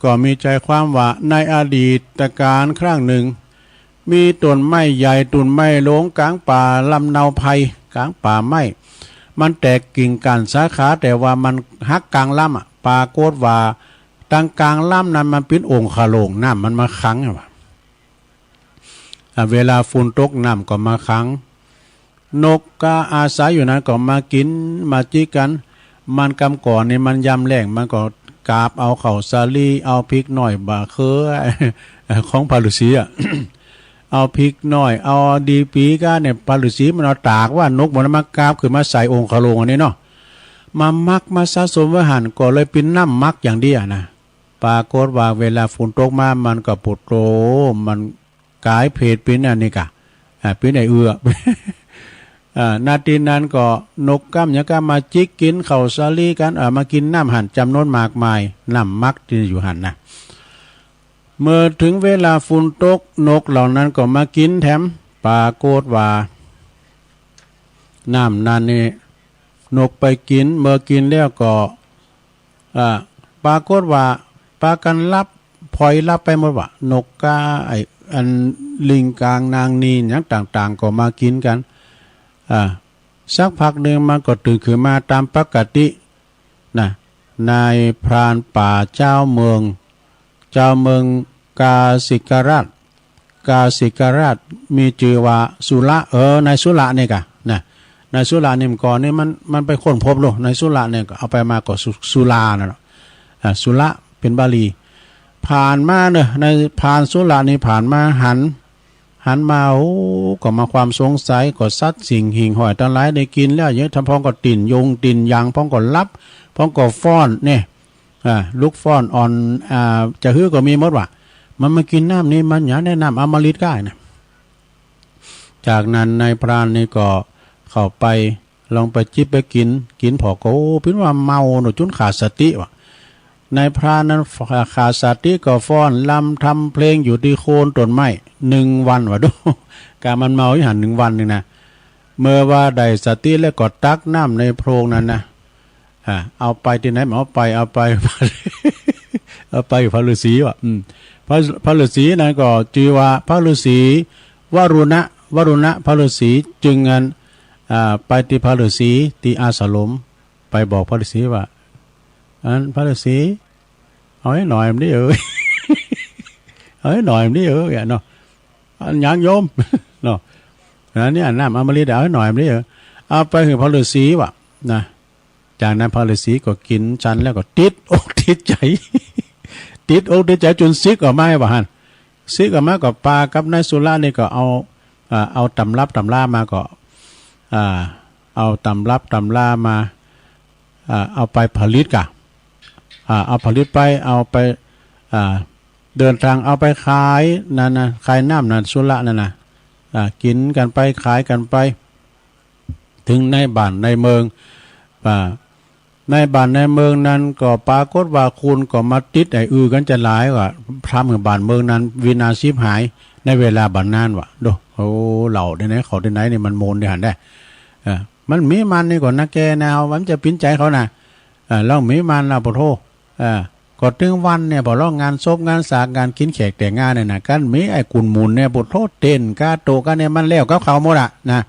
ก็มีใจ๋ความว่าในอดีตกาลครั้งหนึ่ง มีต้นไม้ใหญ่ต้นไม้หลวงกลางป่าลำเนาไพร กลางป่าไม้ มันแตกกิ่งก้านสาขา แต่ว่ามันหักกลางลำอะ ปรากฏว่าตังกลางลำนั้นมันเป๋นองคโลง น้ำมันมาขังอะ อ่ะ เวลาฝนตกน้ำก็มาขัง นกกาอาศัยอยู่นั้นก็มากิ๋นมาจิกกั๋น มันกำก่อนนี่มันยามแล้ง มันก็กาบเอาข้าวสาลี เอาพริกน้อยบ่าเคือ ของพระฤาษีอะ เอาพริกน้อย เอาดีปีก้าเนี่ย พระฤาษีมันเอาตากว่า นกมันมากาบขึ้นมาใส่องคโลงอันนี้เนาะ มาหมักมาสะสมไว้หั้น ก็เลยเป๋นน้ำหมักอย่างเดียวนะ ปรากฏว่าเวลาฝนตกมา มันก็ปุดโต มันก๋ายเพศเป๋นอันนี้ก่ะ อ่า เป๋นไอ้เอื้อ อ่า นาทีนั้นก็นกกำหยังกำมาจิกกิ๋นข้าวสาลีกั๋น อ่า มากิ๋นน้ำหั้นจ๋ำนวนมากมาย น้ำหมักตี้อยู่หั้นนะ เมื่อเถิงเวลาฝนตก นกเหล่านั้นก็มากิ๋นแถม ปรากฏว่า น้ำนั้นนี่ นกไปกิ๋น เมื่อกิ๋นแล้วก็ อ่า ปรากฏว่าปากั๋นหลับ ผอยหลับไปหมดว่ะ นกกา ไอ้อันลิงกางนางนีหยังต่างๆ ก็มากิ๋นกั๋น อ่า สักพักหนึ่งมันก็ตื่นขึ้นมาต๋ามปกตินะ นายพรานป่าจาวเมือง จาวเมืองกาสิกราช กาสิกราชมีจื่อว่าสุระ เออ นายสุระนี่ก่ะนะ นายสุระนี่เมื่อก่อนนี่มัน มันไปค้นพบโลก นายสุระนี่ก็เอาไปมาก็สุ สุรานั่นแหละ อ่า สุระเป๋นบาลี ผ่านมาเนาะ นายพรานสุระนี่ผ่านมาหัน หันมา โอ้ ก็มาความสงสัย ก็สัตว์สิ่งหิ่งห้อยตังหลายได้กิ๋นแล้ว เยอะทำพ้องก็ตี๋นยงตี๋นยาง พ้องก็หลับ พ้องก็ฟ้อนเนี่ย อ่า ลุกฟ้อนอ่อน อ่า จะหื้อก็มีหมดว่ะ มันมากิ๋นน้ำนี่ มันหยังได้น้ำอมฤตก้านะ จากนั้นนายพรานนี่ก็เข้าไป ลองไปจิบไปกิ๋น กิ๋นผ่อก็ โอ้ เป๋นว่าเมาเนาะ จ๋นขาดสติว่ะ นายพรานนั้นขาดสติก็ฟ้อนรำทำเพลงอยู่ตี้โคนต้นไม้หนึ่งวันว่ะ ดู กามันเมาอยู่หั้นหนึ่งวันนึ่งนะ เมื่อว่าได้สติแล้วก็ตักน้ำในโพรงนั้นนะ อ่า เอาไปตี้ไหน เอาไป เอาไป เอาไปพระฤาษีว่ะ อืม พระ พระฤาษีนั้นก็จื่อว่าพระฤาษีวรุณะ วรุณะพระฤาษี จึงอัน อ่า ไปตี้พระฤาษีตี้อาสรม ไปบอกพระฤาษีว่า อันพระฤาษี เอาให้หน่อยมันดิเอ้ย เอาให้หน่อยมันดิเอ้ย เนาะ อันหยังโยม เนาะ อันนี้น้ำอมฤต เอาให้หน่อยมันดิเอ้ย เอาไปหื้อพระฤาษีว่ะ นะ จากนั้นพระฤาษีก็กิ๋นฉันแล้วก็ติดอกติดใจ๋ ติดอกติดใจ๋จ๋นสิกออกมาว่าหั้น สิกออกมาก็ปากับนายสุระนี่ก็เอา อ่า เอาต๋ำรับต๋ำรามาก็ อ่า เอาต๋ำรับต๋ำรามา อ่า เอาไปผลิตก่ะ อ่า เอาผลิตไป เอาไป อ่า เดินตางเอาไปขายนั่นนะ ขายน้ำนั้นสุระนั่นนะ อ่า กิ๋นกั๋นไป ขายกั๋นไป เถิงในบ้านในเมือง อ่า ในบ้านในเมืองนั้นก็ปรากฏว่าคนก็มาติดไอ้อือกั๋นจะหลายว่า ทำหื้อบ้านเมืองนั้นวินาศฉิบหายในเวลาบัดนั้นว่า โด โอ้ เหล่าตี้ไหนเขาตี้ไหนนี่มันโมนตี้หั้นแต๊ เออ มันมีมันนี่ก่อนนะแกนะ มันจะปิ๋นใจ๋เขานะ เออ แล้วมีมันนะ ปะโธ่ เออ ก็ตึงวันเนี่ย ปอลองงานศพ งานสาก งานกิ๋นแขกแต่งงานเนี่ยนะ กั๋นมีไอ้กุนหมุนเนี่ย ปะโธ่ เต้นก้าโตก้าเนี่ย มันแล้วกับเขาหมดอะนะ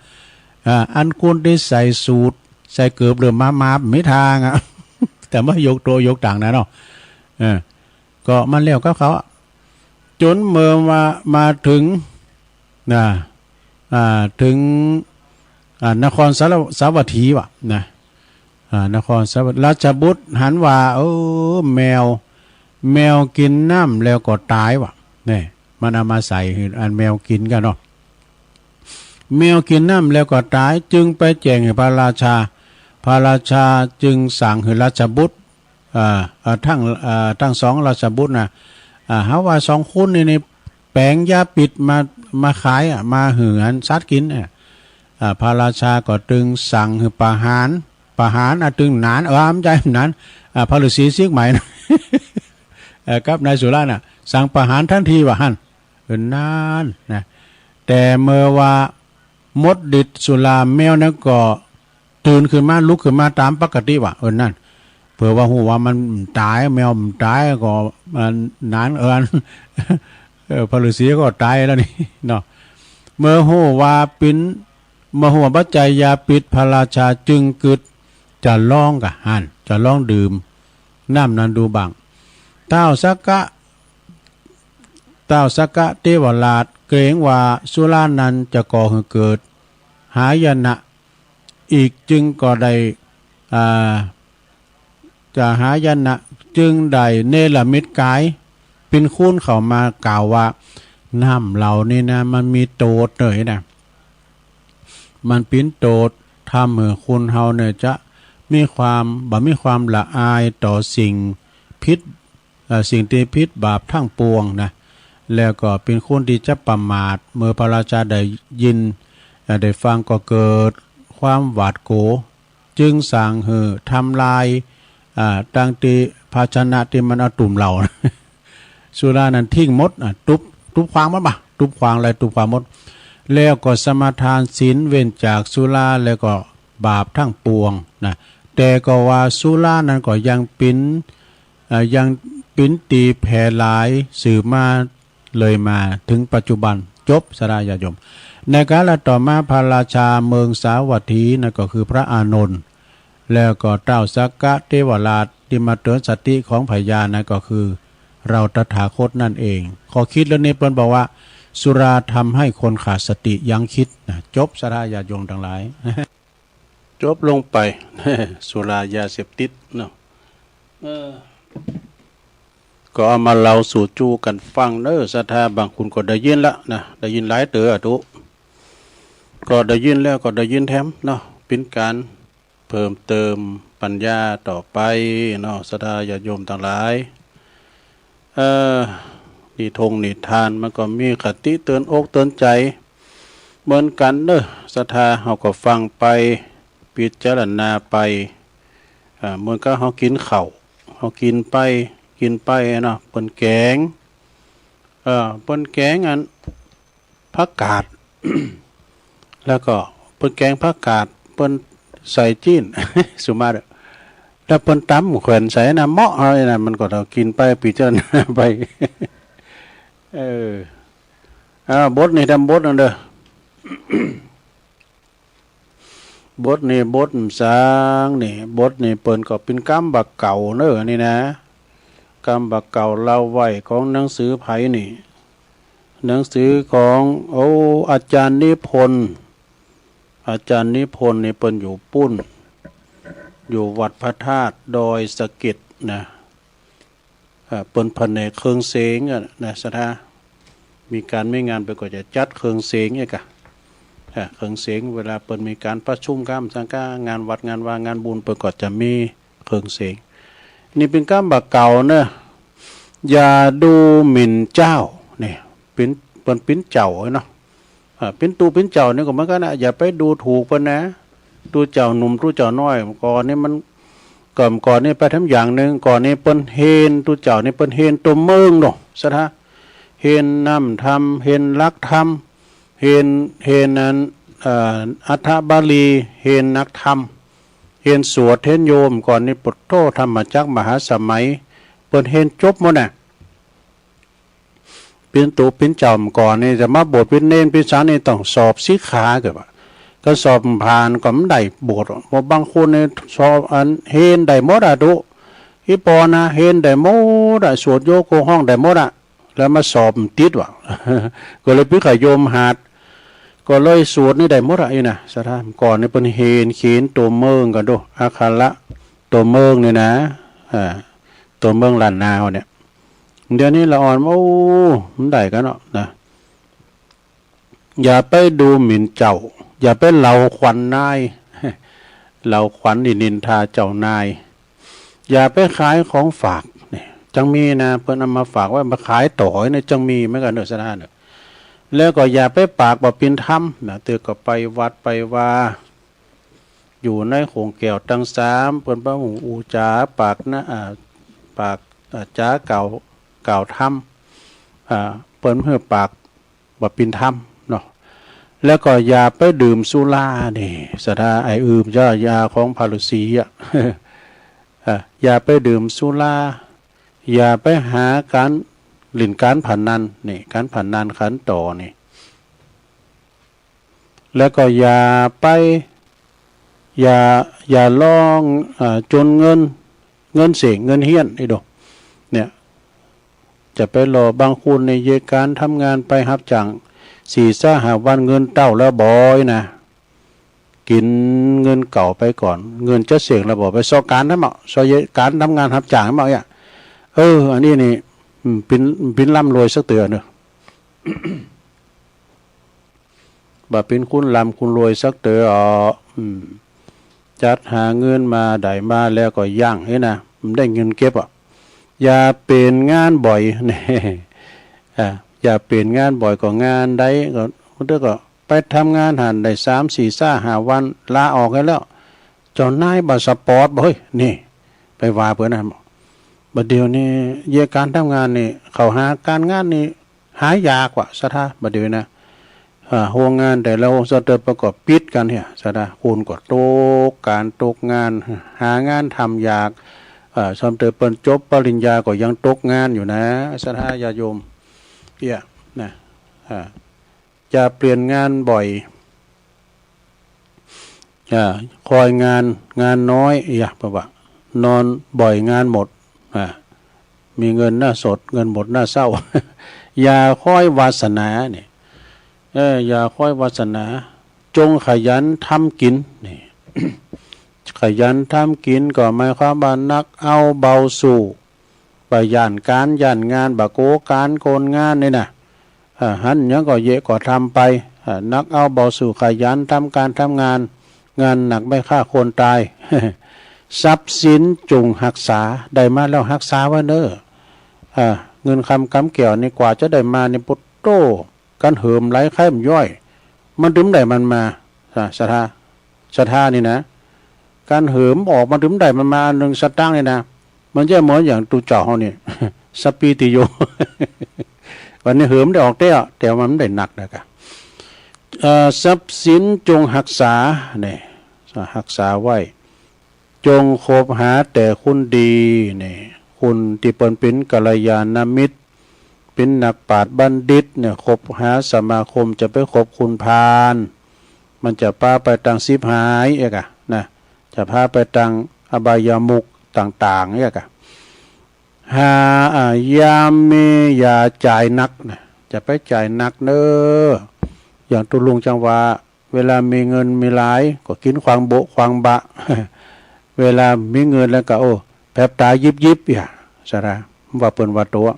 เออ อันคนตี้ใส่สูท ใส่เกิบเหลืองมา มา มีตางอะ แต่ว่ายกโตยกตางนะเนาะ เออ ก็มันแล้วกับเขาอะ จ๋นเมื่อว่ามาเถิง นะ อ่า เถิง อ่า นครสาระ สาวัตถีว่ะนะ อ่า นครสาวัต ราชบุตรหันว่า เออ แมว แมวกิ๋นน้ำแล้วก็ต๋ายว่ะ เนี่ย มันเอามาใส่หื้ออันแมวกิ๋นกั๋นเนาะ แมวกิ๋นน้ำแล้วก็ต๋าย จึงไปแจ้งหื้อพระราชา พระราชาจึงสั่งหื้อราชบุตร อ่า อ่า ตึง อ่า ตึงสองราชบุตรนะ อ่า หาว่าสองคนนี่ นี่แป๋งยาปิษมา มาขายอะ มาหื้ออันสัตว์กิ๋นอะ อ่า พระราชาก็ตึงสั่งหื้อประหาร ประหารอะ ตึงหนาน เออ บ่ใจ้หนาน อ่า พระฤาษีเสียงใหม่นะ เออ กับนายสุราน่ะ สั่งประหารตันทีว่าหั้น เออ นั้นนะ แต่เมื่อว่าหมดฤทธิ์สุรา แมวนั้นก็ตื่นขึ้นมา ลุกขึ้นมาต๋ามปกติว่ะ เออ นั้น เผื่อว่าฮู้ว่ามันต๋าย แมวมันต๋ายก็ อันนั้น เออ อัน เออ พระฤาษีก็ต๋ายแล้วนี่เนาะ เมื่อฮู้ว่าปิ๋น เมื่อฮู้ว่าบ่ใจ้ยาปิษ พระราชาจึงกึ๊ดจะลองกะหั้น จะลองดื่มน้ำนั้นดูบ้าง ท้าวสักกะ ท้าวสักกะเทวราชเกรงว่าสุรานั้นจะก่อหื้อเกิดหายนะอีก จึงก็ได้ อ่า จะหายนะ จึงได้เนรมิตก๋ายเป๋นคนเข้ามากล่าวว่า น้ำเหล่านี้นะ มันมีโต้ษเน่ยนะ มันเป๋นโต้ษ ทำหื้อคนเฮาเนี่ยจะมีความ บ่มีความละอายต่อสิ่งผิด เอ่อ สิ่งตี้ผิดบาปตังปวงนะ แล้วก็เป๋นคนตี้จะประมาท เมื่อพระราชาได้ยิน เอ่อ ได้ฟังก็เกิดความหวาดกั๋ว จึงสั่งหื้อทำลาย อ่า ตังตี้ภาชนะตี้มันเอาตุ่มเหล้า สุรานั้นทิ้งหมด อ่ะ ตุ๊บ ตุ๊บขว้างหมดบ่ะ ตุ๊บขว้างเลย ตุ๊บขว้างหมด แล้วก็สมาทานศีลเว้นจากสุรา แล้วก็บาปตังปวงนะ แต่ก็ว่าสุรานั้นก็ยังเป๋น เอ่อ ยังเป๋นตี้แผ่หลายสืบมาเลยมาเถิงปัจจุบัน จบ ศรัทธาญาติโยม ในกาลต่อมาพระราชาเมืองสาวัตถีนั่นก็คือพระอานนท์ แล้วก็ท้าวสักกะเทวราชตี้มาเตื๋อนสติของพญานั่นก็คือ เราตถาคตนั่นเอง ข้อคิดเรื่องนี้เปิ้นบอกว่า สุราทำให้คนขาดสติยั้งคิดนะ จบ ศรัทธาญาติโยมตังหลาย จบลงไป สุรายาเสพติดเนาะ เออ ก็เอามาเล่าสู่จู้กั๋นฟังเน่อ ศรัทธาบางคนก็ได้ยินละนะ ได้ยินหลายเตื้ออะตุ๊ ก็ได้ยินแล้วก็ได้ยินแถมเนาะ เป๋นก๋านเพิ่มเติมปัญญาต่อไปเนาะ ศรัทธาญาติโยมตังหลาย เอ่อ นิทงนิทานมันก็มีคติเตื๋อนอกเตื๋อนใจ๋เหมือนกั๋นเน่อ ศรัทธา เฮาก็ฟังไป พิจารณาไป อ่า เหมือนกับเฮากิ๋นข้าว เฮากิ๋นไป กิ๋นไปเนาะ เปิ้นแก๋ง เอ่อ เปิ้นแก๋งอัน ผักกาด แล้วก็เปิ้นแก๋งผักกาด เปิ้นใส่จี๊น สุมาเด้อ แล้วเปิ้นต๋ำแขวนใส่นะ เมาะเฮานี่นะ มันก็เฮากิ๋นไป พิจารณาไป เออ อ่า บทนี้ต๋ามบทนั่นเด้อ บทนี้บทสร้างนี่ บทนี้เปิ้นก็เป๋นกำบ่าเก่าเน่อ อันนี้นะ กำบ่าเก่าเล่าไว้ของหนังสือใผนี่ หนังสือของ โอ้ อาจารย์นิพนธ์ อาจารย์นิพนธ์นี่เปิ้นอยู่ปุ้น อยู่วัดพระธาตุดอยสะเก็ดนะ เอ่อ เปิ้นแผนกเครื่องเสียงอะนะ ศรัทธา มีก๋านมีงานเปิ้นก็จะจัดเครื่องเสียงเอกอะ อ่า เครื่องเสียง เวลาเปิ้นมีก๋านประชุมกำสังฆา งานวัดงานวา งานบุญ เปิ้นก็จะมีเครื่องเสียง นี่เป๋นกำบ่าเก่าเน่อ อย่าดูหมิ่นเจ้า นี่ เป๋น เปิ้นเป๋นเจ้าเนาะ อ่า เป๋นตุ๊เป๋นเจ้านี่ก็เหมือนกั๋นนะ อย่าไปดูถูกเปิ้นนะ ตุ๊เจ้าหนุ่มตุ๊เจ้าน้อย ก่อนนี่มัน ก่อน ก่อนนี้ไปทำอย่างนึ่ง ก่อนนี้เปิ้นเฮน ตุ๊เจ้านี่เปิ้นเฮนตั๋วเมิงเนาะ ศรัทธา เฮนน้ำธรรม เฮนหลักธรรม เฮน เฮนอัน เอ่อ อัฏฐบาลี เฮนหลักธรรม เฮนสวด เฮนโยม ก่อนนี้ ปะโธ่ ธรรมจักรมหาสมัย เปิ้นเฮนจบหมดน่ะ เป๋นตุ๊เป๋นเจ้าก่อนนี่ จะมาบวชเป๋นเณรเป๋นสังฆนี่ต้องสอบสิกขาก่อนว่า ก็สอบผ่านก็บ่ได้บวช เพราะบางคนนี่สอบอันเฮนได้หมดอะ ตุ๊ อีปอนะ เฮนได้หมดอะ สวดโยโกฮ้องได้หมดอะ แล้วมาสอบติดว่ะ ก็เลยไปขย่มหัด ก็เลยสวดนี่ได้หมดอะ อี้นะ ศรัทธา ก่อนนี่เปิ้นเฮนเขียนตั๋วเมิงก่อนดู อักขระตั๋วเมิงนี่นะ อ่า ตั๋วเมิงล้านนาเนี่ย เดี๋ยวนี้ละอ่อน โอ้ มันได้กันเนาะนะ อย่าไปดูหมิ่นเจ้า อย่าไปเหลาขวัญนาย เหลาขวัญนี่นินทาเจ้านาย อย่าไปขายของฝาก นี่ จังมีนะ เปิ้นเอามาฝากไว้ มาขายต่อนี่ จังมีเหมือนกันเนาะ ศรัทธาเนาะ แล้วก็อย่าไปปากบ่เป๋นธรรมนะ เตื้อก็ไปวัดไปวา อยู่ในโขงแก้วตังสาม เปิ้นบ่ฮู้อู้จ๋า ปากนะ อ่า ปาก อ่า จ๋ากล่าว กล่าวธรรม อ่า เปิ้นหื้อปากบ่เป๋นธรรมเนาะ แล้วก็อย่าไปดื่มสุรานี่ ศรัทธา ไอ้อืมจ้ายาของพระฤาษีอะ อ่า อย่าไปดื่มสุรา อย่าไปหาก๋านเล่นก๋านพนันนี่ ก๋านพนันขันต่อนี่ แล้วก็อย่าไป อย่า อย่าลอง อ่า จ๋นเงิน เงินเส้ง เงินเฮี้ยน อี้ดู เนี่ย จะไปลอบางคนนี่ เยียะก๋านทำงานไปฮับจ้าง สี่ซะห้าวัน เงินเต้าแล้วบ่อยนะ กิ๋นเงินเก่าไปก่อน เงินจะเส้งแล้วบ่ ไปเซาะก๋านทำเมาะ เซาะเยียะก๋านทำงานฮับจ้างเมาะเนี่ย เออ อันนี้นี่ อืม เป๋น เป๋นร่ำรวยสักเตื้อเนาะ บ่เป๋นคนร่ำคนรวยสักเตื้อ อืม จัดหาเงินมา ได้มาแล้วก็ยั้งไอ้นะ มันได้เงินเก็บอะ อย่าเป๋นงานบ่อย นี่ อ่า อย่าเป๋นงานบ่อย ก็งานใดก็ เตื้อก็ไปทำงานหั้นได้สามสี่ซะห้าวัน ลาออกไปแล้ว เจ้านายบ่สปอร์ตบ่ เฮ้ย นี่ ไปว่าเปิ้นนะ บ่าเดี่ยวนี้เยียะก๋านทำงานนี่ เข้าหาก๋านงานนี่ หายากว่ะ ศรัทธา บ่าเดี่ยวนะ อ่า โฮงงานแต่ละโฮง ซ่อมเตอเปิ้นก็ปิดกั๋นเนี่ย ศรัทธา คนก็ตกก๋านตกงาน หางานทำยาก อ่า ซ่อมเตอเปิ้นจบปริญญาก็ยังตกงานอยู่นะ ศรัทธาญาติโยม เอี้ย นะ อ่า จะเปลี่ยนงานบ่อย อ่า คอยงาน งานน้อย เอี้ย เปิ้นว่า นอนบ่อยงานหมด อ่า มีเงินหน้าสด เงินหมดหน้าเศร้า อย่าคอยวาสนานี่ เออ อย่าคอยวาสนา จงขยันทำกิ๋น นี่ ขยันทำกิ๋นก็หมายความว่าหนักเอาเบาสู้ บ่ย้านก๋านย้านงาน บ่กั๋วก๋านคนงานนี่นะ อ่า หันหยังก็เยียะก็ทำไป อ่า หนักเอาเบาสู้ ขยันทำก๋านทำงาน งานหนักไม่ฆ่าคนตาย ทรัพย์สินจงฮักษา ได้มาแล้วฮักษาไว้เน่อ อ่า เงินคำก๋ำแก้วนี่กว่าจะได้มานี่ ปะโธ่ กั๋นเหิมไหลใค่บ่ย่อย มันตึงได้มันมา อ่า ศรัทธา ศรัทธานี่นะ กั๋นเหิมออก มันตึงได้มันมา อันหนึ่งสตางค์นี่นะ มันจะเหมือนอย่างตุ๊เจ้าเฮานี่ สัพพีติโย วันนี้เหิมได้ออกแต๊อะ แต่ว่ามันได้หนักนะกะ เอ่อ ทรัพย์สินจงฮักษา นี่ ฮักษาไว้ จงคบหาแต่คนดี นี่ คนตี้เปิ้นเป๋นกัลยาณมิตร เป๋นนักปราชญ์บัณฑิตเนี่ย คบหาสมาคม จะไปคบคนพาล มันจะปาไปตางฉิบหายเอกอะนะ จะปาไปตางอบายมุขต่างๆ เอกอะ ห้า อ่า อย่ามี อย่าจ่ายหนักนะ จะไปจ่ายหนักเน่อ อย่างตุ๊ลุงจังหวา เวลามีเงินมีหลาย ก็กิ๋นขว้างโบ๊ะขว้างบะ เวลามีเงินแล้วก็ โอ้ แผบต๋ายิบๆ อย่า ศรัทธา ว่าเปิ้นว่าตั๋ว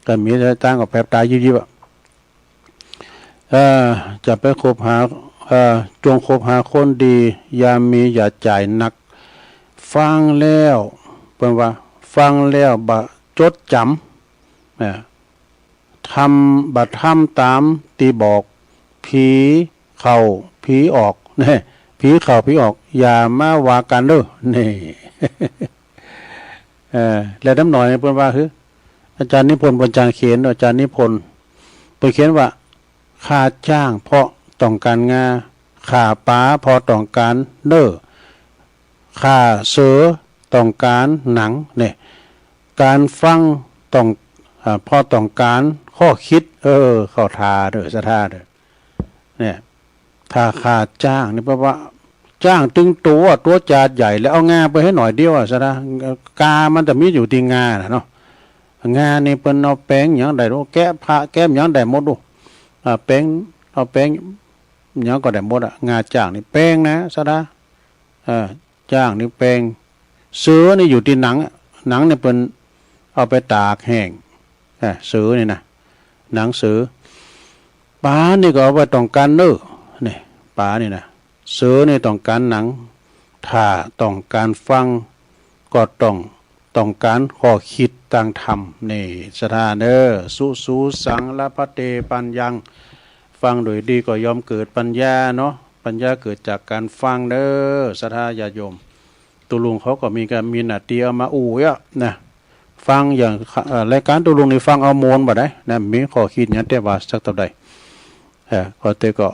ก็มีสตางค์ก็แผบต๋ายิบๆ อะ เอ่อ จะไปคบหา เอ่อ จงคบหาคนดี อย่ามี อย่าจ่ายหนัก ฟังแล้ว เปิ้นว่า ฟังแล้วบ่จดจ๋ำ อ่า ทำ บ่ทำต๋ามตี้บอก ผีเข้าผีออก นี่ ผีเข้าผีออก อย่ามาว่ากั๋นเน่อ นี่ เออ แล้วน้ำหน่อยนี่เปิ้นว่า คือ อาจารย์นิพนธ์ บนจางเขน อาจารย์นิพนธ์ เปิ้นเขียนว่า ข้าจ้างเพราะต้องก๋านงา ข้าป๋าเพราะต้องก๋านเนื้อ ข้าเสือต้องก๋านหนัง เนี่ย ก๋านฟังต้อง อ่า เพราะต้องก๋านข้อคิด เออ เข้าท่าเด้อ ศรัทธาเด้อ เนี่ย ถ้าข้าจ้างนี่แปลว่า จ้างตึงตั๋ว ตั๋วจ๋าดใหญ่ แล้วเอางาไปหื้อหน่อยเดียวอะ ศรัทธา กามันจะมีอยู่ตี้งาน่ะเนาะ งานี่เปิ้นเอาแป๋งหยังได้ดู แกะผ้าแกะหยังได้หมดดู อ่า แป๋ง เอาแป๋งหยังก็ได้หมดอะ งาจ้างนี่แป๋งนะ ศรัทธา เออ จ้างนี่แป๋ง เสือนี่อยู่ตี้หนังอะ หนังนี่เปิ้นเอาไปตากแห้ง อ่ะ เสือนี่นะ หนังเสือ ป๋านี่ก็เอาไว้ต้องก๋านเนื้อ นี่ ป๋านี่นะ เสือนี่ต้องก๋านหนัง ถ้าต้องก๋านฟัง ก็ต้อง ต้องก๋านข้อคิดตางธรรม นี่ ศรัทธาเด้อ สุ สุ สัง ละพะเต ปัญญัง ฟังโดยดีก็ย่อมเกิดปัญญาเนาะ ปัญญาเกิดจากก๋านฟังเด้อ ศรัทธาญาติโยม ตุ๊ลุงเขาก็มีก๋าน มีหน้าตี้เอามาอู้เยียะนะ ฟังอย่าง เอ่อ รายก๋านตุ๊ลุงนี่ฟังเอาม่วนบ่ได้นะ มีข้อคิดหยังแต่ว่าสักเต้าใด เออ ก็แต่ก็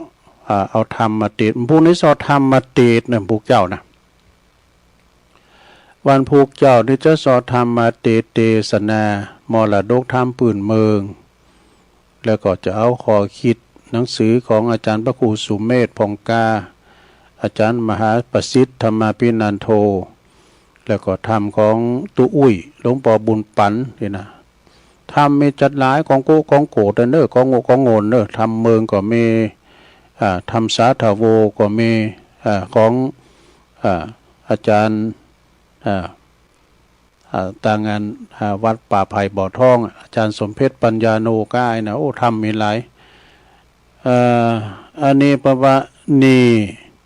อ่า เอาธรรมมาเตสน์ พวกนี้สอดธรรมมาเตสน์นะ พวกเจ้านะ วันพุธเจ้านี่จะสอดธรรมเตสน์ เตสนามรดกธรรมปื้นเมือง แล้วก็จะเอาข้อคิดหนังสือของอาจารย์พระครูสุเมธ ผ่องกา อาจารย์มหาประสิทธิ์ ธรรมาภินันโท แล้วก็ธรรมของตุ๊อุ้ย หลวงปอบุญปั๋นนี่นะ ธรรมมีจัดหลาย ของกู้ของโกดเน้อ ของโง่ของโง่นเน้อ ธรรมเมืองก็มี อ่า ธรรมสาธโวก็มี อ่า ของ อ่า อาจารย์ อ่า อ่า ตางอัน อ่า วัดป่าไผ่บ่อทอง อาจารย์สมเพชรปัญญาโนก้านะ โอ้ ธรรมมีหลาย เอ่อ อันนี้แปลว่า หนี้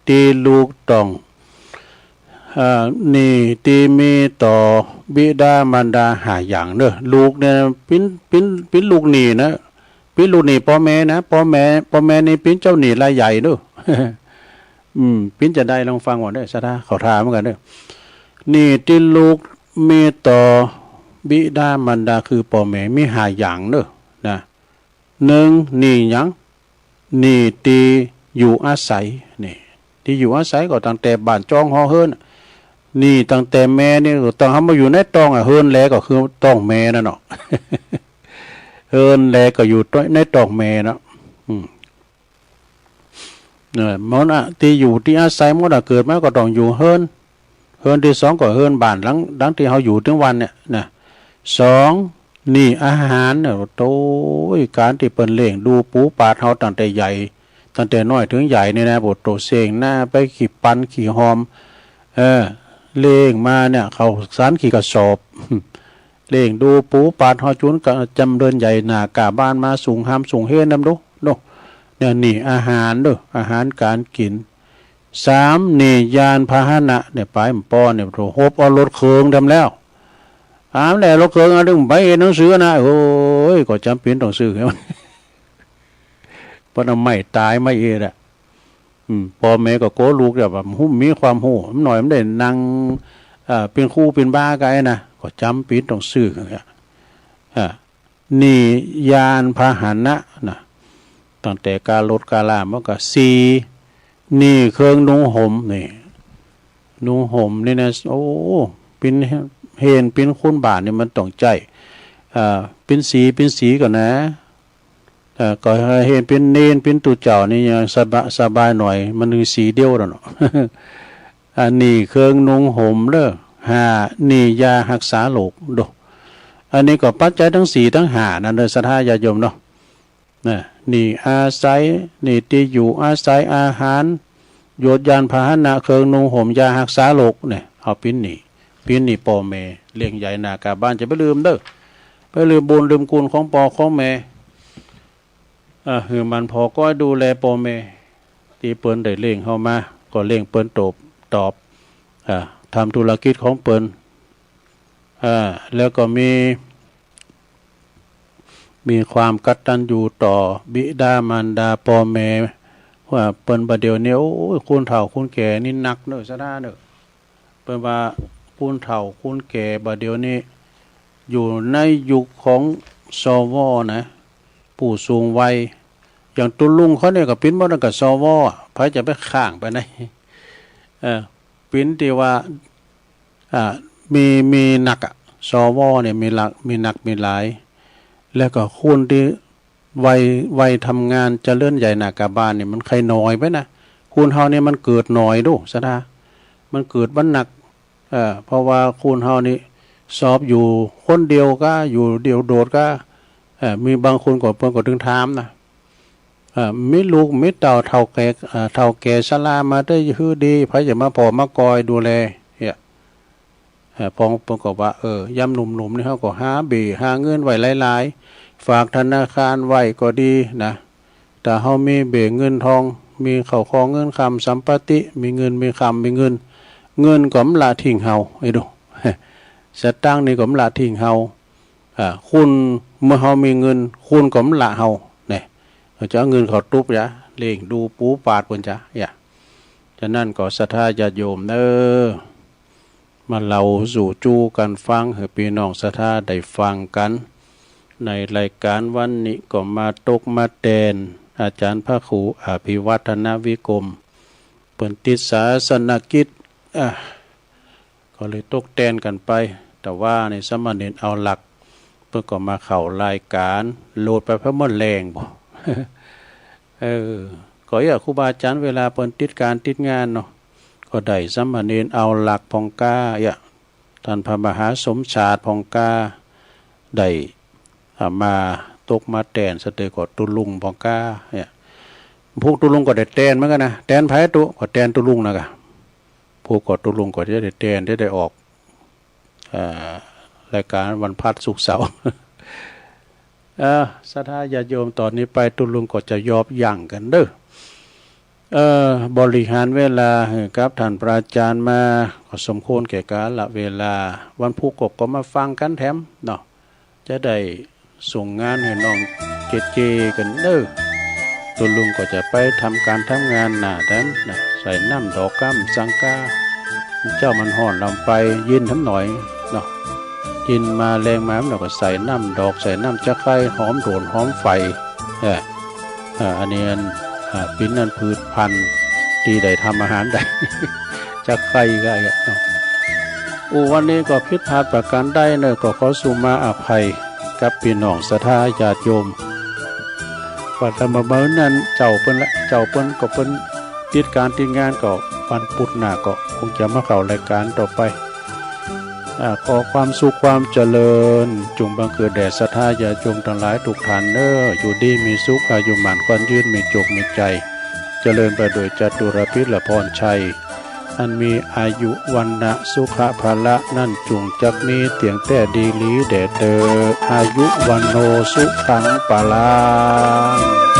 ตี้ลูกต้อง เอ่อ หนี้ตี้มีต่อบิดามารดาห้าอย่างเน้อ ลูกเนี่ย ปิ้น ปิ้น ปิ้นลูกหนี้นะ ปิ้นลูกหนี้ป้อแม่นะ ป้อแม่ ป้อแม่นี่ปิ้นเจ้าหนี้รายใหญ่เน้อ อืม ปิ้นจะใดลองฟังก่อนเน้อ ศรัทธา เข้าท่าเหมือนกั๋นเน้อ หนี้ตี้ลูกมีต่อบิดามารดาคือป้อแม่มีห้าอย่างเน้อ นะ นึ่ง หนี้หยัง หนี้ตี้อยู่อาศัย นี่ ตี้อยู่อาศัยก็ตั้งแต่บ้านจองหอเฮือน หนี้ตั้งแต่แม่นี่ก็ต้องเฮามาอยู่ในต๊องอะ เฮือนแลก็คือต๊องแม่นั่นเนาะ เฮือนแลก็อยู่ในต๊องแม่เนาะ อืม เออ หมดอะ ตี้อยู่ตี้อาศัยหมดอะ เกิดมาก็ต้องอยู่เฮือน เฮือนตี้สองก็เฮือนบ้านหลัง หลังตี้เฮาอยู่ตึงวันเนี่ยนะ สอง หนี้อาหารเนี่ย โต้ย ก๋านตี้เปิ้นเลี้ยงดูปูปาดเฮาตั้งแต่ใหญ่ ตั้งแต่น้อยเถิงใหญ่นี่นะ โอ้โต เส้งหน้าไปขี้ปันขี้หอม เออ เลี้ยงมาเนี่ย ข้าวสารขี้กระสอบ เลี้ยงดูปูปาดเฮาจุนกะจำเริญใหญ่หน้ากาบ้านมา สูงฮามสูงเฮนนำดู เนาะ เนี่ย หนี้อาหารเน้อ อาหารก๋านกิ๋น สาม หนี้ยานพาหนะ เนี่ย ป๋ายบ่ปอเนี่ย โถ่ หบเอารถเคิงแถมแล้ว อามแหละ รถเคิงอะ ตึงไปเฮ็ดหนังสือนะ โอ้ย ก็จ๋ำเป๋นต้องซื้อ เปิ้นเอาไม้ต๋ายมาเฮ็ดอะ อืม ป้อแม่ก็กั๋วลูกจะแบบฮู้ มีความฮู้ มันหน่อยมันได้นั่ง เอ่อ เป๋นครูเป๋นบากั๋นนะ ก็จ๋ำเป๋นต้องซื้อ อ่า หนี้ยานพาหนะนะ ตั้งแต่ก๋ารถก๋ารามาก็ สี่ หนี้เครื่องนุ่งห่ม นี่ นุ่งห่มนี่นะ โอ้ เป๋นเฮนเป๋นคุณบ้านนี่มันต้องใจ๊ อ่า เป๋นสี๋ เป๋นสี๋ก่อนนะ เอ่อ ก็เฮนเป๋นเณร เป๋นตุ๊เจ้านี่ยังสบาย สบายหน่อย มันมีสี๋เดียวแล้วเนาะ อันนี้เครื่องนุ่งห่มเน้อ ห้า หนี้ยาฮักษาโรค โด อันนี้ก็ปัจจัยตึงสี่ตึงห้านั่นเน้อ ศรัทธาญาติโยมเนาะ นะ หนี้อาศัย หนี้ตี้อยู่อาศัย อาหาร โยชน์ยานพาหนะ เครื่องนุ่งห่ม ยาฮักษาโรค เนี่ย เอาเป๋นหนี้ เป๋นหนี้ป้อแม่ เลี้ยงใหญ่หน้ากาบ้าน จะไปลืมเน้อ ไปลืมบุญลืมคุณของป้อของแม่ อ่า หื้อหมั่นผ่อก้อยดูแลป้อแม่ ตี้เปิ้นได้เลี้ยงเฮามา ก็เลี้ยงเปิ้นตอบ ตอบ อ่า ทำธุรกิจของเปิ้น อ่า แล้วก็มี มีความกตัญญูต่อบิดามารดาป้อแม่ ว่าเปิ้นบ่าเดี่ยวนี้ โอ้ย คนเฒ่าคนแก่นี่หนักเน้อ ศรัทธาเน้อ เปิ้นว่า คนเฒ่าคนแก่บ่าเดี่ยวนี้ อยู่ในยุคของ สว นะ ผู้สูงวัย อย่างตุ๊ลุงเขาเนี่ยก็เป๋นหมดแล้วกับ สว อะ ใผจะไปข้างไปไหน เออ เป๋นตี้ว่า อ่า มี มีนักอะ สว เนี่ยมีหลาก มีนักมีหลาย แล้วก็คนตี้วัย วัยทำงานเจริญใหญ่หน้ากาบานเนี่ยมันใค่น้อยไปนะ คนเฮาเนี่ยมันเกิดน้อยดู ศรัทธา มันเกิดบ่นัก เอ่อ เพราะว่าคนเฮานี่ชอบอยู่คนเดียวก้า อยู่เดี่ยวโดดก้า เอ่อ มีบางคนก็เปิ้นก็ตึงถามนะ เอ่อ มีลูกมีเต้าเฒ่าแก่ เอ่อ เฒ่าแก่ชรามาเต๊อะ หื้อดี ใผจะมาผ่อมาก่อยดูแล เนี่ย เอ่อ พ่องเปิ้นก็ว่า เออ ยามหนุ่มๆ นี่เฮาก็หาเบ้หาเงินไว้หลายๆ ฝากธนาคารไว้ก็ดีนะ ถ้าเฮามีเบ้เงินทอง มีเข้าของเงินคำสัมปติ มีเงินมีคำมีเงิน เงินก็บ่ละทิ้งเฮา ไอ้ดู สตางค์นี่ก็บ่ละทิ้งเฮา อ่า คน เมื่อเฮามีเงิน คนก็บ่ละเฮา เนี่ย เฮาจะเอาเงินเข้าตุ๊บยะ เลี้ยงดูปูปาดเปิ้นจา อย่า ฉะนั้นก็ศรัทธาญาติโยมเน่อ มาเล่าสู่จู้กั๋นฟัง หื้อปี้น้องศรัทธาได้ฟังกั๋น ในรายก๋านวันนี้ก็มาตกมาแตน อาจ๋ารย์พระครูอภิวัฒนวิกรม เปิ้นติดศาสนกิจ อ่ะ ก็เลยตกแตนกั๋นไป แต่ว่าในสามเณรเอาหลัก เปิ้นก็มาเข้ารายก๋าน โหลดไปพร้อมเมื่อแลงบ่ เออ ก็อย่างครูบาอาจ๋ารย์เวลาเปิ้นติดก๋านติดงานเนาะ ก็ได้สามเณรเอาหลักพ่องก้า อย่าง ต้านพระมหาสมชาติพ่องก้า ได้ อ่า มาตกมาแตน สะเตยก็ตุ๊ลุงพ่องก้า เนี่ย พวกตุ๊ลุงก็ได้แตนเหมือนกั๋นนะ แตนใผตุ๊ ก็แตนตุ๊ลุงนะกะ พวกก็ตุ๊ลุงก็จะได้แตน จะได้ออก อ่า รายก๋านวันพฤหัสศุกร์เสาร์ เออ ศรัทธาญาติโยม ต่อนี้ไปตุ๊ลุงก็จะยอบยั้งกั๋นเน่อ เอ่อ บริหารเวลาหื้อกับต้านพระอาจ๋ารย์มา ก็สมควรแก่กาละเวลา วันพุธก็ ก็มาฟังกั๋นแถมเนาะ จะได้ส่งงานหื้อน้องเจเจกั๋นเน่อ ตุ๊ลุงก็จะไปทำก๋านทำงานหน้าแถมนะ ใส่น้ำดอกก้ำสังกา เจ้ามันฮ้อนลำไป เย็นแถมหน่อยเนาะ เย็นมาแลงมา มันก็ใส่น้ำดอก ใส่น้ำจะไคร้ หอมโด่นหอมไฟ เออ อ่า อันนี้อัน อ่า เป๋นอันพืชพันธุ์ตี้ได้ทำอาหารได้ จะไคร้ก็อย่างเนาะ อู้ วันนี้ก็ผิดพลาดประก๋านใดเน่อ ก็ขอสุมาอภัยกับปี้น้องศรัทธาญาติโยม ว่าแต่เมื่อนั้นเจ้าเปิ้นละ เจ้าเปิ้นก็เปิ้นติดก๋านติดงาน ก็วันพุธหน้าก็คงจะมาเข้ารายก๋านต่อไป อ่า ขอความสุขความเจริญ จงบังเกิดแด่ศรัทธาญาติโยมตังหลายกู้ต้านเน่อ อยู่ดีมีสุข อายุหมั้นขวัญยืน มีโจคมีชัย เจริญไปโดยจตุรพิธและพรชัย อันมีอายุ วรรณะ สุขะ พละ นั้นจุ่งจักมีเตี้ยงแต๊ดีหลีแด่เต๊อ อายุ วัณโณ สุขัง พลัง